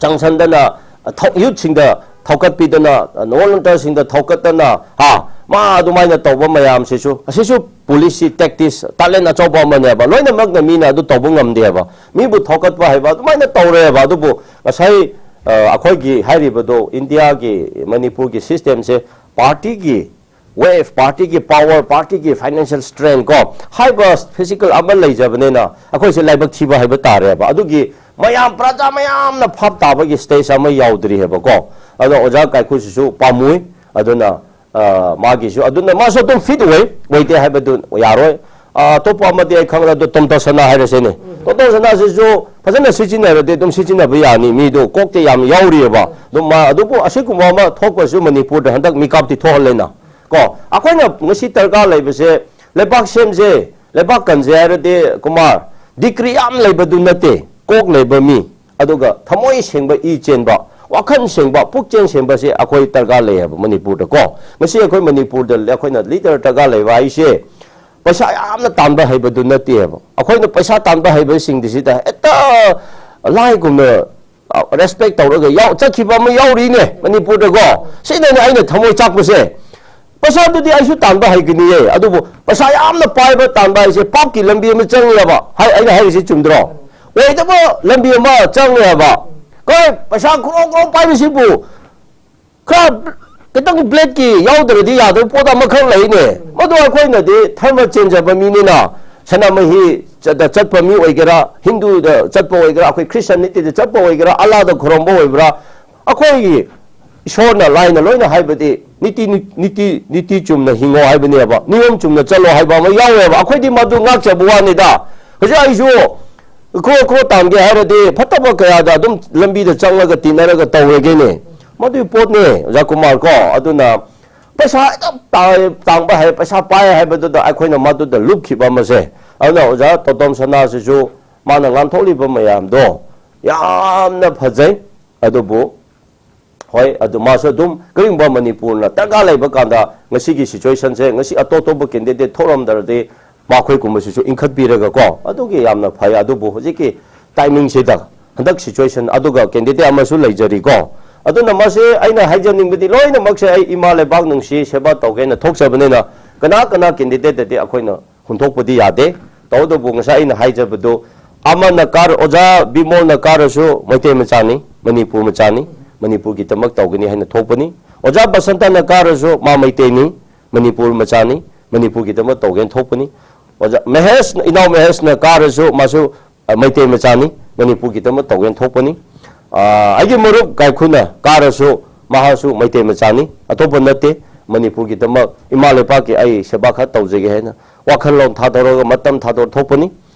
ꯆꯪꯁꯟꯗꯅ, ꯊꯧ-, ꯌꯨꯠꯁꯤꯡꯗ ꯊꯧꯒꯠꯄꯤꯗꯅ, ꯅꯣꯟ ꯂꯣꯟꯇꯔꯁꯤꯡꯗ ꯊꯧꯒꯠꯇꯅ, ꯍꯥ, ꯃꯥ ꯑꯗꯨꯃꯥꯏꯅ ꯇꯧꯕ ꯃꯌꯥꯝꯁꯤꯁꯨ, ꯑꯁꯤꯁꯨ ꯄꯨꯂꯤꯁꯁꯤ ꯇꯦꯛꯇꯤꯁ, ꯇꯥꯂꯦꯟ ꯑꯆꯧꯕ ꯑꯃꯅꯦꯕ꯫ ꯂꯣꯏꯅꯃꯛꯅ ꯃꯤꯅ ꯑꯗꯨ ꯇꯧꯕ ꯉꯝꯗꯦꯕ꯫ ꯃꯤꯕꯨ ꯊꯧꯒꯠꯄ ꯍꯥꯏꯕ ꯑꯗꯨꯃꯥꯏꯅ ꯇꯧꯔꯦꯕ꯫ ꯑꯗꯨꯕꯨ ꯉꯁꯥꯏ, ꯑ, ꯑꯩꯈꯣꯏꯒꯤ ꯍꯥꯏꯔꯤꯕꯗꯣ, ꯏꯟꯗꯤꯌꯥꯒꯤ, ꯃꯅꯤꯄꯨꯔꯒꯤ ꯁꯤꯁꯇꯦꯝꯁꯦ ꯄꯥꯔꯇꯤꯒꯤ ꯋꯦꯐ, ꯄꯥꯔꯇꯤꯒꯤ ꯄꯥꯋꯔ, ꯄꯥꯔꯇꯤꯒꯤ ꯐꯥꯏꯅꯥꯟꯁꯤꯌꯦꯜ ꯁ꯭ꯇꯔꯦꯡ ꯀꯣ, ꯍꯥꯏꯕ ꯐꯤꯖꯤꯀꯦꯜ ꯑꯃ ꯂꯩꯖꯕꯅꯤꯅ ꯑꯩꯈꯣꯏꯁꯦ ꯂꯥꯏꯕꯛ ꯊꯤꯕ ꯍꯥꯏꯕ ꯇꯥꯔꯦꯕ꯫ ꯑꯗꯨꯒꯤ ꯃꯌꯥꯝ, ꯄ꯭ꯔꯖꯥ ꯃꯌꯥꯝꯅ ꯚꯥꯞ ꯇꯥꯕꯒꯤ ꯁ꯭ꯇꯦꯖ ꯑꯃ ꯌꯥꯎꯗ꯭ꯔꯤ ꯍꯥꯏꯕꯀꯣ꯫ ꯑꯗꯣ ꯑꯣꯖꯥ ꯀꯥꯏꯀꯨꯁꯤꯁꯨ ꯄꯥꯝꯃꯨꯏ꯫ ꯑꯗꯨꯅ, ꯑ, ꯃꯥꯒꯤꯁꯨ, ꯑꯗꯨꯅ ꯃꯥꯁꯨ ꯑꯗꯨꯝ ꯐꯤꯠ ꯑꯣꯏ, ꯑꯣꯏꯗꯦ ꯍꯥꯏꯕꯗꯨ ꯌꯥꯔꯣꯏ꯫ ꯑꯇꯣꯞꯄ ꯑꯃꯗꯤ ꯑꯩ ꯈꯪꯗꯦ, ꯑꯗꯣ ꯇꯣꯝꯇꯣ ꯁꯅꯥ ꯍꯥꯏꯔꯁꯤꯅꯦ꯫ ꯇꯣꯝꯇꯣ ꯁꯅꯥꯁꯤꯁꯨ ꯐꯖꯅ ꯁꯤꯖꯤꯟꯅꯔꯗꯤ ꯑꯗꯨꯝ ꯁꯤꯖꯤꯟꯅꯕ ꯌꯥꯅꯤ, ꯃꯤꯗꯣ ꯀꯣꯛꯇꯤ ꯌꯥꯝ ꯌꯥꯎꯔꯤꯑꯕ꯫ ꯑꯗꯨꯝ ꯃꯥ, ꯑꯗꯨꯕꯨ ꯑꯁꯤꯒꯨꯝꯕ ꯑꯃ ꯊꯣꯛꯄꯁꯨ ꯃꯅꯤꯄꯨꯔꯗ ꯍꯟꯗꯛ ꯃꯤꯀꯥꯞꯇꯤ ꯊꯣꯛꯍꯜꯂꯦꯅ꯫ ꯀꯣ, ꯑꯩꯈꯣꯏꯅ ꯉꯁꯤ ꯗꯔꯀꯥꯔ ꯂꯩꯕꯁꯦ, ꯂꯩꯕꯥꯛ ꯁꯦꯝꯁꯦ, ꯂꯩꯕꯥꯛ ꯀꯟꯁꯦ ꯍꯥꯏꯔꯗꯤ, ꯀꯨꯃꯥꯔ, ꯗꯤꯒ꯭ꯔꯤ ꯌꯥꯝ ꯂꯩꯕꯗꯨ ꯅꯠꯇꯦ, ꯀꯣꯛ ꯂꯩꯕ ꯃꯤ, ꯑꯗꯨꯒ ꯊꯃꯣꯏ ꯁꯦꯡꯕ, ꯏ ꯆꯦꯟꯕ, ꯋꯥꯈꯜ ꯁꯦꯡꯕ, ꯄꯨꯛꯆꯦꯜ ꯁꯦꯡꯕꯁꯦ ꯑꯩꯈꯣꯏ ꯗꯔꯀꯥꯔ ꯂꯩ ꯍꯥꯏꯕ ꯃꯅꯤꯄꯨꯔꯗ꯫ ꯀꯣ, ꯉꯁꯤ ꯑꯩꯈꯣꯏ ꯃꯅꯤꯄꯨꯔꯗ ꯑꯩꯈꯣꯏꯅ ꯂꯤꯗꯔ ꯗꯔꯀꯥꯔ ꯂꯩꯕ ꯍꯥꯏꯁꯦ, ꯄꯩꯁꯥ ꯌꯥꯝꯅ ꯇꯥꯟꯕ ꯍꯩꯕꯗꯨ ꯅꯠꯇꯦꯕ꯫ ꯑꯩꯈꯣꯏꯅ ꯄꯩꯁꯥ ꯇꯥꯟꯕ ꯍꯩꯕꯁꯤꯡꯁꯤꯗ ꯍꯦꯛꯇ ꯂꯥꯏꯒꯨꯝꯅ, ꯑ, ꯔꯦꯁꯄꯦꯛ ꯇꯧꯔꯒ ꯌꯥꯎ-, ꯆꯠꯈꯤꯕ ꯑꯃ ꯌꯥꯎꯔꯤꯅꯦ ꯃꯅꯤꯄꯨꯔꯗꯀꯣ꯫ ꯁꯤꯗꯅꯦ ꯑꯩꯅ ꯊꯃꯣꯏ ꯆꯥꯛꯄꯁꯦ꯫ ꯄꯩꯁꯥꯗꯨꯗꯤ ꯑꯩꯁꯨ ꯇꯥꯟꯕ ꯍꯩꯒꯅꯤꯌꯦ, ꯑꯗꯨꯕꯨ ꯄꯩꯁꯥ ꯌꯥꯝꯅ ꯄꯥꯏꯕ ꯇꯥꯟꯕ ꯍꯥꯏꯁꯦ ꯄꯥꯞꯀꯤ ꯂꯝꯕꯤ ꯑꯃ ꯆꯪꯉꯦꯕ꯫ ꯍꯥꯏ-, ꯑꯩꯅ ꯍꯥꯏꯔꯤꯁꯤ ꯆꯨꯝꯗ꯭ꯔꯣ? ꯑꯣꯏꯗꯕ ꯂꯝꯕꯤ ꯑꯃ ꯆꯪꯉꯦꯕ꯫ ꯀꯣꯏ ꯄꯩꯁꯥ ꯀ꯭ꯔꯣ ꯀ꯭ꯔꯣ ꯄꯥꯏꯕꯁꯤꯕꯨ ꯈꯔ ꯈꯤꯇꯪ ꯕ꯭ꯂꯦꯗꯀꯤ ꯌꯥꯎꯗ꯭ꯔꯗꯤ ꯌꯥꯗꯕ ꯄꯣꯠ ꯑꯃꯈꯛ ꯂꯩꯅꯦ꯫ ꯃꯗꯨ ꯑꯩꯈꯣꯏꯅꯗꯤ ꯙꯔꯃ ꯆꯦꯟꯖꯕ ꯃꯤꯅꯤꯅ, ꯁꯅꯥꯃꯍꯤ ꯆꯠ-, ꯆꯠꯄ ꯃꯤ ꯑꯣꯏꯒꯦꯔꯥ, ꯍꯤꯟꯗꯨꯗ ꯆꯠꯄ ꯑꯣꯏꯒꯦꯔꯥ, ꯑꯩꯈꯣꯏ ꯈ꯭ꯔꯤꯁꯇꯤꯌꯥꯅꯤꯇꯤꯗ ꯆꯠꯄ ꯑꯣꯏꯒꯦꯔꯥ, ꯑꯜꯂꯥꯗ ꯈꯨꯔꯨꯝꯕ ꯑꯣꯏꯕ꯭ꯔꯥ, ꯑꯩꯈꯣꯏꯒꯤ ꯏꯁꯣꯔꯅ, ꯂꯥꯏꯅ ꯂꯣꯏꯅ ꯍꯥꯏꯕꯗꯤ ꯅꯤꯇꯤ, ꯅꯤꯇꯤ, ꯅꯤꯇꯤ ꯆꯨꯝꯅ ꯍꯤꯡꯉꯣ ꯍꯥꯏꯕꯅꯦꯕ, ꯅꯤꯌꯣꯝ ꯆꯨꯝꯅ ꯆꯠꯂꯣ ꯍꯥꯏꯕ ꯑꯃ ꯌꯥꯎꯋꯦꯕ꯫ ꯑꯩꯈꯣꯏꯗꯤ ꯃꯗꯨ ꯉꯥꯛꯆꯕ ꯋꯥꯅꯤꯗ꯫ ꯍꯧꯖꯤꯛ ꯑꯩꯁꯨ ꯈ꯭ꯔꯣ ꯈ꯭ꯔꯣ ꯇꯥꯟꯒꯦ ꯍꯥꯏꯔꯗꯤ ꯐꯠꯇꯕ ꯀꯌꯥꯗ ꯑꯗꯨꯝ ꯂꯝꯕꯤꯗ ꯆꯪꯂꯒ ꯇꯤꯟꯅꯔꯒ ꯇꯧꯔꯒꯦꯅꯦ꯫ ꯃꯗꯨꯒꯤ ꯄꯣꯠꯅꯦ, ꯑꯣꯖꯥ ꯀꯨꯃꯥꯔ ꯀꯣ꯫ ꯑꯗꯨꯅ ꯄꯩꯁꯥ ꯍꯦꯛꯇ ꯇꯥ-, ꯇꯥꯡꯕ ꯍꯥꯏ, ꯄꯩꯁꯥ ꯄꯥꯏ ꯍꯥꯏꯕꯗꯨꯗ ꯑꯩꯈꯣꯏꯅ ꯃꯗꯨꯗ ꯂꯨꯞꯈꯤꯕ ꯑꯃꯁꯦ꯫ ꯑꯗꯨꯅ ꯑꯣꯖꯥ ꯇꯣꯇꯣꯝ ꯁꯅꯥꯁꯤꯁꯨ ꯃꯥꯅ ꯉꯥꯡꯊꯣꯛꯂꯤꯕ ꯃꯌꯥꯝꯗꯣ ꯌꯥꯝꯅ ꯐꯖꯩ꯫ ꯑꯗꯨꯕꯨ ꯍꯣꯏ, ꯑꯗꯨ ꯃꯥꯁꯨ ꯑꯗꯨꯝ ꯀꯔꯤꯒꯨꯝꯕ ꯃꯅꯤꯄꯨꯔꯅ ꯗꯔꯀꯥꯔ ꯂꯩꯕ ꯀꯥꯟꯗ ꯉꯁꯤꯒꯤ ꯁꯤꯆꯨꯋꯦꯁꯟꯁꯦ, ꯉꯁꯤ ꯑꯇꯣꯞ ꯑꯇꯣꯞꯄ ꯀꯦꯟꯗꯤꯗꯦꯠ ꯊꯣꯛꯂꯝꯗ꯭ꯔꯗꯤ ꯃꯈꯣꯏꯒꯨꯝꯕꯁꯤꯁꯨ ꯏꯟꯈꯠꯄꯤꯔꯒꯀꯣ, ꯑꯗꯨꯒꯤ ꯌꯥꯝꯅ ꯐꯩ꯫ ꯑꯗꯨꯕꯨ ꯍꯧꯖꯤꯛꯀꯤ ꯇꯥꯏꯃꯤꯡꯁꯤꯗ, ꯍꯟꯗꯛ ꯁꯤꯆꯨꯋꯦꯁꯟ, ꯑꯗꯨꯒ ꯀꯦꯟꯗꯤꯗꯦꯠ ꯑꯃꯁꯨ ꯂꯩꯖꯔꯤꯀꯣ꯫ ꯑꯗꯨꯅ ꯃꯁꯤ ꯑꯩꯅ ꯍꯥꯏꯖꯅꯤꯡꯕꯗꯤ, ꯂꯣꯏꯅꯃꯛꯁꯦ ꯑꯩ ꯏꯃꯥ ꯂꯩꯕꯥꯛ ꯅꯨꯡꯁꯤ, ꯁꯦꯕꯥ ꯇꯧꯒꯦꯅ ꯊꯣꯛꯆꯕꯅꯤꯅ ꯀꯅꯥ ꯀꯅꯥ ꯀꯦꯟꯗꯤꯗꯦꯠꯇꯗꯤ ꯑꯩꯈꯣꯏꯅ ꯍꯨꯟꯗꯣꯛꯄꯗꯤ ꯌꯥꯗꯦ꯫ ꯇꯧꯕꯇꯕꯨ ꯉꯁꯥꯏ ꯑꯩꯅ ꯍꯥꯏꯖꯕꯗꯨ, ꯑꯃꯅ ꯀꯥꯔ-, ꯑꯣꯖꯥ ꯕꯤꯃꯣꯜꯅ ꯀꯥꯔꯁꯨ ꯃꯩꯇꯩ ꯃꯆꯥꯅꯤ, ꯃꯅꯤꯄꯨꯔ ꯃꯆꯥꯅꯤ, ꯃꯅꯤꯄꯨꯔꯒꯤꯗꯃꯛ ꯇꯧꯒꯅꯤ ꯍꯥꯏꯅ ꯊꯣꯛꯄꯅꯤ꯫ ꯑꯣꯖꯥ ꯕꯁꯟꯇꯅ ꯀꯥꯔꯁꯨ ꯃꯥ ꯃꯩꯇꯩꯅꯤ, ꯃꯅꯤꯄꯨꯔ ꯃꯆꯥꯅꯤ, ꯃꯅꯤꯄꯨꯔꯒꯤꯗꯃꯛ ꯇꯧꯒꯦꯅ ꯊꯣꯛꯄꯅꯤ꯫ ꯑꯣꯖꯥ ꯃꯍꯦꯁ, ꯏꯅꯥꯎ ꯃꯍꯦꯁꯅ ꯀꯥꯔꯁꯨ ꯃꯥꯁꯨ, ꯑ, ꯃꯩꯇꯩ ꯃꯆꯥꯅꯤ, ꯃꯅꯤꯄꯨꯔꯒꯤꯗꯃꯛ ꯇꯧꯒꯦꯅ ꯊꯣꯛꯄꯅꯤ꯫ ꯑ, ꯑꯩꯒꯤ ꯃꯔꯨꯞ ꯀꯥꯏꯈꯨꯅ ꯀꯥꯔꯁꯨ ꯃꯍꯥꯛꯁꯨ ꯃꯩꯇꯩ ꯃꯆꯥꯅꯤ, ꯑꯇꯣꯞꯄ ꯅꯠꯇꯦ꯫ ꯃꯅꯤꯄꯨꯔꯒꯤꯗꯃꯛ ꯏꯃꯥ ꯂꯩꯕꯥꯛꯀꯤ ꯑꯩ ꯁꯦꯕꯥ ꯈꯔ ꯇꯧꯖꯒꯦ ꯍꯥꯏꯅ ꯋꯥꯈꯜꯂꯣꯟ ꯊꯥꯗꯣꯔꯒ ꯃꯇꯝ ꯊꯥꯗꯣꯔ ꯊꯣꯛꯄꯅꯤ꯫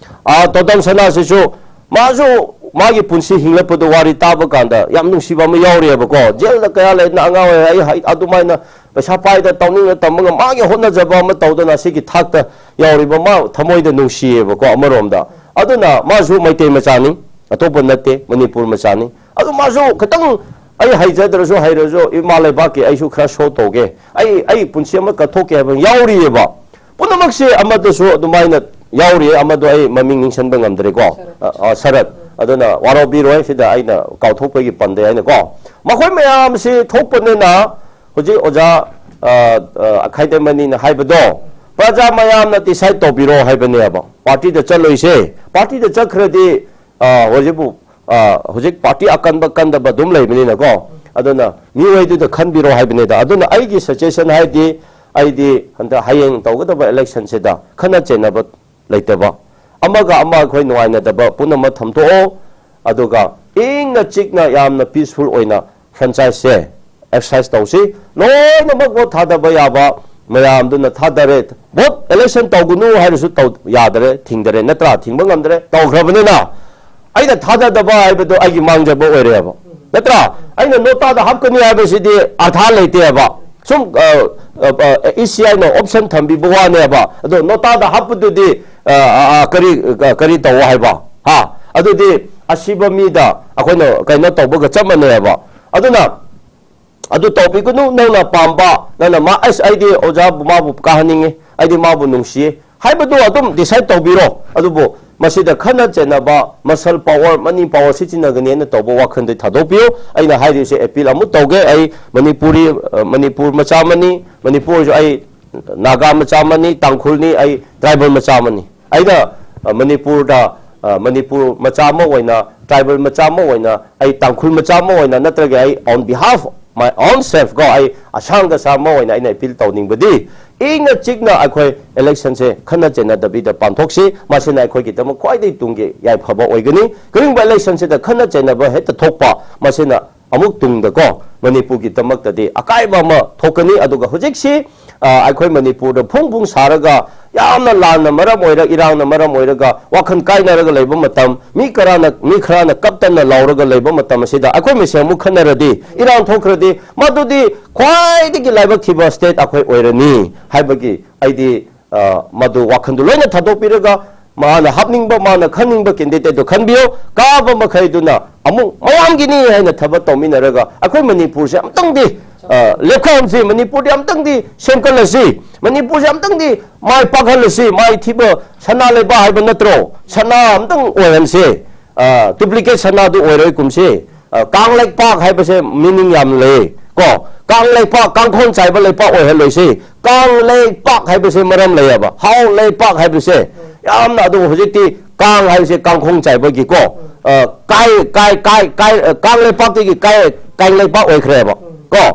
ꯑꯥ, ꯇꯣꯟꯗꯝ ꯁꯅꯥꯁꯤꯁꯨ ꯃꯥꯁꯨ ꯃꯥꯒꯤ ꯄꯨꯟꯁꯤ ꯍꯤꯡꯂꯛꯄꯗꯨ ꯋꯥꯔꯤ ꯇꯥꯕ ꯀꯥꯟꯗ ꯌꯥꯝ ꯅꯨꯡꯁꯤꯕ ꯑꯃ ꯌꯥꯎꯔꯤꯑꯕꯀꯣ꯫ ꯖꯦꯜꯗ ꯀꯌꯥ ꯂꯩꯗꯅ ꯑꯉꯥꯡ ꯑꯣꯏꯔꯤꯉꯩ ꯑꯩ ꯍꯩ-, ꯑꯗꯨꯃꯥꯏꯅ ꯄꯩꯁꯥ ꯄꯥꯏꯗ ꯇꯧꯅꯤꯡꯅ ꯇꯝꯃꯒ ꯃꯥꯒꯤ ꯍꯣꯠꯅꯖꯕ ꯑꯃ ꯇꯧꯗꯅ ꯁꯤꯒꯤ ꯊꯥꯛꯇ ꯌꯥꯎꯔꯤꯕ ꯃꯥ ꯊꯃꯣꯏꯗ ꯅꯨꯡꯁꯤꯌꯦꯕꯀꯣ ꯑꯃꯔꯣꯝꯗ꯫ ꯑꯗꯨꯅ ꯃꯥꯁꯨ ꯃꯩꯇꯩ ꯃꯆꯥꯅꯤ, ꯑꯇꯣꯞꯄ ꯅꯠꯇꯦ, ꯃꯅꯤꯄꯨꯔ ꯃꯆꯥꯅꯤ꯫ ꯑꯗꯨ ꯃꯥꯁꯨ ꯈꯤꯇꯪ ꯑꯩ ꯍꯩꯖꯗ꯭ꯔꯁꯨ ꯍꯩꯔꯁꯨ ꯏꯃꯥ ꯂꯩꯕꯥꯛꯀꯤ ꯑꯩꯁꯨ ꯈꯔ ꯁꯣ ꯇꯧꯒꯦ, ꯑꯩ, ꯑꯩ ꯄꯨꯟꯁꯤ ꯑꯃ ꯀꯠꯊꯣꯛꯀꯦ ꯍꯥꯏꯕ ꯌꯥꯎꯔꯤꯑꯕ꯫ ꯄꯨꯝꯅꯃꯛꯁꯦ ꯑꯃꯗꯁꯨ ꯑꯗꯨꯃꯥꯏꯅ ꯌꯥꯎꯔꯤ, ꯑꯃꯗꯣ ꯑꯩ ꯃꯃꯤꯡ ꯅꯤꯡꯁꯤꯡꯕ ꯉꯝꯗ꯭ꯔꯦꯀꯣ꯫ ꯁꯔꯠ꯫ ꯑ, ꯑ, ꯁꯔꯠ꯫ ꯑꯗꯨꯅ ꯋꯥꯔꯧꯕꯤꯔꯣꯏ, ꯁꯤꯗ ꯑꯩꯅ ꯀꯥꯎꯊꯣꯛꯄꯒꯤ ꯄꯟꯗꯦ ꯍꯥꯏꯅꯀꯣ꯫ ꯃꯈꯣꯏ ꯃꯌꯥꯝꯁꯤ ꯊꯣꯛꯄꯅꯤꯅ ꯍꯧꯖꯤꯛ ꯑꯣꯖꯥ, ꯑ, ꯑ, ꯈꯥꯏꯗꯦꯝꯃꯅꯤꯅ ꯍꯥꯏꯕꯗꯣ ꯄ꯭ꯔꯖꯥ ꯃꯌꯥꯝꯅ decide ꯇꯧꯕꯤꯔꯣ ꯍꯥꯏꯕꯅꯦꯕ꯫ ꯄꯥꯔꯇꯤꯗ ꯆꯠꯂꯣꯏꯁꯦ, ꯄꯥꯔꯇꯤꯗ ꯆꯠꯈ꯭ꯔꯗꯤ ꯑ, ꯍꯧꯖꯤꯛꯄꯨ, ꯑ, ꯍꯧꯖꯤꯛ ꯄꯥꯔꯇꯤ ꯑꯀꯟꯕ ꯀꯟꯗꯕ ꯑꯗꯨꯝ ꯂꯩꯕꯅꯤꯅꯀꯣ꯫ ꯑꯗꯨꯅ ꯃꯤꯑꯣꯏꯗꯨꯗ ꯈꯟꯕꯤꯔꯣ ꯍꯥꯏꯕꯅꯤꯗ꯫ ꯑꯗꯨꯅ ꯑꯩꯒꯤ suggestion ꯍꯥꯏꯗꯤ, ꯑꯩꯗꯤ ꯍꯟꯗꯛ ꯍꯌꯦꯡ ꯇꯧꯒꯗꯕ election ꯁꯤꯗ ꯈꯠꯅ ꯆꯩꯅꯕ ꯂꯩꯇꯕ, ꯑꯃꯒ ꯑꯃ ꯑꯩꯈꯣꯏ ꯅꯨꯡꯉꯥꯏꯅꯗꯕ ꯄꯨꯝꯅꯃꯛ ꯊꯝꯗꯣꯛꯑꯣ꯫ ꯑꯗꯨꯒ ꯏꯪꯅ ꯆꯤꯛꯅ ꯌꯥꯝꯅ peaceful ꯑꯣꯏꯅ franchise ꯁꯦ exercise ꯇꯧꯁꯤ꯫ ꯂꯣꯏꯅꯃꯛ vote ꯊꯥꯗꯕ ꯌꯥꯕ ꯃꯌꯥꯝꯗꯨꯅ ꯊꯥꯗꯔꯦ꯫ Vote election ꯇꯧꯒꯅꯨ ꯍꯥꯏꯔꯁꯨ ꯇꯧ-, ꯌꯥꯗꯔꯦ, ꯊꯤꯡꯗꯔꯦ, ꯅꯠꯇ꯭ꯔꯥ? ꯊꯤꯡꯕ ꯉꯝꯗꯔꯦ, ꯇꯧꯈ꯭ꯔꯕꯅꯤꯅ꯫ ꯑꯩꯅ ꯊꯥꯗꯗꯕ ꯍꯥꯏꯕꯗꯣ ꯑꯩꯒꯤ ꯃꯥꯡꯖꯕ ꯑꯣꯏꯔꯦꯕ, ꯅꯠꯇ꯭ꯔꯥ? ꯑꯩꯅ ꯅꯣꯇꯥꯗ ꯍꯥꯞꯀꯅꯤ ꯍꯥꯏꯕꯁꯤꯗꯤ ꯑꯔꯊꯥ ꯂꯩꯇꯦꯕ꯫ ꯁꯨꯝ, ꯑ, ꯑ, ꯑ, ECI ꯅ option ꯊꯝꯕꯤꯕ ꯋꯥꯅꯦꯕ꯫ ꯑꯗꯣ ꯅꯣꯇꯥꯗ ꯍꯥꯞꯄꯗꯨꯗꯤ, ꯑ, ꯑ, ꯑ, ꯀꯔꯤ, ꯑ, ꯀꯔꯤ ꯇꯧ ꯍꯥꯏꯕ? ꯍꯥ? ꯑꯗꯨꯗꯤ ꯑꯁꯤꯕ ꯃꯤꯗ ꯑꯩꯈꯣꯏꯅ ꯀꯩꯅꯣ ꯇꯧꯕꯒ ꯆꯞ ꯃꯥꯟꯅꯩꯕ꯫ ꯑꯗꯨꯅ ꯑꯗꯨ ꯇꯧꯕꯤꯒꯅꯨ, ꯅꯪꯅ ꯄꯥꯝꯕ, ꯅꯪꯅ ꯃꯥ, "ꯑꯁ, ꯑꯩꯗꯤ ꯑꯣꯖꯥꯕꯨ, ꯃꯥꯕꯨ ꯀꯥꯍꯟꯅꯤꯡꯉꯤ, ꯑꯩꯗꯤ ꯃꯥꯕꯨ ꯅꯨꯡꯁꯤꯌꯦ" ꯍꯥꯏꯕꯗꯨ ꯑꯗꯨꯝ decide ꯇꯧꯕꯤꯔꯣ꯫ ꯑꯗꯨꯕꯨ ꯃꯁꯤꯗ ꯈꯠꯅ ꯆꯩꯅꯕ, muscle power, money power ꯁꯤꯖꯤꯟꯅꯒꯅꯤ ꯍꯥꯏꯅ ꯇꯧꯕ ꯋꯥꯈꯜꯗꯤ ꯊꯥꯗꯣꯛꯄꯤꯌꯨ꯫ ꯑꯩꯅ ꯍꯥꯏꯔꯤꯁꯦ appeal ꯑꯃꯨꯛ ꯇꯧꯒꯦ꯫ ꯑꯩ ꯃꯅꯤꯄꯨꯔꯤ, ꯑ, ꯃꯅꯤꯄꯨꯔ ꯃꯆꯥ ꯑꯃꯅꯤ, ꯃꯅꯤꯄꯨꯔꯁꯨ ꯑꯩ ꯅꯥꯒꯥ ꯃꯆꯥ ꯑꯃꯅꯤ, ꯇꯥꯡꯈꯨꯜꯅꯤ, ꯑꯩ tribal ꯃꯆꯥ ꯑꯃꯅꯤ꯫ ꯑꯩꯅ, ꯑ, ꯃꯅꯤꯄꯨꯔꯗ, ꯑ, ꯃꯅꯤꯄꯨꯔ ꯃꯆꯥ ꯑꯃ ꯑꯣꯏꯅ, tribal ꯃꯆꯥ ꯑꯃ ꯑꯣꯏꯅ, ꯑꯩ ꯇꯥꯡꯈꯨꯜ ꯃꯆꯥ ꯑꯃ ꯑꯣꯏꯅ, ꯅꯠꯇ꯭ꯔꯒ ꯑꯩ on behalf my own self ꯀꯣ, ꯑꯩ ꯑꯁꯥꯡ ꯀꯁꯥ ꯑꯃ ꯑꯣꯏꯅ ꯑꯩꯅ appeal ꯇꯧꯅꯤꯡꯕꯗꯤ, ꯏꯪꯅ ꯆꯤꯛꯅ ꯑꯩꯈꯣꯏ election ꯁꯦ ꯈꯠꯅ ꯆꯩꯅꯗꯕꯤꯗ ꯄꯥꯡꯊꯣꯛꯁꯤ꯫ ꯃꯁꯤꯅ ꯑꯩꯈꯣꯏꯒꯤꯗꯃꯛ ꯈ꯭ꯋꯥꯏꯗꯒꯤ ꯇꯨꯡꯒꯤ ꯌꯥꯏꯐꯕ ꯑꯣꯏꯒꯅꯤ꯫ ꯀꯔꯤꯒꯨꯝꯕ election ꯁꯤꯗ ꯈꯠꯅ ꯆꯩꯅꯕ ꯍꯦꯛꯇ ꯊꯣꯛꯄ, ꯃꯁꯤꯅ ꯑꯃꯨꯛ ꯇꯨꯡꯗꯀꯣ ꯃꯅꯤꯄꯨꯔꯒꯤꯗꯃꯛꯇꯗꯤ ꯑꯀꯥꯏꯕ ꯑꯃ ꯊꯣꯛꯀꯅꯤ꯫ ꯑꯗꯨꯒ ꯍꯧꯖꯤꯛꯁꯤ, ꯑ, ꯑꯩꯈꯣꯏ ꯃꯅꯤꯄꯨꯔꯗ ꯐꯨꯡ ꯐꯨꯡ ꯁꯥꯔꯒ, ꯌꯥꯝꯅ ꯂꯥꯟꯅ ꯃꯔꯝ ꯑꯣꯏꯔ, ꯏꯔꯥꯡꯅ ꯃꯔꯝ ꯑꯣꯏꯔꯒ, ꯋꯥꯈꯜ ꯀꯥꯏꯅꯔꯒ ꯂꯩꯕ ꯃꯇꯝ, ꯃꯤ ꯈꯔꯅ, ꯃꯤ ꯈꯔꯅ ꯀꯞꯇꯅ ꯂꯥꯎꯔꯒ ꯂꯩꯕ ꯃꯇꯝ ꯑꯁꯤꯗ ꯑꯩꯈꯣꯏ ꯃꯁꯦꯟ ꯑꯃꯨꯛ ꯈꯠꯅꯔꯗꯤ, ꯏꯔꯥꯡ ꯊꯣꯛꯈ꯭ꯔꯗꯤ, ꯃꯗꯨꯗꯤ ꯈ꯭ꯋꯥꯏꯗꯒꯤ ꯂꯥꯏꯕꯛ ꯊꯤꯕ state ꯑꯩꯈꯣꯏ ꯑꯣꯏꯔꯅꯤ ꯍꯥꯏꯕꯒꯤ ꯑꯩꯗꯤ, ꯑ, ꯃꯗꯨ ꯋꯥꯈꯜꯗꯨ ꯂꯣꯏꯅ ꯊꯥꯗꯣꯛꯄꯤꯔꯒ, ꯃꯥꯅ ꯍꯥꯞꯅꯤꯡꯕ, ꯃꯥꯅ ꯈꯟꯅꯤꯡꯕ candidateꯇꯨ ꯈꯟꯕꯤꯌꯨ꯫ ꯀꯥꯕ ꯃꯈꯩꯗꯨꯅ ꯑꯃꯨꯛ ꯃꯌꯥꯝꯒꯤꯅꯤ ꯍꯥꯏꯅ ꯊꯕꯛ ꯇꯧꯃꯤꯟꯅꯔꯒ ꯑꯩꯈꯣꯏ ꯃꯅꯤꯄꯨꯔꯁꯦ ꯑꯃꯨꯛꯇꯪꯗꯤ, ꯑ, ꯂꯦꯞꯈꯠꯍꯟꯁꯤ, ꯃꯅꯤꯄꯨꯔꯗꯤ ꯑꯃꯨꯛꯇꯪꯗꯤ ꯁꯦꯝꯒꯠꯂꯁꯤ, ꯃꯅꯤꯄꯨꯔꯁꯦ ꯑꯃꯨꯛꯇꯪꯗꯤ ꯃꯥꯏ ꯄꯥꯛꯍꯜꯂꯁꯤ꯫ ꯃꯥꯏ ꯊꯤꯕ ꯁꯅꯥ ꯂꯩꯕꯥꯛ ꯍꯥꯏꯕ ꯅꯠꯇ꯭ꯔꯣ? ꯁꯅꯥ ꯑꯃꯨꯛꯇꯪ ꯑꯣꯏꯍꯟꯁꯤ꯫ ꯑ, duplicate ꯁꯅꯥꯗꯨ ꯑꯣꯏꯔꯣꯏ ꯀꯨꯝꯁꯤ꯫ ꯑ, ꯀꯥꯡ ꯂꯩꯄꯥꯛ ꯍꯥꯏꯕꯁꯦ meaning ꯌꯥꯝ ꯂꯩ ꯀꯣ꯫ ꯀꯥꯡ ꯂꯩꯄꯥꯛ, ꯀꯥꯡꯈꯣꯡ ꯆꯥꯏꯕ ꯂꯩꯄꯥꯛ ꯑꯣꯏꯍꯜꯂꯣꯏꯁꯤ꯫ ꯀꯥꯡ ꯂꯩꯄꯥꯛ ꯍꯥꯏꯕꯁꯦ ꯃꯔꯝ ꯂꯩꯌꯦꯕ꯫ ꯍꯥꯎ ꯂꯩꯄꯥꯛ ꯍꯥꯏꯕꯁꯦ ꯌꯥꯝꯅ, ꯑꯗꯨꯕꯨ ꯍꯧꯖꯤꯛꯇꯤ ꯀꯥꯡ ꯍꯥꯏꯕꯁꯦ ꯀꯥꯡꯈꯣꯡ ꯆꯥꯏꯕꯒꯤꯀꯣ, ꯑ, ꯀꯥꯏ, ꯀꯥꯏ, ꯀꯥꯏ, ꯀꯥꯏ, ꯑ, ꯀꯥꯡ ꯂꯩꯄꯥꯛꯇꯒꯤ ꯀꯥꯏ, ꯀꯥꯡ ꯂꯩꯄꯥꯛ ꯑꯣꯏꯈ꯭ꯔꯦꯕ ꯀꯣ꯫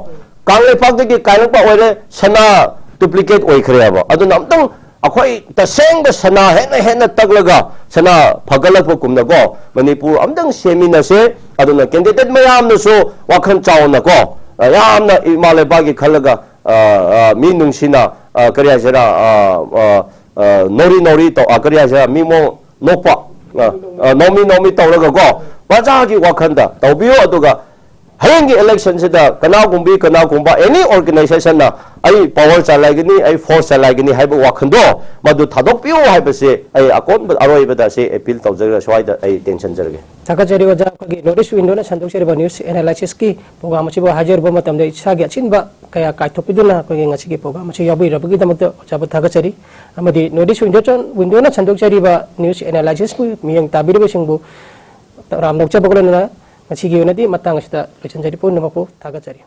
ꯀꯥꯡ ꯂꯩꯄꯥꯛꯇꯒꯤ ꯀꯥꯡ ꯂꯩꯄꯥꯛ ꯑꯣꯏꯔꯦ, ꯁꯅꯥ duplicate ꯑꯣꯏꯈ꯭ꯔꯦꯕ꯫ ꯑꯗꯨꯅ ꯑꯝꯇꯪ ꯑꯩꯈꯣꯏ ꯇꯁꯦꯡꯕ ꯁꯅꯥ ꯍꯦꯟꯅ ꯍꯦꯟꯅ ꯇꯛꯂꯒ ꯁꯅꯥ ꯐꯒꯠꯂꯛꯄ ꯀꯨꯝꯅꯀꯣ, ꯃꯅꯤꯄꯨꯔ ꯑꯝꯇꯪ ꯁꯦꯝꯃꯤꯟꯅꯁꯦ꯫ ꯑꯗꯨꯅ candidate ꯃꯌꯥꯝꯅꯁꯨ ꯋꯥꯈꯜ ꯆꯥꯎꯅꯀꯣ, ꯑ, ꯌꯥꯝꯅ ꯏꯃꯥ ꯂꯩꯕꯥꯛꯀꯤ ꯈꯜꯂꯒ, ꯑ, ꯑ, ꯃꯤ ꯅꯨꯡꯁꯤꯅ, ꯑ, ꯀꯔꯤ ꯍꯥꯏꯁꯤꯔꯥ, ꯑ, ꯑ, ꯑ, ꯅꯧꯔꯤ ꯅꯧꯔꯤ ꯇꯧ, ꯑ, ꯀꯔꯤ ꯍꯥꯏꯁꯤꯔꯥ, ꯃꯤ ꯃꯣ-, ꯅꯣꯛꯄ, ꯑ, ꯑ, ꯅꯣꯃꯤ ꯅꯣꯃꯤ ꯇꯧꯔꯒꯀꯣ, ꯄ꯭ꯔꯖꯥꯒꯤ ꯋꯥꯈꯜꯗ ꯇꯧꯕꯤꯌꯨ꯫ ꯑꯗꯨꯒ ꯍꯌꯦꯡꯒꯤ electionꯁꯤꯗ ꯀꯅꯥꯒꯨꯝꯕꯤ ꯀꯅꯥꯒꯨꯝꯕ any organizationꯅ ꯑꯩ power ꯆꯂꯥꯏꯒꯅꯤ, ꯑꯩ force ꯆꯂꯥꯏꯒꯅꯤ ꯍꯥꯏꯕ ꯋꯥꯈꯜꯗꯣ ꯃꯗꯨ ꯊꯥꯗꯣꯛꯄꯤꯌꯨ ꯍꯥꯏꯕꯁꯦ ꯑꯩ ꯑꯀꯣꯟꯕ ꯑꯔꯣꯏꯕꯗ ꯑꯁꯤ appeal ꯇꯧꯖꯔꯒ ꯁ꯭ꯋꯥꯏꯗ ꯑꯩ ꯇꯦꯟꯁꯟꯖꯔꯒꯦ꯫ ꯊꯥꯒꯠꯆꯔꯤ ꯑꯣꯖꯥ, ꯑꯩꯈꯣꯏꯒꯤ North East Windowꯅ ꯁꯟꯗꯣꯛꯆꯔꯤꯕ news analysisꯀꯤ program ꯑꯁꯤꯕꯨ ꯍꯥꯏꯖꯔꯨꯕ ꯃꯇꯝꯗ ꯏꯁꯥꯒꯤ ꯑꯆꯤꯟꯕ ꯀꯌꯥ ꯀꯥꯏꯊꯣꯛꯄꯤꯗꯨꯅ ꯑꯩꯈꯣꯏꯒꯤ ꯉꯁꯤꯒꯤ program ꯑꯁꯤ ꯌꯥꯎꯕꯤꯔꯕꯒꯤꯗꯃꯛꯇ ꯑꯣꯖꯥꯕꯨ ꯊꯥꯒꯠꯆꯔꯤ꯫ ꯑꯃꯗꯤ North East Window, Windowꯅ ꯁꯟꯗꯣꯛꯆꯔꯤꯕ news analysisꯄꯨ ꯃꯤꯠꯌꯦꯡ ꯇꯥꯕꯤꯔꯤꯕꯁꯤꯡꯕꯨ ꯇꯔꯥꯝꯅ ꯑꯣꯛꯆꯕꯒ ꯂꯣꯏꯅꯅ ꯉꯁꯤꯒꯤ ꯑꯣꯏꯅꯗꯤ ꯃꯇꯥꯡ ꯑꯁꯤꯗ ꯂꯣꯏꯁꯤꯟꯖꯔꯤ꯫ ꯄꯨꯝꯅꯃꯛꯄꯨ ꯊꯥꯒꯠꯆꯔꯤ꯫